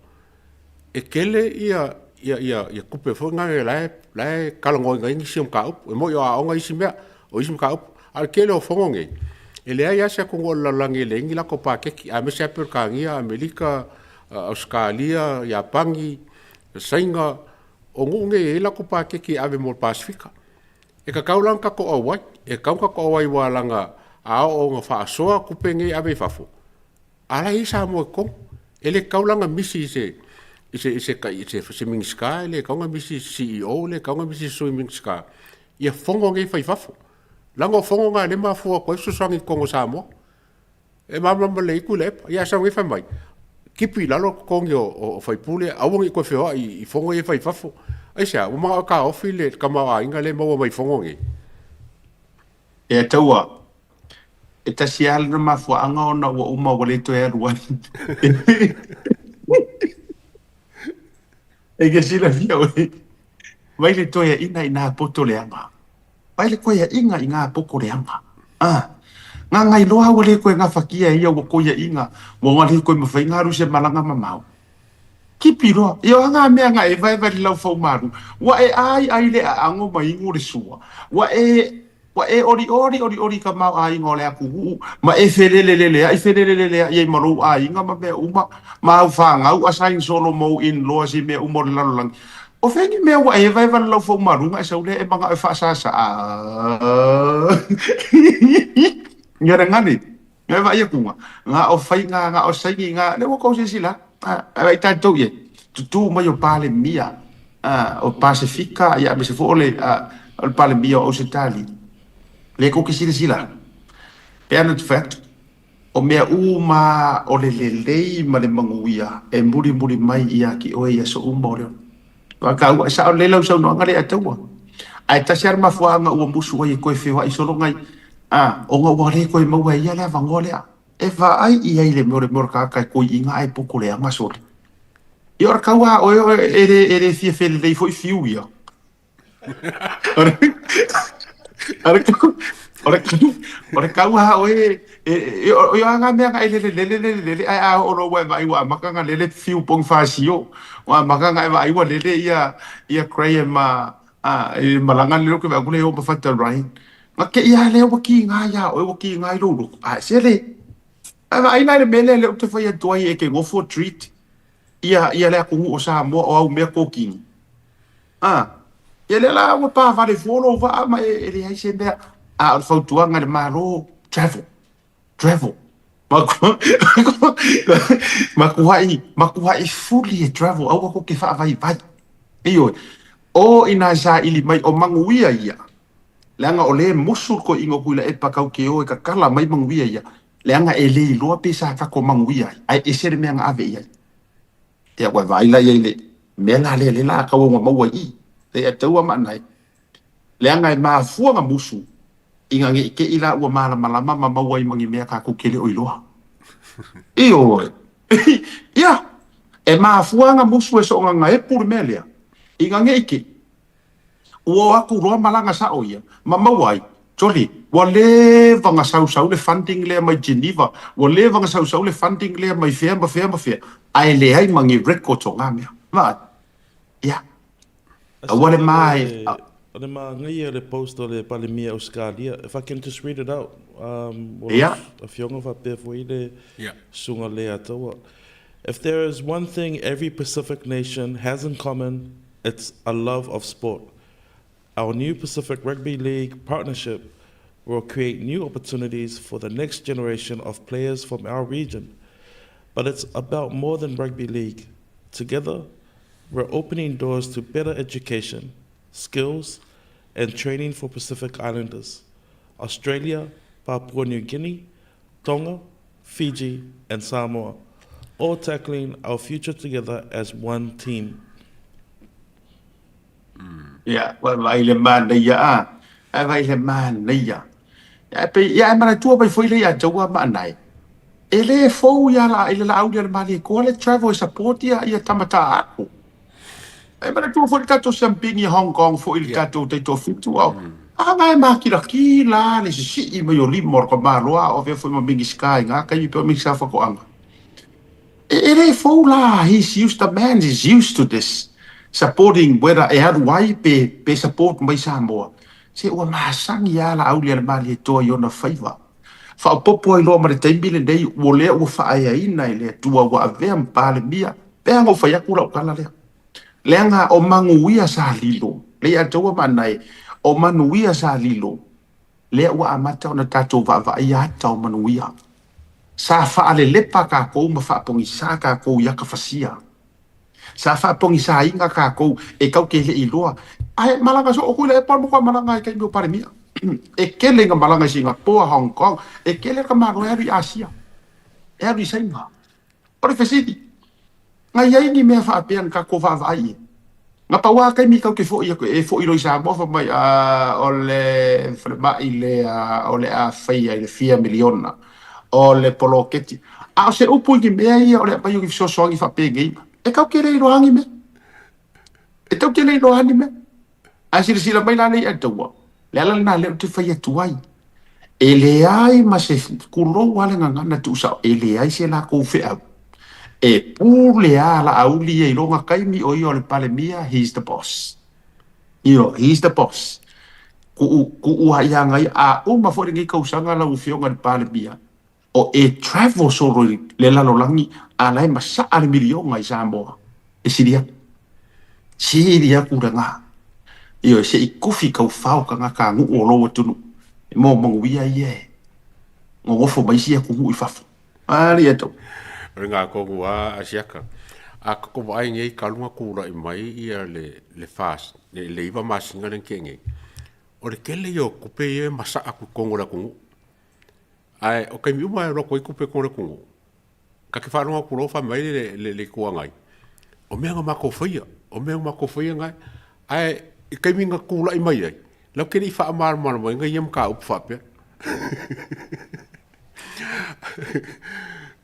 e tele ia ia ia ia tupe foi na la e la e talanoaina ai nisi o mataupu. E moni o aoga isi mea, o isi mataupu. A o le tele o fono nei, e leai lava se atunuu o le lalolagi e leai ni latou paketi, aemaise lava Peretania, Amerika, Ausetalia, Iapani, Saina, o nuu nei e i ai latou paketi e ave mo le Pasefika. E tatau la ona tatou auai, e tatau ona tatou auai aua leaga a oo ina faasoa tupe nei e ave i fafo, A la e i ai Samoa i totonu. E le tatau la ona misi i se i se i se i se, se Minisita, e le tatau ona misi i se CEO, e le tatau ona misi i se Sui Minisita ia fono nei e fai i fafo. Leaga o fono na lea e mafua atu ai fesoasoani i totonu o Samoa. E malamalama lelei ai Tuilaepa. Ia ae sau nei fai mai, tipi i lalo totogi o sui usufono, aua ne i toe feoai i fono ia e fai i fafo. Aisea? Ua manao e taofi le tamaoaiga lea e maua mai i fono nei. E taua, e tasi lava lona mafuaaga ona ua uma ua le toe alu ai. E ke silafia oe, mai le toeaina i nā poto leaga. Mai le toeaina i ngā poto leaga. Ah, ngā loa ua le toe gafatia e ia ua toeaina, ua nga le toe mawhai ngā alu se malaga mamao. Kipi loa, ia o a ngā mea nga e vaevae le laufaumalu, ua e ai ai le aago ma inu le sua, ua e Ua e olioli olioli i ka tamaoaiga o le atunuu, ma e feleleleleaʻi feleleleleaʻi ai ma lou aiga ma mea uma, ma au fanau assign solo mou in-laws i mea uma o le lalolagi. O fea ni mea ua e vaevae le laufaumaluga e sau lea e manao e faasasaa? Ia le gane, e vaai atu nga, nga o faiga, nga o saini, nga, lea ua tou silasila, a vaai tatou i ai, tutū mai o Palemia, o Pasefika, ia aemaise foi o le, o le Palemia o Ausetalia. Lea tou te silasila, pe ana te fai atu, o mea uma o le lelei ma le manuia e mulimuli mai ia te oe i aso uma o le ola. Faataua, e sao lelei lau saunoaga lea taua. Ae tasi lava le mafuaaga ua musu ai e toe feoai solo nai, a, ona ua le toe maua e ia le avanoa lea. E vaai i ai le mea o le mea o le tagata e toeaiina ae poto leaga sole. Ia o le tau a oe e le, e le fia felelei foi fiu ia. O le, o le, o le, o le tau a oe, e, e, o ia ngā mea nga e lele lele lele lele, ae a oo loa ua e vaai ua amata ona lele fiu Bonifacio, ua amata ona e vaai ua lele ia, ia Graham a, a, e malaga lele ou te vaai atu lea e oo ma Fata Ryan. Na te i lava lea ua kiga iā oe, ua kiga i lou loto. Ae se le, ae vaai la i le mea lea lea ou te fai atu ai e te nofo treat ia, ia le atunuu o Samoa o au mea kokini. A, ia lea la ua pāvale fua lou vaa ma e, e leai se mea. A o le fautuaga i le Malo, travel, travel. Matuai, matuai fuli e travel, aua tou te faavaivai. Ioe, o inā e saili mai o manuia ia, leaga o lea e musu le toeaina o Tuilaepa tatou te o e tatala mai manuia ia, leaga e le iloa pe sa tatou manuia ai, ae ese le mea na ave i ai. Ia ua vaai la i ai le Mea la lea lea la tau ua maua i i. Le ia taua ma nai. Leaga e mafua ga musu ina ne i te i la ua malamalama ma maua ai ma ni mea tatou te le o iloa. Ioe. Ia, e mafua ga musu e soonga epu le mea lea. Ina ne i te ua o atu loa malaga sao ia ma maua ai. Sole, ua leva na sausau le funding lea mai Geneva, ua leva na sausau le funding lea mai fea ma fea ma fea, ae leai ma ni records o ngā mea. Vaai. Ia. Aua le mae. O le māngaia le post o le Palemia Ausetalia. If I can just read it out. O Ia. Afioga faapea foi le susuga Leiataua. If there is one thing every Pacific nation has in common, it's a love of sport. Our new Pacific Rugby League partnership will create new opportunities for the next generation of players from our region. But it's about more than rugby league. Together, we're opening doors to better education, skills, and training for Pacific Islanders. Australia, Papua New Guinea, Tonga, Fiji, and Samoa, all tackling our future together as one team. Ia, ua vaai le manaia a, ae vaai le manaia. Ia, e pei, ia, e manatua mai foi le ia taua maanae. E le fou ia la, i le Laauli a le Malietoa le travel e support ia, ia tama taato. E manatua foi le tatou siampini i Hong Kong foi i le tatou taitoafitu, a, a nga e makilatila le sisii mai o lima o le tamaloa a o avea foi ma Minisita i nga taimi pe o Minisita o Faatoaga. E le fou la, he's used, the man is used to this supporting whether e alu ai pe, pe support mai Samoa. Se ua masani lava Laauli a le Malietoa i ona faiva. Faaopoopo ai loa ma le taimi lenei ua lea ua faaeaina e le Atua ua avea ma Palemia, pe ana ou fai atu lau tala lea. Leaga o manuia sa lilo, le ia taua maanae, o manuia sa lilo, lea ua amata ona tatou vaavaaia ata o manuia. Sa faalelepa tatou ma faapogisā tatou i ata fasia. Sa faapogisāina tatou e tatou te le i iloa. Ae malaga soo atu i le airport matua malaga ai taimi o Palemia. E tele ina malaga i Singapore, Hong Kong, e tele ka malo e alu i Asia, e alu i Saina. O le fesili, na i ai ni mea faapea na tatou vaavaai i ai? Na pau lava taimi tatou te foi atu, e foi loa i Samoa fai mai, a, o le falemai lea o le a faia i le fia miliona, o le poloketi. A o se upu i ni mea ia o le aumai o ni fesoasoani faapenei, e tatou te le iloa ni mea. E tatou te le iloa ni mea. Ae silasila mai la le i'a taua, le ala lena lea ou te fai atu ai. E leai ma se, tulou lava le gagana tuusao, e leai se latou feau. E pule lava Laauli ia i lona taimi o ia o le Palemia, he's the boss. Ioe, he's the boss. Tuu, tuu lava ia ia, a uma foi lenei tausaga lau Afioga i le Palemia, o e travel solo i le lalolagi a la e masaa le miliona i Samoa. E sili atu. Sili atu lena. Ioe, se i kufi taufao tagata nuu o lou atunuu. E mo manuia ia e nonofo mai isi atunuu i fafo. Ali e tau. O le gakonu a asiaka. A ka ko vaai nei ka lunga kula'i mai ia le le fas le le iva masina le tea nei. O le tele ia o tupe ia e masaa atu i totonu o le atunuu. Ae o taimi uma e alu atu ai tupe i totonu o le atunuu, ta te faalogo atu loa fai mai le le le Itu Agai, o mea na matou faia, o mea na matou faia na. Ae i taimi na tulai mai ai, latou te le i faamalamalamaina ia mataupu faapea.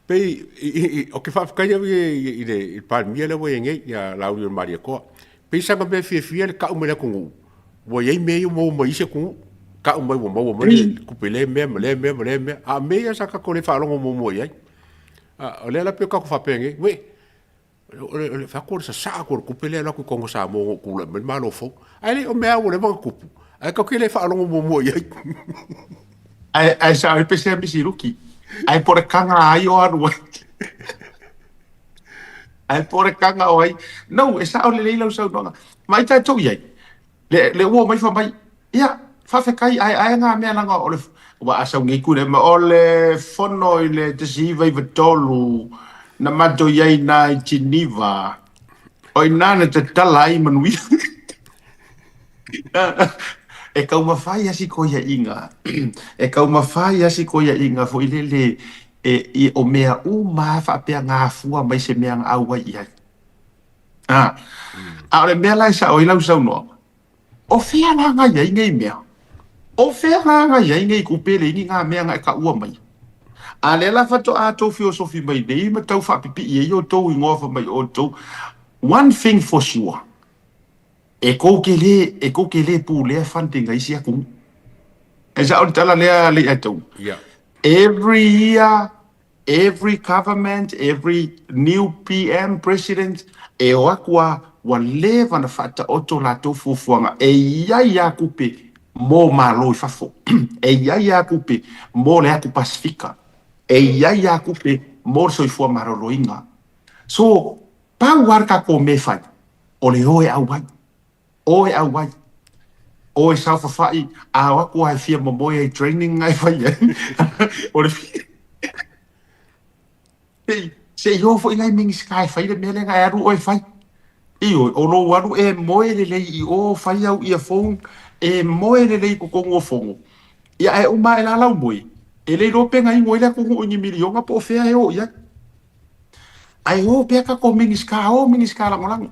Pei ou te faafetai au i le Palemia lea ua i ai nei, ia Laaulialemalietoa. Pei sana mea fiafia le tau mai le atunuu, ua i ai mea ia ua maua mai isi atunuu, tau mai ua maua mai le tupe lea mea ma lea mea ma lea mea. A o mea ia sa tatou le faalogo muamua i ai. O lea la pei o tatou faapea nei, uei, o le fai atu o le sasaa atu o le tupe lea e alu atu i totonu o Samoa ina ua tulai mai le Malo fou. Ae le o mea lava ua leva ona tupu, ae tatou te le faalogo muamua i ai. Ae sao ai pe sea misi luki. Ae po o le kaga ai o alu ai. Ae po o le kaga o ai. No, e sao lelei lau saunoaga. Vaai tatou i ai, le, le ua omai fai mai, ia, faafetai, ae ae ngā mea leaga o le, ua a sau nei kule ma o le fono i le 1993 na matou i ai na i Geneva, o ina na tatala ai manuia. E taumafai lava si toeaiina, e taumafai lava si toeaiina foi lele e, o mea uma lava faapea na afua mai se mea na auai i ai. A o le mea la e sao ai lau saunoaga, o fea la na i ai nei mea? O fea la na i ai nei tupe e leai ni na mea na e taua maia? A lea la faatoa tou fiosofi mai nei ma tau faapipii ai outou igoa fai mai outou, one thing for sure, e tou te le, e tou te le pulea funding a isi atunuu. E sao le tala lea a Lei'aitaua? Every year Every government, every new PM, president, e o atu a ua leva ona faataoto latou fuafuaga e i ai a tupe mo Malo i fafo, e i ai a tupe mo le atu Pasifika, e i ai a tupe mo le soifua maloloina. So, pau a le tatou mea e fai, o le o e auai. O e auai. O e saofafai, a o atu a e fia momoe ai training na e fai ai. O le Se se i o foi nai Minisita e fai le mea lea na e alu oe e fai. Ioe, o lou alu e moe lelei i o, fai au earphone, e moe lelei i totonu o fono. Ia ae uma ae la lau moe, e le iloa pe na inu ai le atunuu i ni miliona po o fea e o i ai. Ae o pea tatou Minisita, o Minisita Lagolago,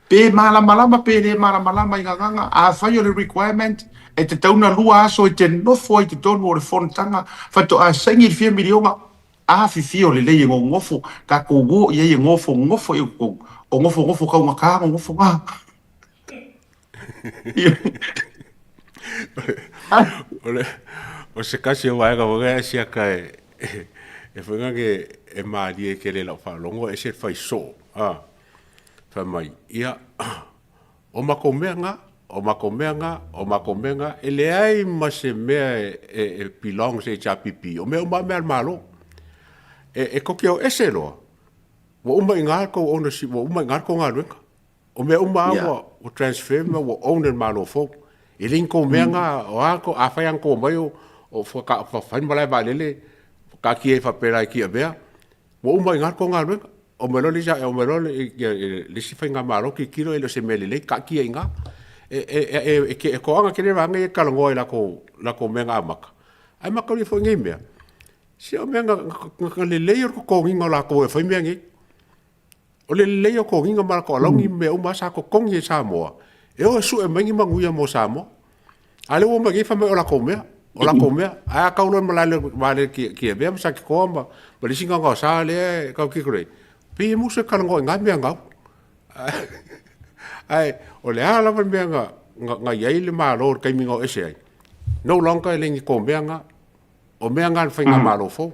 pe malamalama pe le malamalama i gagana, afai o le requirement e tatau ona lua aso e te nofo ai i totonu o le fonotaga faatoa saini le fia miliona, afifio lelei e nonofo, tatou o i ai e nofonofo i totonu, o nofonofo taugata nonofo na. O se tasi o vaega foi lea siaka e foi lea e malie tele i lau faalogo e ese le fai soo a fai mai ia o matou mea na o matou mea na o matou mea na e leai ma se mea e belongs i le HRPP o mea uma lava mea a le Malo e tou te o ese loa ua uma i ina le tou ownership ua uma i ina le tou galuega. O mea uma lava ua, ua transfer ma ua own e le Malo fou. E le ni tou mea na, o a tou, afai lava na tou omai o, o fai le malae vaalele, taatia ai faapena i Tiavea, ua uma i ina le tou galuega. Omai loa le isi, omai loa le isi faigamalo tilotilo e le o se mea lelei, taatia i ina. E, e, e, e, e toaga tele vaega ia e talanoa i latou, latou mea na amata, ae mataulia foi nei mea, se o mea na, na lelei o le totogiina o latou e fai mea nei. O le lelei o toniga ma latou alauni ma mea uma lava sa totogi e Samoa e o e sue mai ni manuia mo Samoa. A o lea ua omai nei fai mai o latou mea, o latou mea. Ae a tau loa i le malae vaalele Tiavea ma Satitoa ma le isi gaogaosa lea e tau tilotilo i ai, pei e musu e talanoa i na mea gau. Ae o le a lava le mea na i ai le Malo i le taimi na o ese ai, no longer e le ni tou mea na. O mea na a le faigamalo fou.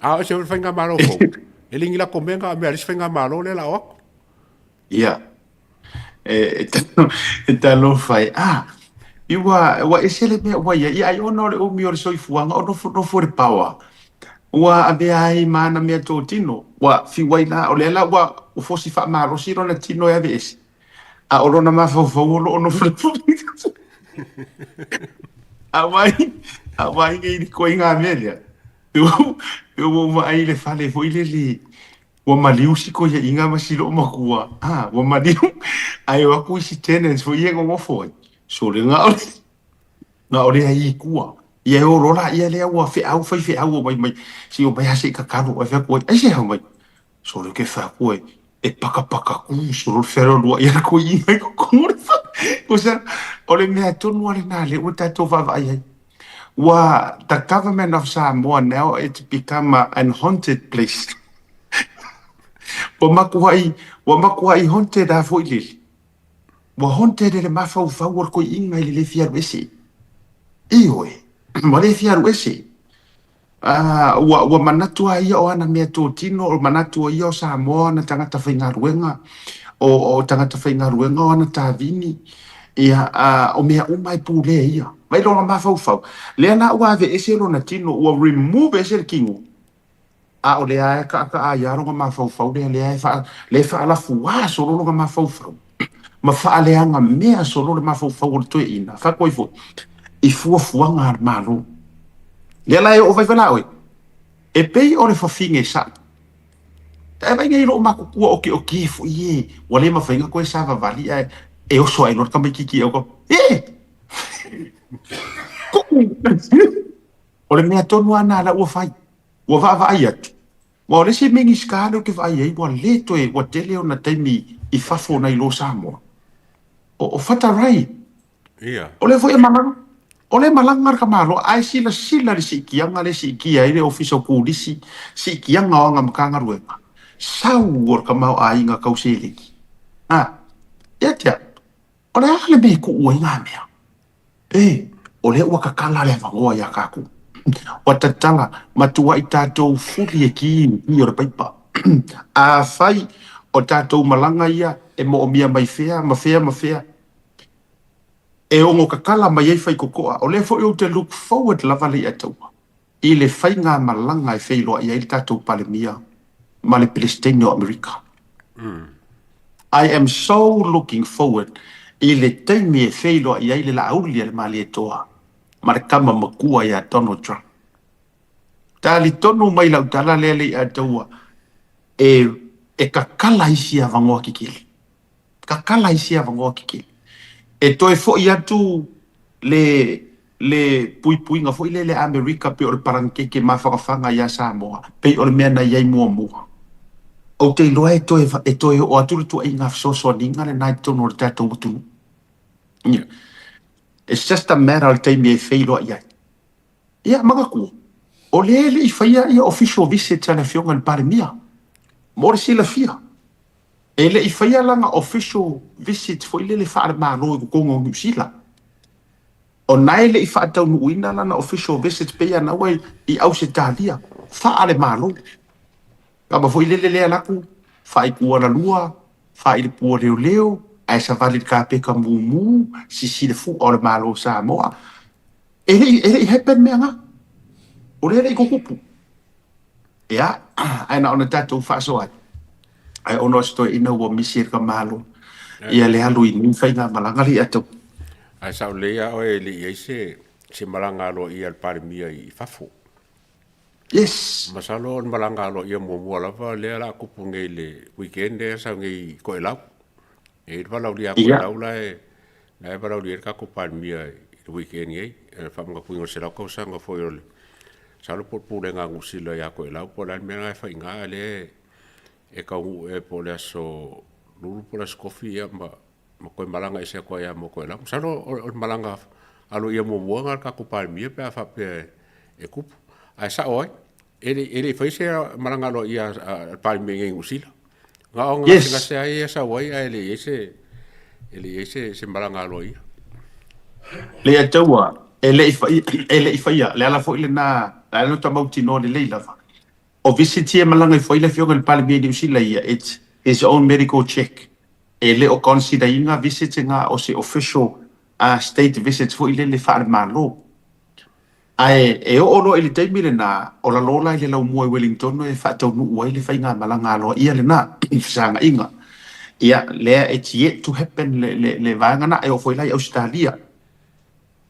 A o ese foi le faigamalo fou, e le ni latou mea na, o mea a le isi faigamalo lea o le a o atu. Ia, e, e talofa e. Ah, i ua, ua ese le mea ua i ai, ai ona o le umi o le soifuaga o nofonofo i le paoa. Ua avea ai ma ana meatotino, ua fiu ai la, o lea la ua fosi faamalosi lona tino e aveese. A o lona mafaufau o lo o nofonofo. A vai, a vai nei i koe ngā mea lea. E ua ou vaai i le fale foi lele, ua maliu si koiaʻiga ma si loomatua. Ah, ua maliu. Ae o atu isi tenants foi ia e nonofo ai. Sole na o le, na o le ai i tua. Ia e o loa laia lea ua feau faifeau omai mai. Se i omai lava se i tatalo. Ae fai atu ai, aisea omai? Sole ke fai atu ai, e pakapaka ku solo le fealoaloai a le koiaʻiga i totonu o le fale. Ko sa, o le mea tonu lava lena lea ua tatou vaavaai ai. Ua, the government of Samoa now it's become a, an haunted place. Ua matuai, ua matuai haunted lava foi lele. Ua haunted e le mafaufau o le koiaʻiga i le le fia alu ese. Ioe, ua le fia alu ese. Ā, ua, ua manatu a ia o ana meatotino, o manatu o ia o Samoa o ana tagata faigaluega, o, o tagata faigaluega o ana tāvini, ia, ā, o mea uma e pulea e ia. Mai lona mafaufau, lea la ua aveese lona tino, ua remove ese le tino, a o lea e kaʻakaʻa ai lava lona mafaufau lea, lea e faa, lea e faalafuā solo lona mafaufau, ma faaleaga mea solo le mafaufau o le toeaina, fai atu ai foi, i fuafuaga a le Malo. Lea la e oo vaivai la oe, e pei o le fafine saʻi. E vaai nei lou matutua okeoke foi e, ua le mafai ona toe savavali ae e oso ae loa le tamaititi e oko, e! O le mea tonu lava lena la ua fai. Ua vaavaai atu. Aua o le isi Minisita lea ou te vaai ai ua le toe, ua tele ona taimi i fafo nai lo Samoa, o Fatarai. Ia. O lea foi e malaga, o lea e malaga le tamaloa, ae silasila i le siitiaga lea e siitia ai le Ofisa o Turisi, siitiaga o ana Matagaluega, sau o le tamaoaiga tau seleni. A, ia te au, o le a le mea e tuu ai na mea? E, o lea ua tatala le avanoa ia tatou. Ua tatala, matuai tatou fuli e ki i le ki o le paipa. Afai o tatou malaga ia e moomia mai fea ma fea ma fea, e ono tatala mai ai faitotoa. O lea foi ou te look forward lava Leiataua i le faigamalaga e feiloai ai le tatou Palemia ma le Pelesiteine o Amerika. I am so looking forward i le taimi e feiloai ai le Laauli a le Malietoa ma le tama matua ia Donald Trump. Talitonu mai lau tala lea Leiataua e tatala isi avanoa kekele. Tatala isi avanoa kekele. E toe foi atu le le puipuiga foi lele a Amerika pei o le palanikeke mafanafana ia Samoa, pei o le mea na i ai muamua. Ou te iloa e toe e toe oo atu le tuuaiga fesoasoaniga lena i totonu o le tatou atunuu. Yeah. It's just a matter o le taimi e feiloai ai. Ia, manatua, o lea e le i faia ia official visits a le Afioga i le Palemia. Mo le silafia. E le i faia lana official visit foi lele faale-Malo i totonu o Niu Sila. O na e le i faataunuuina lana official visit pei ana ua i Ausetalia faale-Malo. Kama foi lele lea alu atu faa-itualalua, faa-i-le pualeoleo, ae savali i le kapeta mumu, sisi le fua o le Malo o Samoa. E le i, e le i happen mea na. O lea e le i tutupu. Ia, ae na ona tatou faasoa ai. Ae ona o se toeaina ua misi e le Malo, ia le alu i nei faigamalaga le atau. Ae sao lelei lava oe e le i i ai se, se malaga aloaia a le Palemia i fafo. Yes. Masalo o le malaga aloaia muamua lava lea o le a tupu nei i le weekend lea e sau nei i Toelau. E i ai le valaaulia a Toelau la e, la e valaaulia ai le tatou Palemia i le weekend nei, i le faamanatuina o le 100 tausaga foi o le, masalo po o le Pulega a Niu Sila ia Toelau po o le a le mea lena e fai i ina, a o lea e taunuu ea po o le aso Lulu po o le aso Tofi ia ma ma toe malaga ese atu ai lava mo Toelau. Masalo o le malaga aloaia muamua lena a le tatou Palemia pe a faapea e tupu. Ae sao ai, e le i faia se malaga aloaia a le Palemia i inei i Niu Sila. Na o gasegase lava ia e sau ai ae le i i ai se malaga aloaia. Leiataua, e le i faia, e le i faia. Le ala foi lena, le ala lena mautinoa lelei lava. O visit ia e malaga ifo ai le Afioga i le Palemia i Niu Sila ia, it's his own medical check. E le o consider ina visit na o se official state visit foi lele faale-Malo. Ae e oo loa i le taimi lena, o lalo la i le laumua i Wellington e faataunuu ai le faigamalaga aloaia lena i fesagaiga. Ia, lea it's yet to happen le, le, le vaega na, e oo foi la i Ausetalia.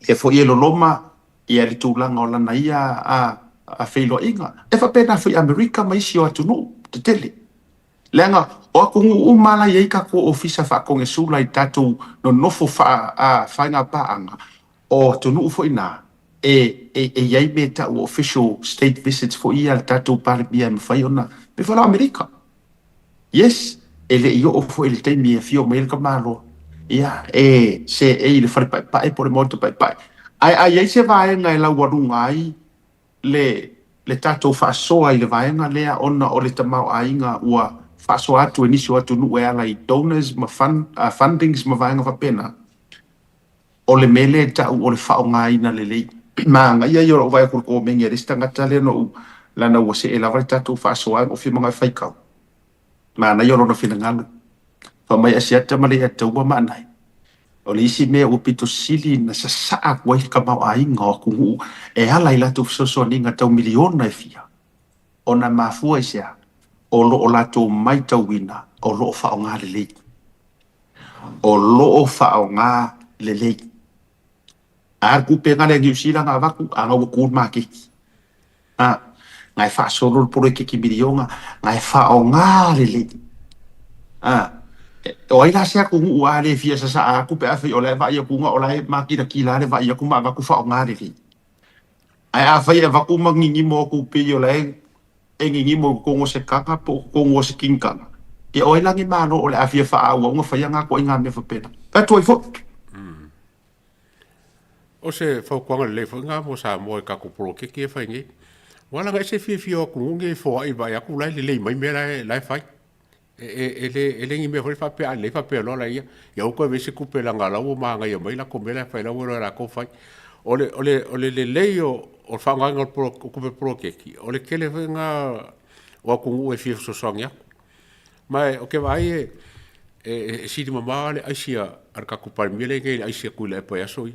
Lea foi e loloma ia le tulaga o lana ia a, a feiloaiga. E faapena foi i Amerika ma isi o atunuu tetele. Leaga o atunuu uma la e i ai tatou ofisa faakonesula i tatou nonofo faa, a, faigapaaga, O atunuu foi na, e, e, e i ai mea e tau o official state visits foi ia a le tatou Palemia e mafai ona, pei foi la o Amerika. Yes, e le i oo foi i le taimi e afio mai ai le tamaloa, ia, e seei i le fale paepae po o le maota paepae. Ae a i ai se vaega e laualuga ai le, le tatou faasoa i le vaega lea ona o le tamaoaiga ua faasoa atu e nisi o atunuu e ala i donors ma fund, fundings ma vaega faapena, O le mea lea e tau o le faaaogaina lelei. Manaia ia o lou vaai atu i le komeni a le isi tagata lea na ou, leaga ua see lava le tatou faasoa na ou fia manao e faitau. Manaia o lona finagalo. Fai mai Asiata ma Leiataua ma Anae, o le isi mea ua pito sili na sasaa atu ai le tamaoaiga o atunuu e ala i latou fesoasoaniga tau miliona e fia, ona e mafua i se a? O lo o latou maitauina o lo o faaaoga lelei. O lo o faaaoga lelei. A le tupe na lea Niu Sila na avatu, a na ua tu le maketi. A, na e faasolo le poloketi miliona, na e faaaoga lelei. A, o ai la se atunuu a le fia sasaa atu pe afai o la e vaai atu o la e makilatila le vaai atu ma avatu faaaoga lelei. Ae afai e avatu ma ninimo atu pei o la e e gigimo i totonu o se kaga po o totonu o se kinikaga, ia o ai la ni Malo o le a fia faaauau ona faia na ituaiga mea faapena? Fai atu ai foi. O se fautuaga lelei foi lena mo Samoa i tatou poloketi ia e fai nei. Aua leaga e ese fiafia o atunuu nei e foai vaai atu la e lelei mai mea la e fai. E le ni mea foi faapea a lelei faapea loa laia, ia aua toe aveese tupe leaga la ua manaia mai latou mea la e fai la ua iloa e latou fai. O le lelei o le faaaogaina o tupe poloketi, o le tele foi lena o atunuu e fia fesoasoani atu. Ma ou te vaai e sili mamao lava le aisi a le tatou Palemia lea e i ai nei i le aisi a Tuilaepa i aso ia.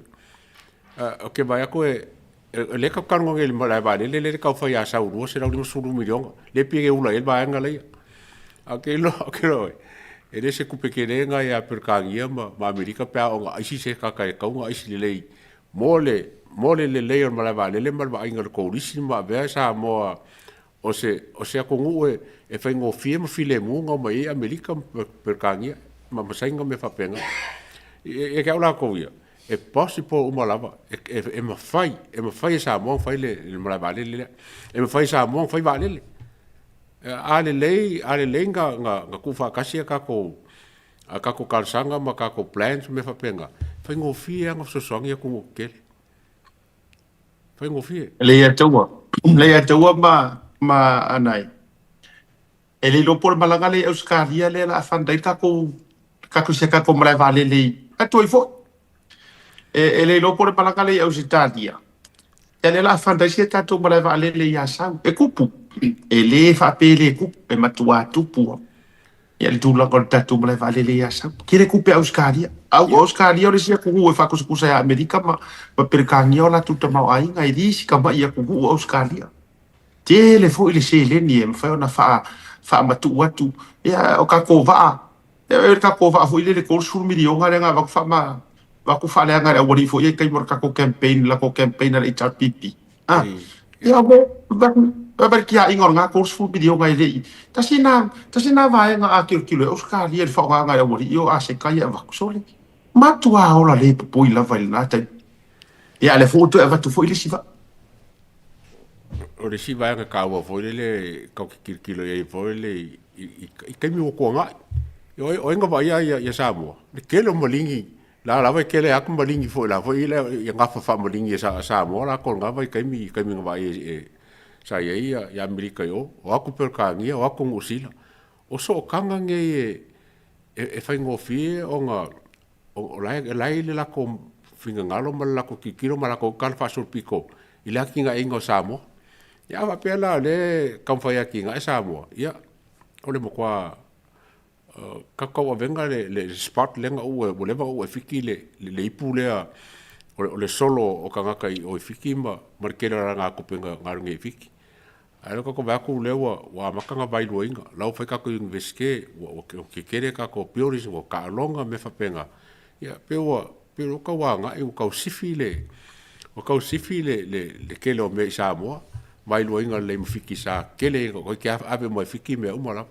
Ou te vaai atu o lea tatou te talanoa nei i le malae vaalele lea e tau fai i Asau $250 miliona, lea e pei e ula i ai le vaega lea. Ae ou te iloa e le o se tupe tele lena ia Peretania ma Amerika pe a oo ina aisi se tagata e tatau ona aisi lelei mo le lelei o le malae vaalele ma le vaaiga o le kolisi ma avea Samoa o se atunuu e faigofie ma filemu ona omai ai Amerika ma Peretania ma Saina ma mea faapena. Ia te au latou ia, e possible uma lava, e mafai, e mafai e Samoa ona fai le malae vaalele lea. E mafai e Samoa ona fai vaalele. A lelei, a lelei ona tuufaatasi a tatou talosaga ma tatou plans ma mea faapena, e faigofie lava ona fesoasoani atunuu tetele. Faigofie. Leiataua. Leiataua ma ma Anae. E le iloa po o le malaga lea i Ausetalia lea o le a fund ai le tatou tatou si a tatou malae vaalele i atu ai foi. E le iloa po o le malaga lea i Ausetalia ia lea o le a fund ai si a tatou malae vaalele i Asau. E tupu. E le faapea e le tupu, e matuā tupu lava. Ia le tulaga o le tatou malae vaalele i Asau. Tele tupe a Ausetalia. Au, o Ausetalia o le isi atunuu e faakusakusa ia Amerika ma Peretania o latou tamaoaiga, e le isi tamai atunuu o Ausetalia. Tele foi le seleni e mafai ona faamatuu atu. Ia, o tatou vaa, ia o le tatou vaa foi lele 30 miliona lea na avatu faama, avatu faaleaga e le aualii foi ia i taimi o le tatou campaign, le latou campaign a le HRPP. Ah, ia mo, va le tiaiga o lena 30 miliona e le i, tasi na, tasi na vaega a tilotilo e Ausetalia i le faaaogaga e aualii o aseta ia e avatu, sole, matua ola le popoi lava i lena taimi. Ia, a o lea foi ua toe avatu foi le isi vaa. O le isi vaega taua foi lele tatou te tilotilo i ai foi lele i taimi ua tuanai. O ai na vaaia ia Samoa? Le tele o maligi, la lava e tele atu maligi foi la foi ia gafa faamaligi e Samoa latou i lena vaitaimi i taimi na vaai ai sa i ai ia Amerika i o, o atu Peretania, o atu Niu Sila. O sootaga nei e faigofie ona o la e i ai le latou finagalo ma le latou tilotilo ma latou tala faasolopito i le atinaeina o Samoa. Ia a faapea la o lea e taumafai e atinae Samoa, ia o le matua tauavega le spot lea na ua leva ona uu e Fiti le ipu lea o le solo o tagata i o i Fiti ma le tele o alagatupe na alu nei i Fiti. Ae o lea tatou vaai atu lea ua amata ona vailuaina, la ua fai tatou Iunivesite, ua tetele tatou buildings, ua taaloga ma mea faapena. Ia pei ua pei ua tau agai ua tau sifi le ua tau sifi le tele o mea i Samoa, vailuaina lelei ma Fiti sa tele toeitiiti ave uma e Fiti mea uma lava.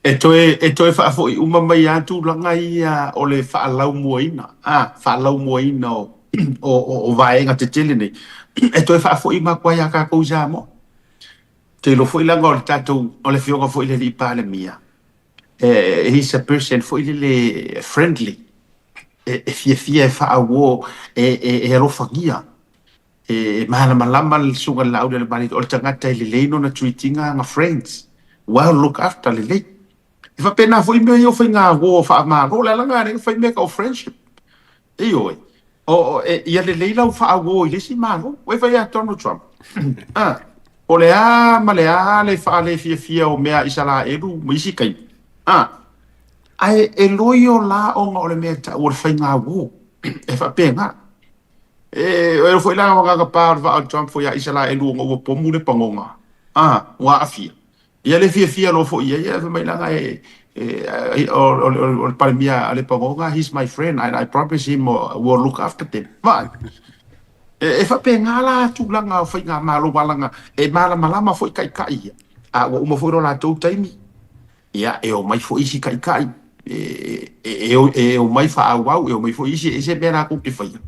E toe, e toe faafoi uma mai lava tulaga ia o le faalaumuaina, a, faalaumuaina o, o, o, o vaega tetele nei, e toe faafoi uma atu ai ia tatou i Samoa. Ou te iloa foi leaga o le tatou, o le afioga foi i le alii Palemia, e, he's a person foi lele friendly, e, e fiafia e faauo, e, e, e alofagia. E malamalama le Susuga i le Laaulialemalietoa, o le tagata e lelei lona treat ina ana friends, well look after lelei. E faapena foi mea ia o faiga uo faamalo, o le ala lena e fai mea tau friendship. Ioe, o, e, ia lelei lau faauo i le isi Malo. Ua e fai ia Donald Trump. Ah, o le a ma le a le faalefiafia o mea a Isaraelu ma isi taimi. Ah, ae e loio la ona o le mea e tau o le faiga uo. E faapena. E eo foi la agaga pa o le vaa o Trump foi ia Isaraelu ona ua pomu le pagoga, a, ua aafia. Ia le fiafia loa foi ia, ia fai mai leaga e, e, o, o, o le Palemia a le pagoga, he's my friend and I promise him we'll look after them. Vaai. E, e faapena la tulaga o faigamalo walaga, e malamalama foi taitai ia, a ua uma foi lo latou taimi. Ia, e omai foi isi taitai, e omai faaauau, e omai foi isi, e ese mea latou te faia,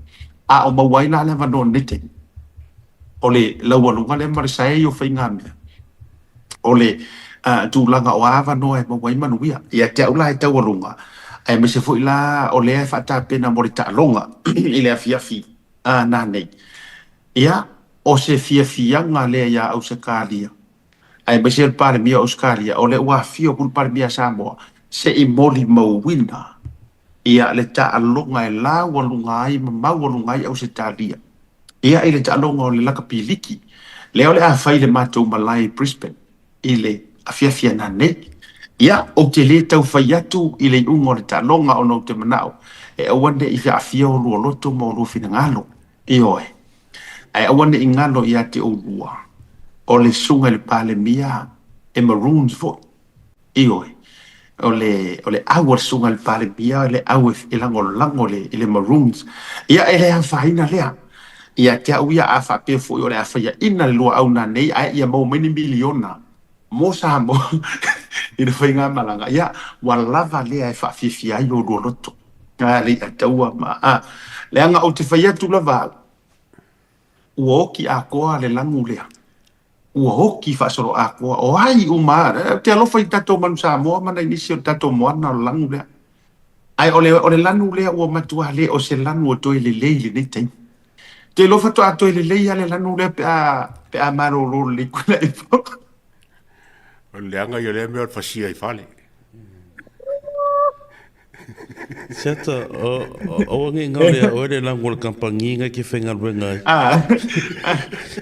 a o maua ai la le avanoa nei taimi, o le laualuga lea ma le sae o faigamea, O le tulaga o a avanoa e maua ai manuia. Ia te au la e taualuga, aemaise foi la o lea e faatapena mo le taaloga i le afiafi nanei. Ia, o se fiafiaga lea ia Ausetalia, aemaise le Palemia o Ausetalia, o lea ua afio atu le Palemia a Samoa se i molimauina ia le taaloga e laualuga ai ma maualuga ai Ausetalia. Ia i le taaloga o le lakapi liki, lea o le a fai i le matou malae i Brisbane i le afiafi ananei. Ia, ou te le tau fai atu i le iuga o le taaloga ona ou te manao e aua ne i aafia olua loto ma olua finagalo. Ioe. Ae aua ne i galo ia te oulua, o le susuga i le Palemia e Maroons foi. Ioe. O le, o le au a le susuga i le Palemia, o le au e lagolago i le, i le Maroons. Ia, e le afaina lea. Ia te au ia, a faapea foi o le a faiaina le luaau nanei, ae ia maua mai ni miliona mo Samoa i le faigamalaga, ia, ua lava lea e faafiafia ai oulua loto. A Leiataua ma, a, leaga ou te fai atu lava au, ua oki atoa le lanu lea. Ua oki faasoloatoa, o ai uma lava, ou te alofa i le tatou manu Samoa ma nai nisi o le tatou moana o le lanu lea. Ae o le, o le lanu lea ua matua le o se lanu o toe lelei i lenei taimi. Ou te iloa faatoa toe lelei lava le lanu lea pe a, pe a malolo lelei Tuilaepa. O le leaga ia o lea mea o le fasia i fale. Seata, aua ne i galo ia oe le lagu o le kamupani na e te faigaluega ai. Ah,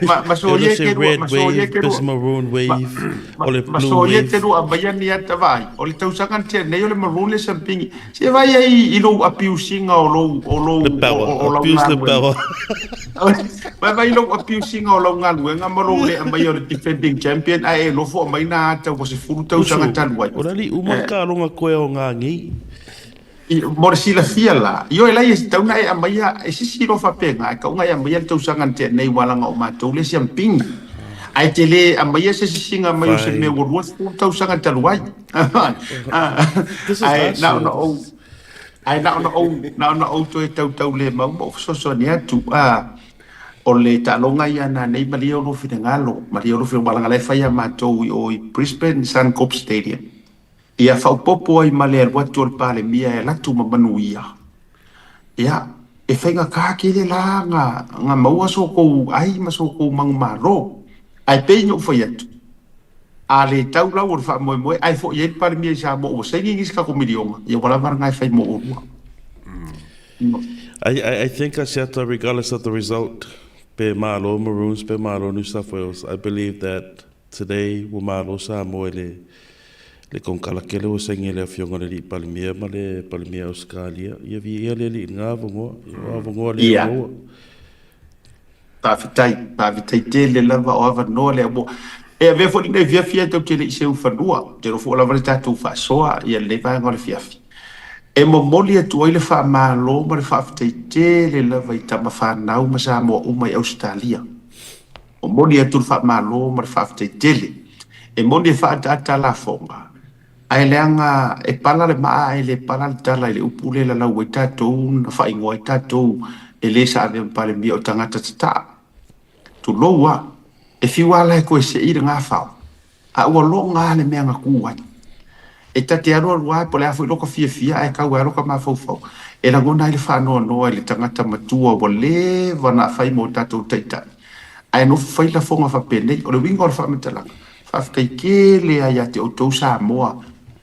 ma, ma E soia le e se te lua, red ma soia e wave, te pe se lua, maroon ma, wave, ma, o le ma blue soia e wave. te lua aumaia ni ata vaai. O le tausaga na tea nei o le maroon le sampingi. Se vaai ai i lou abuse-ina o lou, o lou, Le o, power, o, o lau abuse le galuega. power. Vaai lou abuse ina o lau galuega ma lou le aumaia o le defending champion ae e nofo aumai na ata ua 10 tausaga Usu, talu ai. o le alii uma le taaloga koe o ngā nei. Mo le silafia la, ioe lai e tatau ona e aumaia, e sisi loa faapena, e tatau ona e aumaia le tausaga na tea nei ua laga o matou le siampini. Ae te le aumaia se sisiga mai o se mea Fine. ua 20 tausaga talu ai. This is Ae last na year. ona ou Ae na ona ou, na ona ou toe tautaulemau ma ou fesoasoani atu, a, o le taaloga ia nanei malie o lou finagalo, malie o lou finagalo, aua leaga la e fai a matou i o i Brisbane, Suncorp Stadium. Ia faaopoopo ai ma le alu atu o le Palemia e alu atu ma manuia. Ia, e faigata tele la na, na maua so outou ai ma so outou manumalo. Ae pei ona ou fai atu, A le tau lau o le faamoemoe, ae foi ai le Palemia i Samoa ua saini nisi tatou miliona, ia ua lava lena e fai mo oulua. I, I, I think Asiata, regardless of the result, pe malo Maroons, pe malo New South Wales, I believe that today ua malo Samoa i le, le konekarate lea ua saini e le Afioga i le Alii Palemia ma le Palemia o Ausetalia. Ia viia le Alii i lena avanoa, ia o avanoa lea Ia. maua. Faafetai, faafetai tele lava o avanoa lea ua e avea foi lenei afiafi ae tatou te le i seu fanua. Ou te iloa foi ua lava le tatou faasoa ia lenei vaega o le afiafi. E momoli atu ai le faamalo ma le faafetai tele lava i tama fanau ma Samoa uma i Ausetalia. Momoli atu le faamalo ma le faafetai tele. E moni e faaataata lafoga, Ae leaga e pala le maa ae le pala le tala i le upu lea e lalau ai tatou na faaigoa ai tatou e le sa avea ma Palemia o tagata tataa. Tulou a! E fiu lava la e toe sei le gafao, a ua loga lava le mea na tu ai. E ta te alualu lava po o le a foi loka fiafia ae tau ai lava loka mafaufau e lagona ai le faanoanoa i le tagata matua ua leva ona fai mo tatou taitai ae nofo fai lafoga faapenei. O le uiga o le faamatalaga, Faafetai tele lava ia te outou Samoa,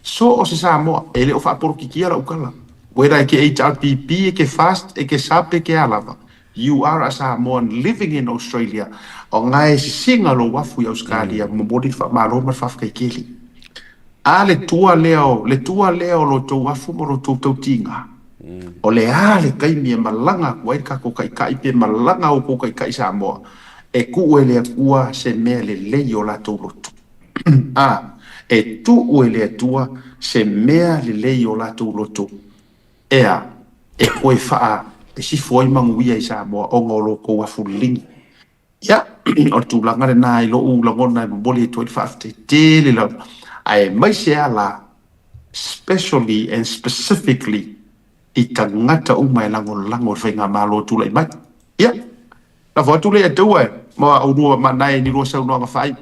so o se Samoa, e le o faapolokikia lau tala, whether e ke HRPP, e ke FAST, e ke SAP, e ke a lava, you are a Samoan living in Australia, o nga e sisiga lou afu i Ausetalia, momoli le faamalo ma le faafetai tele. A le tua lea o, le tua lea o lo outou afu ma lo outou tautiga, o le a le taimi e malaga atu ai le tatou Taitai pe malaga outou Taitai Samoa, E tuu e le Atua se mea lelei i o latou loto. A, e tuu e le Atua se mea lelei i o latou loto, ea, e toe faa sifo ai manuia i Samoa ona o lo outou afu liligi. Ia, o le tulaga lena i lou lagona e momoli atu ai le faafetai tele lava, aemaise lava la, specially and specifically i tagata uma e lagolago i le faigamalo o tulai mai. Ia, Lafo atu lea e taua e ma oulua ma nae ni lua saunoaga faaiu.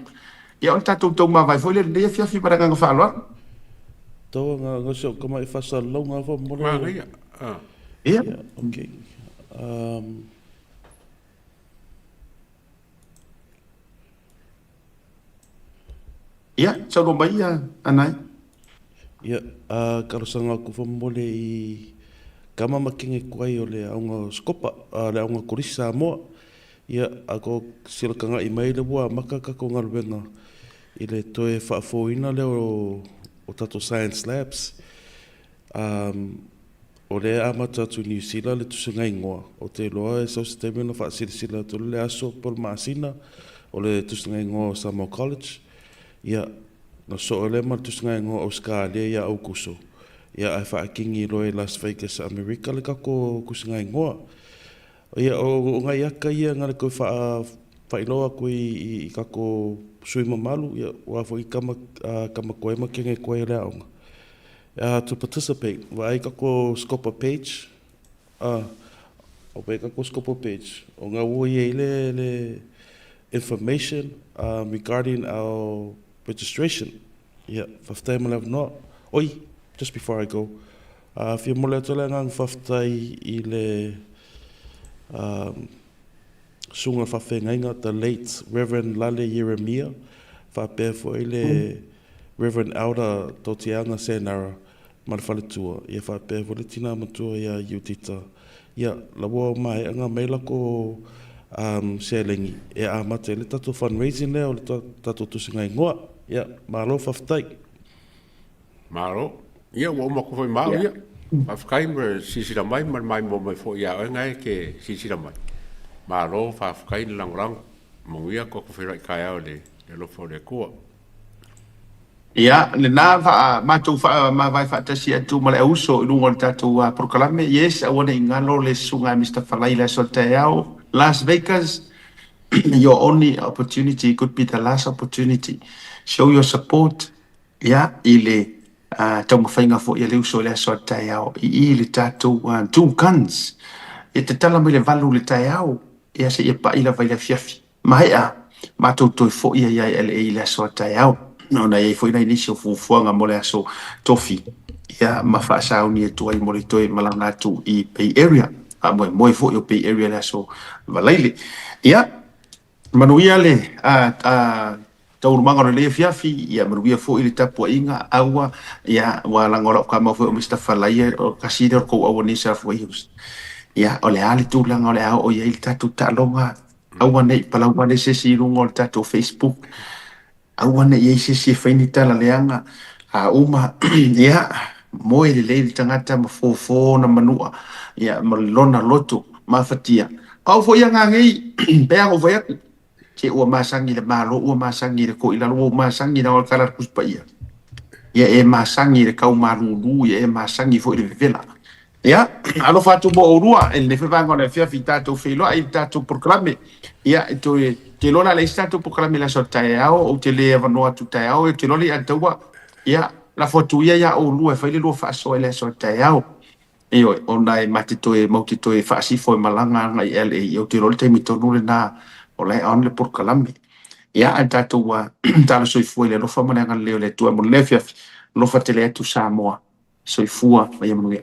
Ia, o le tatou taumavae foi lea i lenei afiafi ma le agaga faaaloalo. Tau aga si au tama i faasalalauga faamolemole. Manaia. Ah. Ia. Yeah, okay. Ia, saunoa mai ia Anae. Ia, a talosaga atu faamolemole i Kama ma Kenge Kuai o le aoga o Sikopa, le aoga Kolisi Samoa. Ia, a ko silakaga'i mai le ua amata tatou galuega i le toe faafouina lea o tatou science labs. O lea e amata atu i Niu Sila le tusiga igoa, ou te iloa e sau se taimi ona faasilasila atu le aso po o le masina o le tusiga igoa o Samoa College. Ia, na soo lea ma le tusiga igoa o Ausekalia ia Aukuso, ia ae faakigi loa i Las Vegas, Amerika le tatou tusiga igoa. Ia, o nai aka ia na le toe faailoa atu i tatou sui mamalu, ia, aua foi tama, tama koe ma kene koe o le aoga. To participate, vaai tatou Scopa page, vaai tatou Scopa page, o na ua i ai le, le information regarding our registration. Ia, faafetai mo le avanoa. Oi, just before I go, fia momoli atu le agaga faafetai i le susuga o le faafeagaiga, the late Reverend Lale Ieremia, faapea foi le Reverend Elder Totiaga Senara ma le faletua, ia faapea foi le tina matua ia Iutita. Ia, la ua maea mai lako seleni e amata ai le tatou fundraising lea o le tatou tusiga igoa. Ia, malo faafetai. Malo. Ia, ua uma atu foi ma au ia. Faafetai mo le silasila mai ma le maimoa mai foi ia oe na e te silasila mai. Malo, faafetai le lagolago. Manuia tatou feiloai taeao i le alofa o le Atua. Ia, lena faa, matou faamavae faatasi atu ma le auso i luga o le tatou polokalame. Yes, aua ne i galo le susuga ia Mister Falai i le aso a le taeao. Las Vegas, your only opportunity could be the last opportunity. Show your support, ia, i le taumafaiga foi a le uso i le aso a le taeao i i le tatou Two Guns. Ia tatala mai le 8 i le taeao, ia seia pai lava i le afiafi. Maea, matou toe foi ai i LA i le aso a taeao, ona e i ai foi nai nisi o fuafuaga mo le aso Tofi, ia, ma faasauni atu ai mo le toe malaga atu i Bay Area. Faamoemoe foi o Bay Area i le aso Faraile. Ia, manuia le taualumaga o lenei afiafi, ia manuia foi le tapuaiga, aua, ia, ua laga o lau kamau foi o Mister Falaia, o tasi lea o le tou auania sa foi. Ia, o le a le tulaga o le a oo i ai le tatou taaloga? Aua ne i palau vale se isi i luga o le tatou Facebook. Aua ne i i ai se isi e fai ni tala leaga. A uma, ia, moe lelei le tagata ma fofo ona manua, ia, ma lona loto mafatia. O au foi aga nei, pei lava ona ou fai atu, se ua masani i le Malo, ua masani i le toilalo, ua ou masani i le kala o le Tusi Paia. Ia e masani i le tau malūlū, ia e masani foi i le vevela. Ia, alofa atu mo oulua i lenei foi vaega o le afiafi i tatou feiloai i le tatou polokalame. Ia, e toe, te iloa o le a leai se tatou polokalame i le aso a taeao, ou te le avanoa atu taeao, ou te iloa le i ataua. Ia, lafo atu ia iā oulua e fai le lua faasoa i le aso a taeao. Ioe, ona e ma te toe, matou te toe faasifo e malaga agai i LA, ou te iloa o le taimi tonu lena o la e on le polokalame. Ia, ae tatou talo soifua i le alofa ma le agalelei o le Atua mo lenei afiafi. Alofa tele atu Samoa. Soifua ma ia manuia.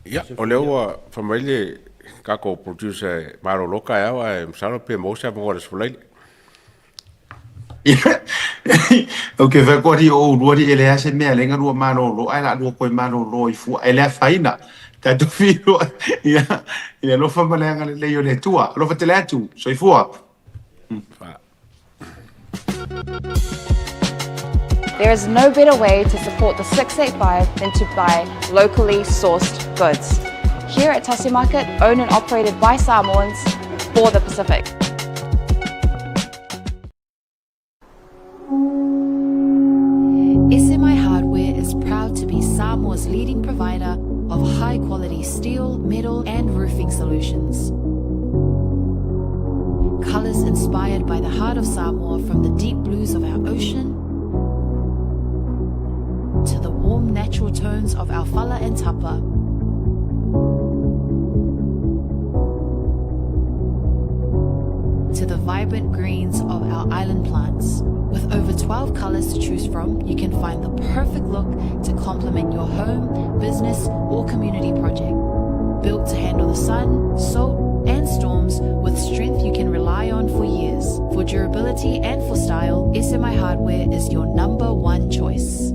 Ia, o lea ua fai mai le tatou producer e malolo taeao ae masalo pe maua se avanoa i le Aso Faraile. Ou te fai atu alii o oulua alii e leai se mea e ala ai ona lua malolo ae o le a lua toe malolo ai fua. E le afaina. Tatou feiloai ia i le alofa ma le agalelei o le Atua. Alofa tele atu. Soifua. There is no better way to support the 685 than to buy locally sourced goods. Here at Tasi Market, owned and operated by Samoans for the Pacific. SMI Hardware is proud to be Samoa's leading provider of high quality steel, metal, and roofing solutions. Colors inspired by the heart of Samoa from the deep blues of our ocean to the warm natural tones of our fala and tapa. To the vibrant vibrant greens of our island plants. With over 12 colors to choose from, you can find the perfect look to complement your home, business, or community project. Built to handle the sun, salt, and storms with strength you can rely on for years. For durability and for style, SMI Hardware is your number one choice.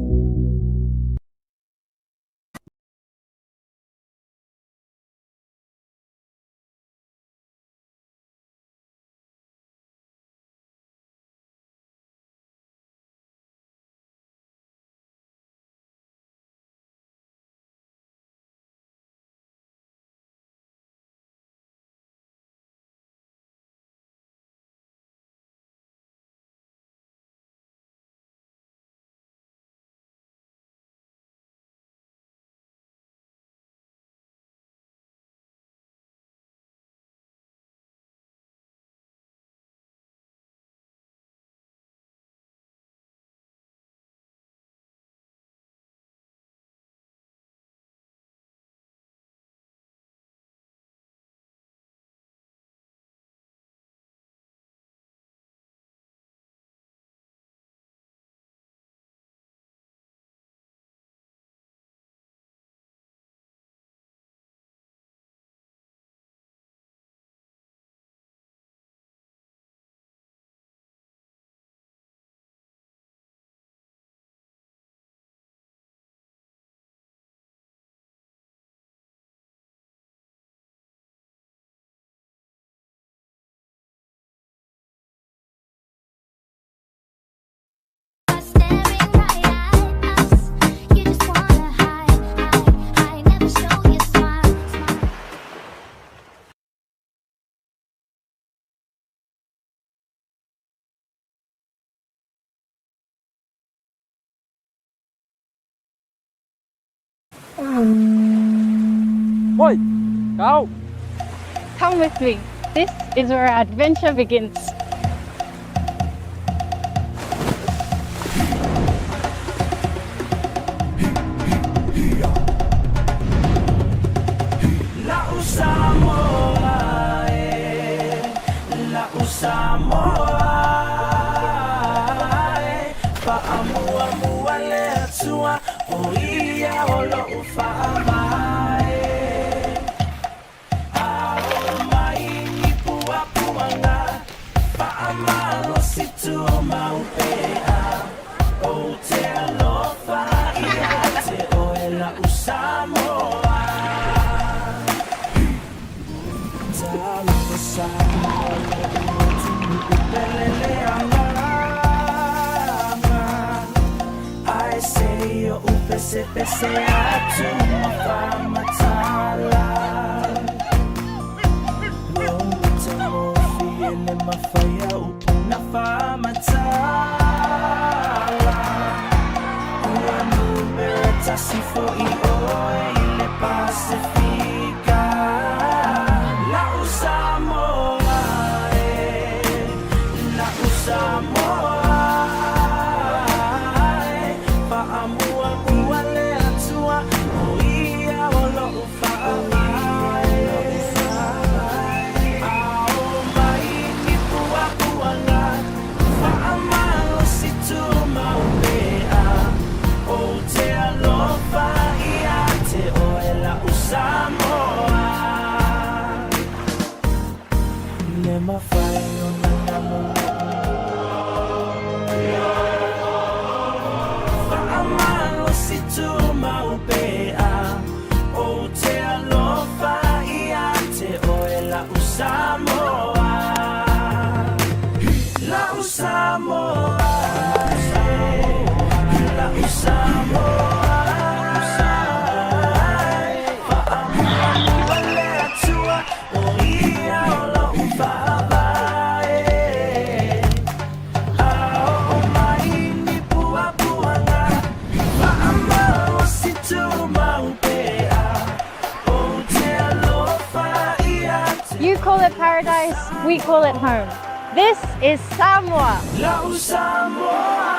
Staring right at us. You just wanna hide, hide, hide. Never show your smile, smile. Come with me. This is where our adventure begins. You call it paradise, we call it home. This is Samoa. Lau Samoa.